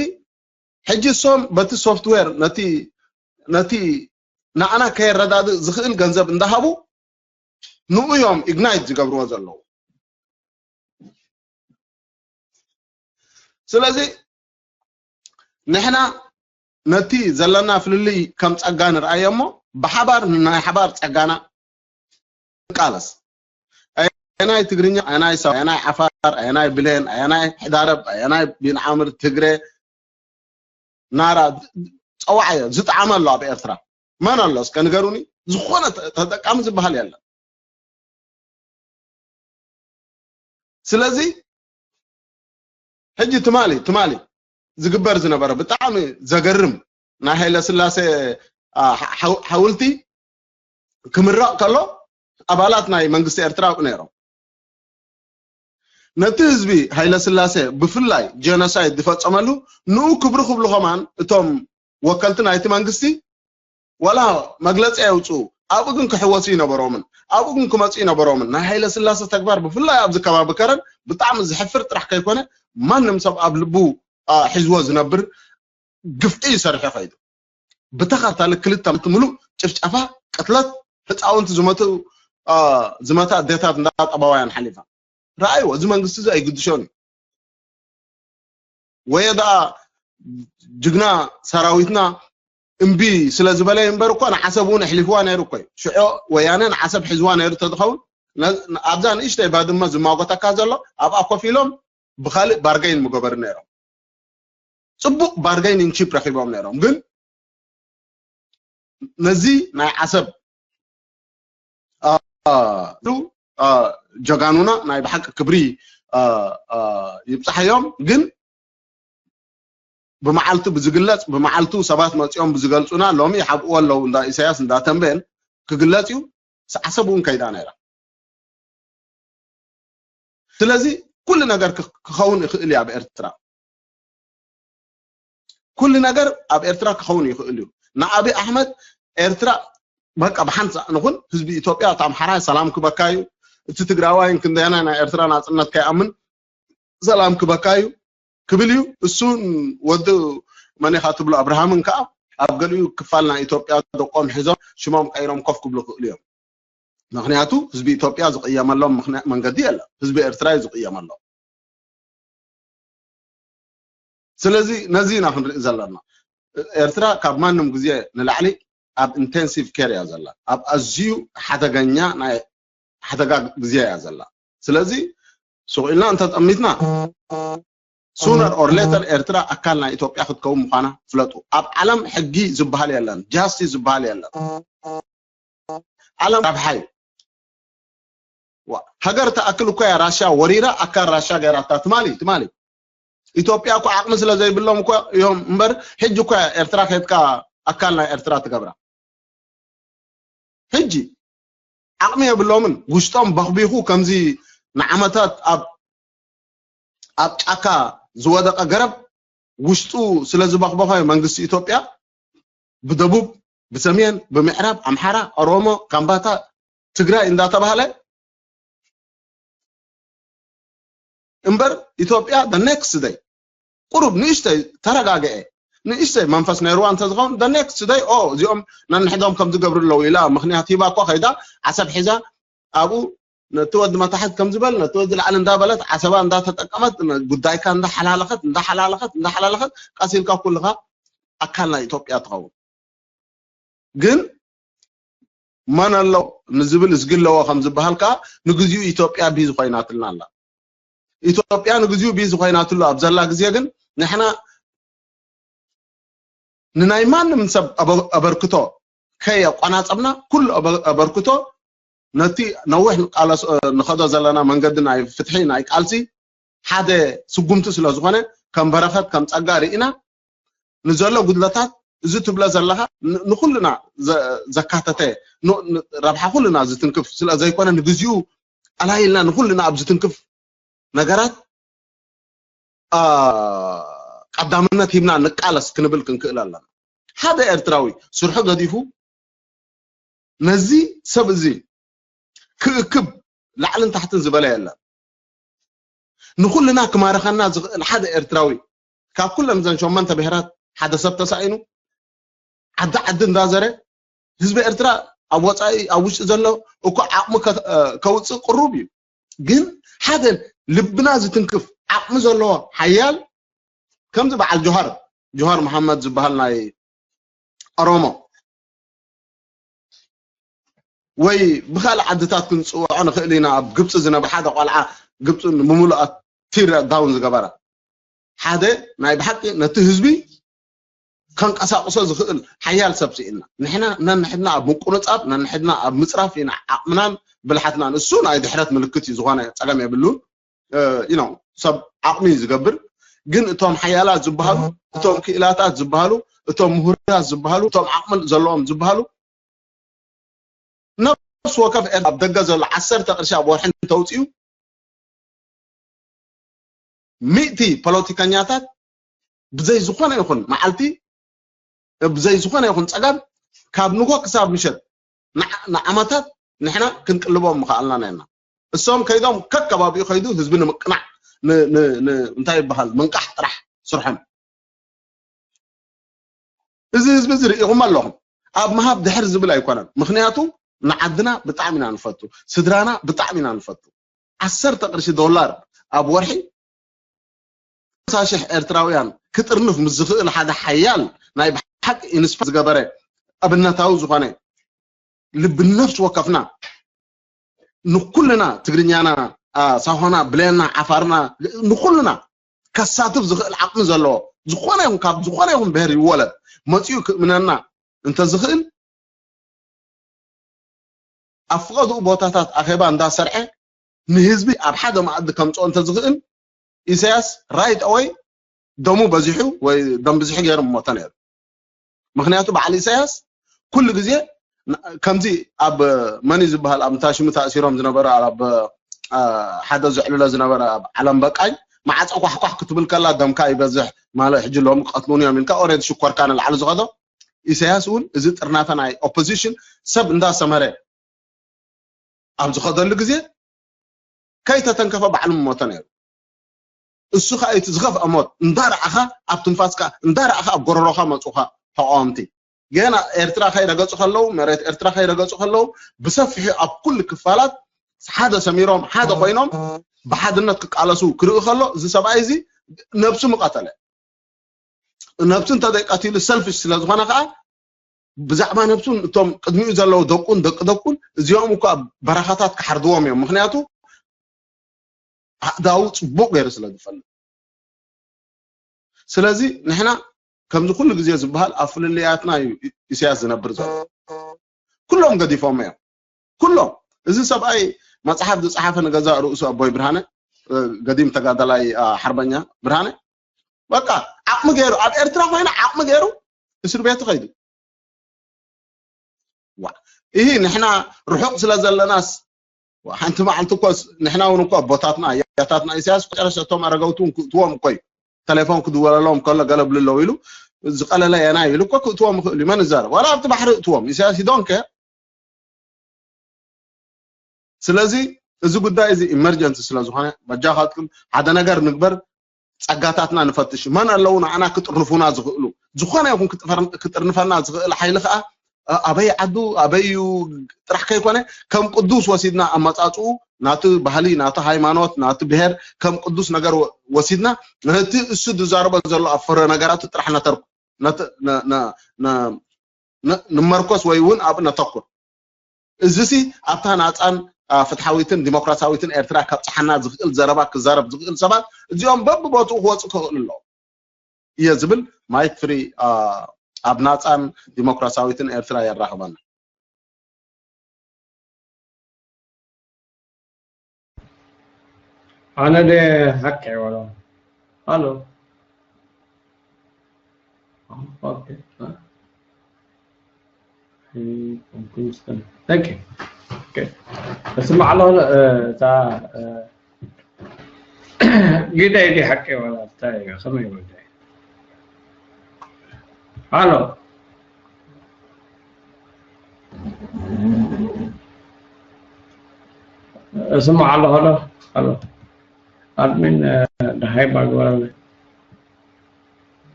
ሕጂ እሶም በቲ software ነቲ ነቲ ንዓና ከየረዳድእ ዝኽእል ገንዘብ እንዳሃቡ ንኡ እዮም ignite ዝገብርዎ ዘለዉ ስለዚ ንሕና ነቲ ዘለና ፍልልይ ከም ጸጋ ንርኣዮ እሞ ብሓባር ንናይ ሓባር ጸጋና ንቃለስ ኣየናይ ትግርኛ ኣየናይ ሳዋ ኣየናይ ዓፋር ኣየናይ ብሌን ኣየናይ ሕዳረብ ኣየናይ ቢንዓምር ትግረ ናራ ጸዋዓዮ ዝጠዓመ ኣሎ ኣብ ኤርትራ መን ኣሎ እስከ ንገሩኒ ዝኾነ ተጠቃሚ ዝበሃል የለን ስለዚ ሕጂ ትማሊ ትማሊ ዝግበር ዝነበረ ብጣዕሚ ዘገርም ናይ ሃይለ ስላሴ ሓውልቲ ክምረቕ ከሎ ኣባላት ናይ መንግስቲ ኤርትራ ኣብኡ ነይሮም። ነቲ ህዝቢ ሃይለ ስላሴ ብፍላይ ጀኖሳይድ ዝፈጸመሉ ንኡ ክብሪ ክብሉ ከማን እቶም ወከልቲ ናይቲ መንግስቲ ዋላ መግለጺ ኣውጽኡ ኣብኡ ግን ክሕወሱ ይነበሮምን ኣብኡ ግን ክመጹ ይነበሮምን ናይ ሃይለ ስላሴ ተግባር ብፍላይ ኣብዚ ከባቢ ከረን ብጣዕሚ ዝሕፍር ጥራሕ ከይኮነ ማንም ሰብ ኣብ ልቡ ሒዝዎ ዝነብር ግፍዒ ይሰርሐ ከይዱ ብተኸታሊ ክልተ ዓመት ምሉእ ጭፍጨፋ ቅትለት ህፃውንቲ ዝመቱ ዝመታ ኣዴታት እንዳጠባውያን ሓሊፋ ረኣይዎ እዚ መንግስቲ እዚ ኣይግድሾን እዩ ወይ ደኣ ጅግና ሰራዊትና እምቢ ስለ ዝበለ እምበር እኮ ንዓሰብ እውን ኣሕሊፍዋ ነይሩ እኮ እዩ ሽዑ ወያነ ንዓሰብ ሒዝዋ ነይሩ ተዝኸውን ኣብዛ ንእሽተይ ባድመ ዝማጎተካ ዘሎ ኣብኣ ኮፍ ኢሎም ብካልእ ባርገይን ምገበሩ ነይሮም ፅቡቅ ባርገይን ኢንቺፕ ረኪቦም ነይሮም ግን ነዚ ናይ ዓሰብ ጀጋኑና ናይ ብሓቂ ክብሪ ይብፃሓዮም ግን ብመዓልቱ ብዝግለፅ ብመዓልቱ ሰባት መፂኦም ብዝገልፁና ሎሚ ይሓብእዎ ኣለዉ እንዳ ኢሳያስ እንዳ ተንቤን ክግለፅ እዩ ዓሰብ እውን ከይዳ ነይራ ስለዚ ኩሉ ነገር ክኸውን ይኽእል እዩ ኣብ ኤርትራ ኩሉ ነገር ኣብ ኤርትራ ክኸውን ይኽእል እዩ ንኣብይ ኣሕመድ ኤርትራ በቃ ብሓንቲ ንኹን ህዝቢ ኢትዮጵያ እቲ ኣምሓራይ ሰላም ክበካ እዩ እቲ ትግራዋይን ክንደያናይ ናይ ኤርትራ ናፅነት ከይኣምን ሰላም ክበካ እዩ ክብል እዩ እሱን ወዲ መን ኢኻ ትብሎ ኣብርሃምን ከዓ ኣብ ገሊኡ ክፋል ናይ ኢትዮጵያ ደቆም ሒዞም ሽሞም ቀይሮም ኮፍ ክብሉ ክእሉ እዮም ምክንያቱ ህዝቢ ኢትዮጵያ ዝቅየመሎም መንገዲ የለን ህዝቢ ኤርትራ እዩ ዝቅየመሎም ስለዚ ነዚ ኢና ክንርኢ ዘለና ኤርትራ ካብ ማንም ግዜ ንላዕሊ ኣብ ኢንቴንሲቭ ኬር እያ ዘላ ኣብ ኣዝዩ ሓደገኛ ናይ ሓደጋ ግዜ እያ ዘላ ስለዚ ሱቕ ኢልና እንተጠሚትና sooner or later ኤርትራ ኣካል ናይ ኢትዮጵያ ክትከውን ምዃና ፍለጡ ኣብ ዓለም ሕጊ ዝበሃል የለን ጃስቲስ ዝበሃል የለን ዓለም ረብሓ እዩ ሃገር ተኣክል እኮ እያ ራሽያ ወሪራ ኣካል ራሽያ ገይራታ ትማሊ ትማሊ ኢትዮጵያ እኮ ዓቕሚ ስለ ዘይብሎም እኮ እዮም እምበር ሕጂ እኮ ኤርትራ ከድካ ኣካል ናይ ኤርትራ ትገብራ ሕጂ ዓቕሚ የብሎምን ውሽጦም በኽቢኹ ከምዚ ንዓመታት ኣብ ኣብ ጫካ ዝወደቐ ገረብ ውሽጡ ስለ ዝበኽበኸ መንግስቲ ኢትዮጵያ ብደቡብ ብሰሜን ብምዕራብ ኣምሓራ ኦሮሞ ካምባታ ትግራይ እንዳተባህለ እምበር ኢትዮጵያ the next day ቁሩብ ንእሽተይ ተረጋግአ ንእሽተይ መንፈስ ነይርዋ እንተዝኸውን the next day ኦ እዚኦም ነንሕዶም ከም ዝገብሩ ኣለዉ ኢላ ምክንያት ሂባ እኮ ከይዳ ዓሰብ ሒዛ ኣብኡ ነቲ ወዲ መታሕት ከም ዝበል ነቲ ወዲ ላዕሊ እንዳበለት ዓሰባ እንዳተጠቀመት ጉዳይካ እንዳሓላለኸት እንዳሓላለኸት እንዳሓላለኸት ቀሲልካ ኩልኻ ኣካል ናይ ኢትዮጵያ ትኸውን ግን መን ኣሎ ንዝብል እዝጊ ኣለዎ ከም ዝበሃል ከዓ ንግዚኡ ኢትዮጵያ ቢዚ ኮይናትልና ኣላ ኢትዮጵያ ንግዚኡ ቢዚ ኮይናትሉ ኣብ ዘላ ግዜ ግን ንሕና ንናይ ማንም ሰብ ኣበርክቶ ከየቋናፀብና ኩሉ ኣበርክቶ ነቲ ነዊሕ ንቃለስ ንኸዶ ዘለና መንገዲ ናይ ፍትሒ ናይ ቃልሲ ሓደ ስጉምቲ ስለ ዝኾነ ከም በረኸት ከም ፀጋ ርኢና ንዘሎ ጉድለታት እዚ ትብሎ ዘለኻ ንኩልና ዘካተተ ረብሓ ኩልና ዝትንክፍ ስለ ዘይኮነ ንግዚኡ ኣላይልና ንኩልና ኣብ ዝትንክፍ ነገራት ቀዳምነት ሂብና ንቃለስ ክንብል ክንክእል ኣለና ሓደ ኤርትራዊ ስርሑ ገዲፉ ነዚ ሰብ እዚ ክእክብ ላዕልን ታሕትን ዝበለ የለን ንኩልና ክማርኸና ዝኽእል ሓደ ኤርትራዊ ካብ ኩለን ዘን ሸመንተ ብሄራት ሓደ ሰብ ተሳኢኑ ዓዲ ዓዲ እንዳዘረ ህዝቢ ኤርትራ ኣብ ወፃኢ ኣብ ውሽጢ ዘሎ እኮ ዓቕሙ ከውፅእ ቅሩብ እዩ ግን ሓደ ልብና ዝትንክፍ ዓቕሚ ዘለዎ ሓያል ከምዚ በዓል ጆሃር ጆሃር መሓመድ ዝበሃል ናይ ኦሮሞ ወይ ብካልእ ዓድታት ክንፅውዖ ንኽእል ኢና ኣብ ግብፂ ዝነበረ ሓደ ቆልዓ ግብፂ ንምሉኣ ቲር ዳውን ዝገበረ ሓደ ናይ ብሓቂ ነቲ ህዝቢ ከንቀሳቅሶ ዝኽእል ሓያል ሰብ ስኢና ንሕና ነንሕድና ኣብ ምቁንፃብ ነንሕድና ኣብ ምፅራፍ ኢና ዓቕምናን ብልሓትናን እሱ ናይ ድሕረት ምልክት እዩ ዝኾነ ፀገም የብሉን you know ሰብ ዓቕሚ እዩ ዝገብር። ግን እቶም ሓያላት ዝበሃሉ፣ እቶም ክኢላታት ዝበሃሉ፣ እቶም ምሁራት ዝበሃሉ፣ እቶም ዓቕሚ ዘለዎም ዝበሃሉ ነፍሲ ወከፍ ኤርትራ ኣብ ደገ ዘሎ ዓሰርተ ቅርሺ ኣብ ወርሒ እንተውፅኡ፣ ሚእቲ ፖለቲከኛታት ብዘይ ዝኾነ ይኹን መዓልቲ፣ ብዘይ ዝኾነ ይኹን ፀገም፣ ካብ ንጎ ክሳብ ምሸት ንዓመታት ንሕና ክንቅልቦም ምኽኣልና ነርና። እሶም ከይዶም ከከባቢኡ ከይዱ ህዝቢ ንምቅናዕ እንታይ ይበሃል ምንቃሕ ጥራሕ ስርሖም። እዚ ህዝቢ እዚ ርኢኹም ኣለኹም። ኣብ ምሃብ ድሕር ዝብል ኣይኮነን። ምኽንያቱ ንዓድና ብጣዕሚ ኢና ንፈቱ፣ ስድራና ብጣዕሚ ኢና ንፈቱ። ዓሰርተ ቅርሺ ዶላር ኣብ ወርሒ ሓምሳ ሽሕ ኤርትራውያን ክጥርንፍ ምስ ዝኽእል ሓደ ሓያል ናይ ብሓቂ ኢንስፓ ዝገበረ ኣብነታዊ ዝኾነ ልቢ ነፍሲ ወከፍና ንኩልና ትግርኛና፣ ሳሆና፣ ብሌና፣ ዓፋርና፣ ንኩልና ከሳትፍ ዝኽእል ዓቕሚ ዘለዎ ዝኾነ ይኹን ካብ ዝኾነ ይኹን ብሄር ይወለድ መፂኡ ክእምነና እንተዝኽእል ኣብ ፍቐድኡ ቦታታት ኣኼባ እንዳሰርዐ ንህዝቢ ኣብ ሓደ መኣዲ ከምፅኦ እንተዝኽእል ኢሳያስ right away ደሙ በዚሑ ወይ ደም ብዝሒ ገይሩ ምሞተ ነይሩ። ምክንያቱ በዓል ኢሳያስ ኩሉ ግዜ ከምዚ ኣብ መን ዝበሃል ኣብ ታሽሙ ተኣሲሮም ዝነበረ ኣብ ሓደ ዝዕልሎ ዝነበረ ኣብ ዓለም በቃኝ ማዕፀ ኳሕኳሕ ክትብል ከላ ደምካ ይበዝሕ ማለት ሕጂ ሎም ቀትሉን እዮም ኢልካ ኦሬድ ሽኮርካ ንላዕሊ ዝኸዶ ኢሳያስ እውን እዚ ጥርናፈ ናይ ኦፖዚሽን ሰብ እንዳሰመረ ኣብ ዝኸደሉ ግዜ ከይተተንከፈ ባዕሉ ምሞተ ነይሩ። እሱ ከዓ እቲ ዝኸፍአ ሞት እንዳረኣኻ ኣብ ትንፋስካ እንዳረኣኻ ኣብ ጎረሮኻ መፁኻ ተቃወምቲ ገና ኤርትራ ከይረገፁ ከለዉ መሬት ኤርትራ ከይረገፁ ከለዉ ብሰፊሑ ኣብ ኩሉ ክፋላት ሓደ ሰሚሮም ሓደ ኮይኖም ብሓድነት ክቃለሱ ክርኢ ከሎ እዚ ሰብኣይ እዚ ነብሱ ምቐተለ ነብሱ እንተዘይቀቲሉ ሰልፊሽ ስለዝኾነ ከዓ ብዛዕባ ነብሱን እቶም ቅድሚኡ ዘለዉ ደቁን ደቂ ደቁን እዚኦም እኳ በረኻታት ክሓርድዎም እዮም ምክንያቱ ኣእዳዉ ፅቡቅ ገይሩ ስለ ዝፈልጥ ስለዚ ንሕና ከምዚ ኩሉ ግዜ ዝበሃል ኣብ ፍልልያትና እዩ ኢሳያስ ዝነብር ዘሎ ኩሎም ገዲፎም እዮም ኩሎም እዚ ሰብኣይ መፅሓፍ ዝፀሓፈ ንገዛእ ርእሱ ኣቦይ ብርሃነ ገዲም ተጋዳላይ ሓርበኛ ብርሃነ በቃ ዓቕሚ ገይሩ ኣብ ኤርትራ ኮይነ ዓቕሚ ገይሩ እስር ቤት ከይዱ ይህ ንሕና ርሑቕ ስለ ዘለናስ ሓንቲ መዓልቲ እኮ ንሕና እውን እኮ ኣቦታትና ኣያታትና ኢሳያስ መጨረሻ እቶም ኣረገውቲ እውን ክእትዎም እኮ እዩ ተሌፎን ክድወለሎም ከሎ ገለ ብልለው ኢሉ ዝቀለለ የና ኢሉ እኮ ክእትዎም ይኽእል እዩ መን ይዛረብ ዋላ ኣብቲ ባሕሪ እትዎም ኢሳያስ ይዶንከ ስለዚ እዚ ጉዳይ እዚ ኢመርጀንሲ ስለ ዝኾነ በጃኻትኩም ሓደ ነገር ንግበር ጸጋታትና ንፈትሽ መን ኣለዉ ንዓና ክጥርንፉና ዝኽእሉ ዝኾነ ይኹን ክጥርንፈና ዝኽእል ሓይሊ ከዓ ኣበይ ዓዱ ኣበይ እዩ ጥራሕ ከይኮነ ከም ቅዱስ ወሲድና ኣመጻጽኡ ናቲ ባህሊ ናቲ ሃይማኖት ናቲ ብሄር ከም ቅዱስ ነገር ወሲድና ነቲ እሱ ዝዛረቦ ዘሎ ኣብ ፍረ ነገራቱ ጥራሕ ነተርኩ ንመርኮስ ወይ እውን ኣብ ነተኩር እዚሲ ኣብታ ናፃን ፍትሓዊትን ዲሞክራሲያዊትን ኤርትራ ከብፅሓና ዝኽእል ዘረባ ክዛረብ ዝኽእል ሰባት እዚኦም በብቦትኡ ክወፁ ክኽእሉ ኣለዎ እየ ዝብል ማይክ ፍሪ ኣብ ናፃን ዲሞክራሲያዊትን ኤርትራ የራኽበና ኣነ ደ ሓቂ ወሎ ኣሎ እስማዕ ኣሎ እታ ግዳይ ዲ ሓቂ ወላ እንታይ ከመይ ወዳይ ኣሎ እስማዕ ኣሎ ኣሎ ኣሎ ኣድሚን ደሃይ ባግበረለ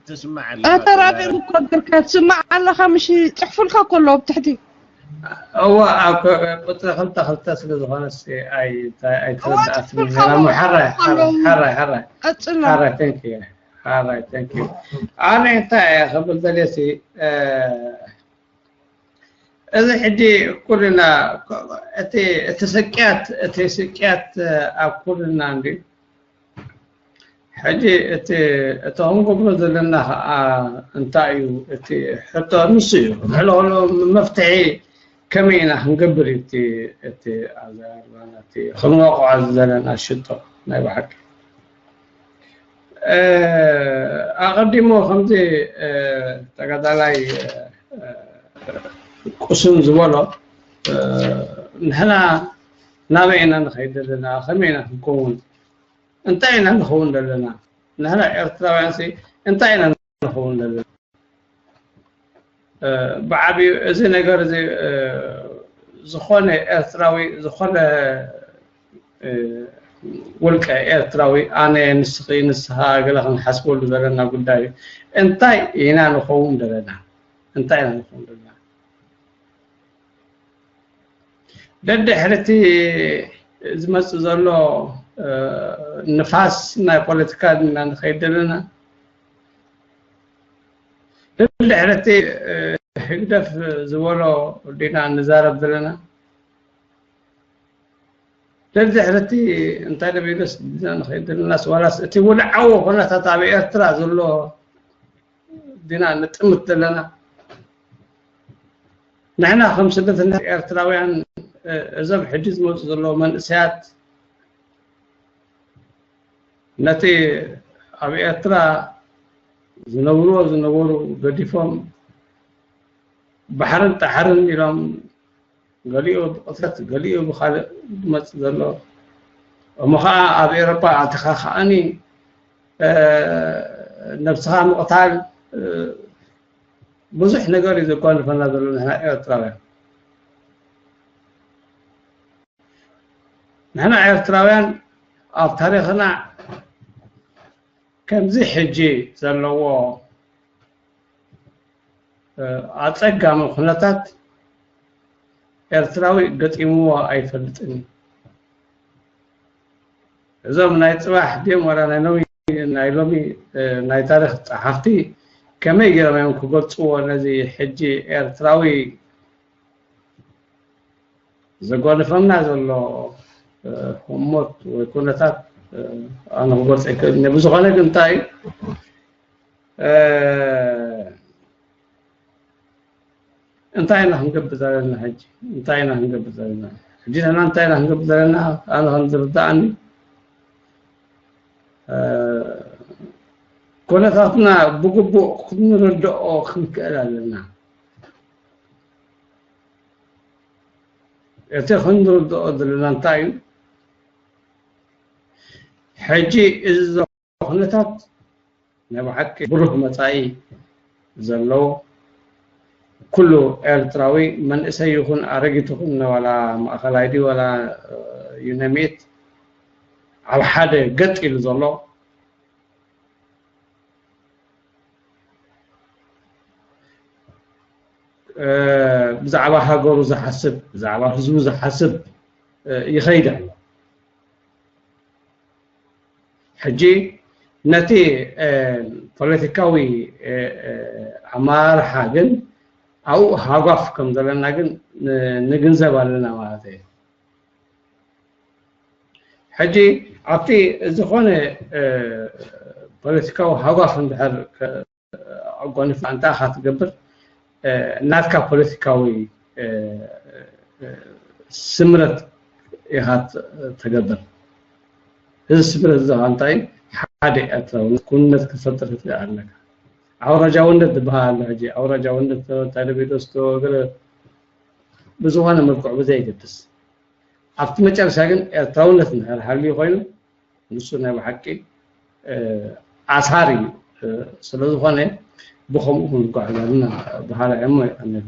ትስማዕ ኣለኻ ኣተራቂም እኮ ግርካ ትስማዕ ኣለኻ ምሽ ፅሕፉልካ እኮ ኣለዎ ብትሕቲ እዋ ኣብ ቁፅሪ ክልተ ክልተ ስለ ዝኾነ ኣይተረዳኣትኒ ሓራይ ሓራይ ሓራይ ቀፅሎ ሓራይ thank you ሓራይ thank you ኣነ እንታይ እየ ክብል ደልየሲ እዚ ሕጂ ኩልና እቲ እቲ ስቅያት እቲ ስቅያት ኣብ ኩልና እንዲ ሕጂ እቲ እቲ ክንገብሮ ዘለና ከዓ እንታይ እዩ እቲ ሕቶ ንሱ እዩ ሕሎ ሕሎ መፍትሒ ከመይ ኢና ክንገብር እቲ እቲ ኣዘራርባና እቲ ክንወቅዖ ዘለና ሽቶ ናይ ብሓቂ ኣቐዲሞ ከምዚ ተጋዳላይ ቁስን ዝበሎ፣ ንሕና ናበይ ኢና ንኸይድ ዘለና? ከመይ ኢና ክንከውን? እንታይ ኢና ንኸውን ዘለና? ንሕና ኤርትራውያን ሲ እንታይ ኢና ንኸውን ዘለና? ብዓቢኡ እዚ ነገር እዚ ዝኾነ ኤርትራዊ፣ ዝኾነ ውልቀ ኤርትራዊ፣ ኣነ፣ ንስኺ፣ ንስኻ፣ ገለ ክንሓስበሉ ዘለና ጉዳይ እዩ። እንታይ ኢና ንኸውን ዘለና? እንታይ ኢና ንኸውን ዘለና? ደድሕርቲ ዝመጽእ ዘሎ ንፋስ ናይ ፖለቲካ ድና ንኸይድ ዘለና? ደድሕርቲ ህግደፍ ዝበሎ ዲና ንዛረብ ዘለና? ደድሕርቲ እንታይ ደቢሉስ ዲና ንኸይድ ዘለናስ፣ ዋላስ እቲ ውድዓዊ ኩነታት ኣብ ኤርትራ ዘሎ ዲና ንጥምት ዘለና? ንሕና ከም ስደተኛታት ኤርትራውያን፣ እዞም ሕጂ ዝመጹ ዘለዉ መንእሰያት ነቲ ኣብ ኤርትራ ዝነብርዎ ዝነበሩ ገዲፎም፣ ባሕርን ጣሕርን ኢሎም፣ ገሊኡ ብቕትለት፣ ገሊኡ ብኻልእ ዝመጽእ ዘሎ፣ እሞ ኸዓ ኣብ ኤውሮጳ ኣቲኻ ኸዓኒ ነብስኻ ምቕታል፣ ብዙሕ ነገር እዩ ዘጓንፈና ዘሎ ንሕና ኤርትራውያን። ንሕና ኤርትራውያን ኣብ ታሪኽና ከምዚ ሕጂ ዘለዎ ኣጸጋሚ ኩነታት ኤርትራዊ ገጢምዎ ኣይፈልጥን እዩ። እዞም ናይ ጽባሕ ድዮም ዋላ ናይ ሎሚ፣ ናይ ሎሚ ናይ ታሪኽ ጸሓፍቲ ከመይ ገይሮም እዮም ክገልጽዎ ነዚ ሕጂ ኤርትራዊ ዘጓንፈና ዘሎ ህሞት ወይ ኩነታት ኣነ ክገልጽ ኣይክእልን እየ። ብዝኾነ ግን እንታይ እንታይ ኢና ክንገብር ዘለና ሕጂ? እንታይ ኢና ክንገብር ዘለና? ሕጂ ንሕና እንታይ ኢና ክንገብር ዘለና? ኣነ ከም ዝርድኣኒ ኩነታትና ብግቡእ ክንርድኦ ክንክእል ኣለና። እቲ ክንርድኦ ዘለና እንታይ እዩ? ሕጂ እዚ ዘሎ ኩነታት ናይ ብሓቂ ብሩህ መጻኢ ዘለዎ፣ ኩሉ ኤርትራዊ መንእሰይ ይኹን ኣረጊት ይኹን ዋላ ማእኸላይ ድዩ ዋላ ዩነሚት ኣብ ሓደ ገጥ ኢሉ ዘሎ፣ ብዛዕባ ሃገሩ ዝሓስብ፣ ብዛዕባ ህዝቡ ዝሓስብ ይኸይድ ኣሎ። ሕጂ ነቲ ፖለቲካዊ ኣመራርሓ ግን ኣብኡ ሃጓፍ ከም ዘለና ግን ንግንዘብ ኣለና ማለት እዩ። ሕጂ ኣብቲ ዝኾነ ፖለቲካዊ ሃጓፍ እንድሕር ኣጓኒፍካ እንታይ ኢኻ ትገብር? ናትካ ፖለቲካዊ ስምረት ኢኻ ተገብር። እዚ ስምረት እዚ ከዓ እንታይ? ሓደ ኤርትራዊ ኩንነት ክፈጥር ትኽእል ኣለካ። ኣውራጃውነት ዝበሃል ኣሎ። ሕጂ ኣውራጃውነት እንታይ ደቢዶ ስቶ ገለ ብዝኾነ መልክዑ ብዘይገድስ ኣብቲ መጨረሻ ግን ኤርትራውነት እንድሕር ሃልዩ ኮይኑ ንሱ ናይ ብሓቂ ኣሳር እዩ። ስለዝኾነ ብኸምኡ ክንጓዓዝ ኣለና በሃላይ እሞ ይቐንል።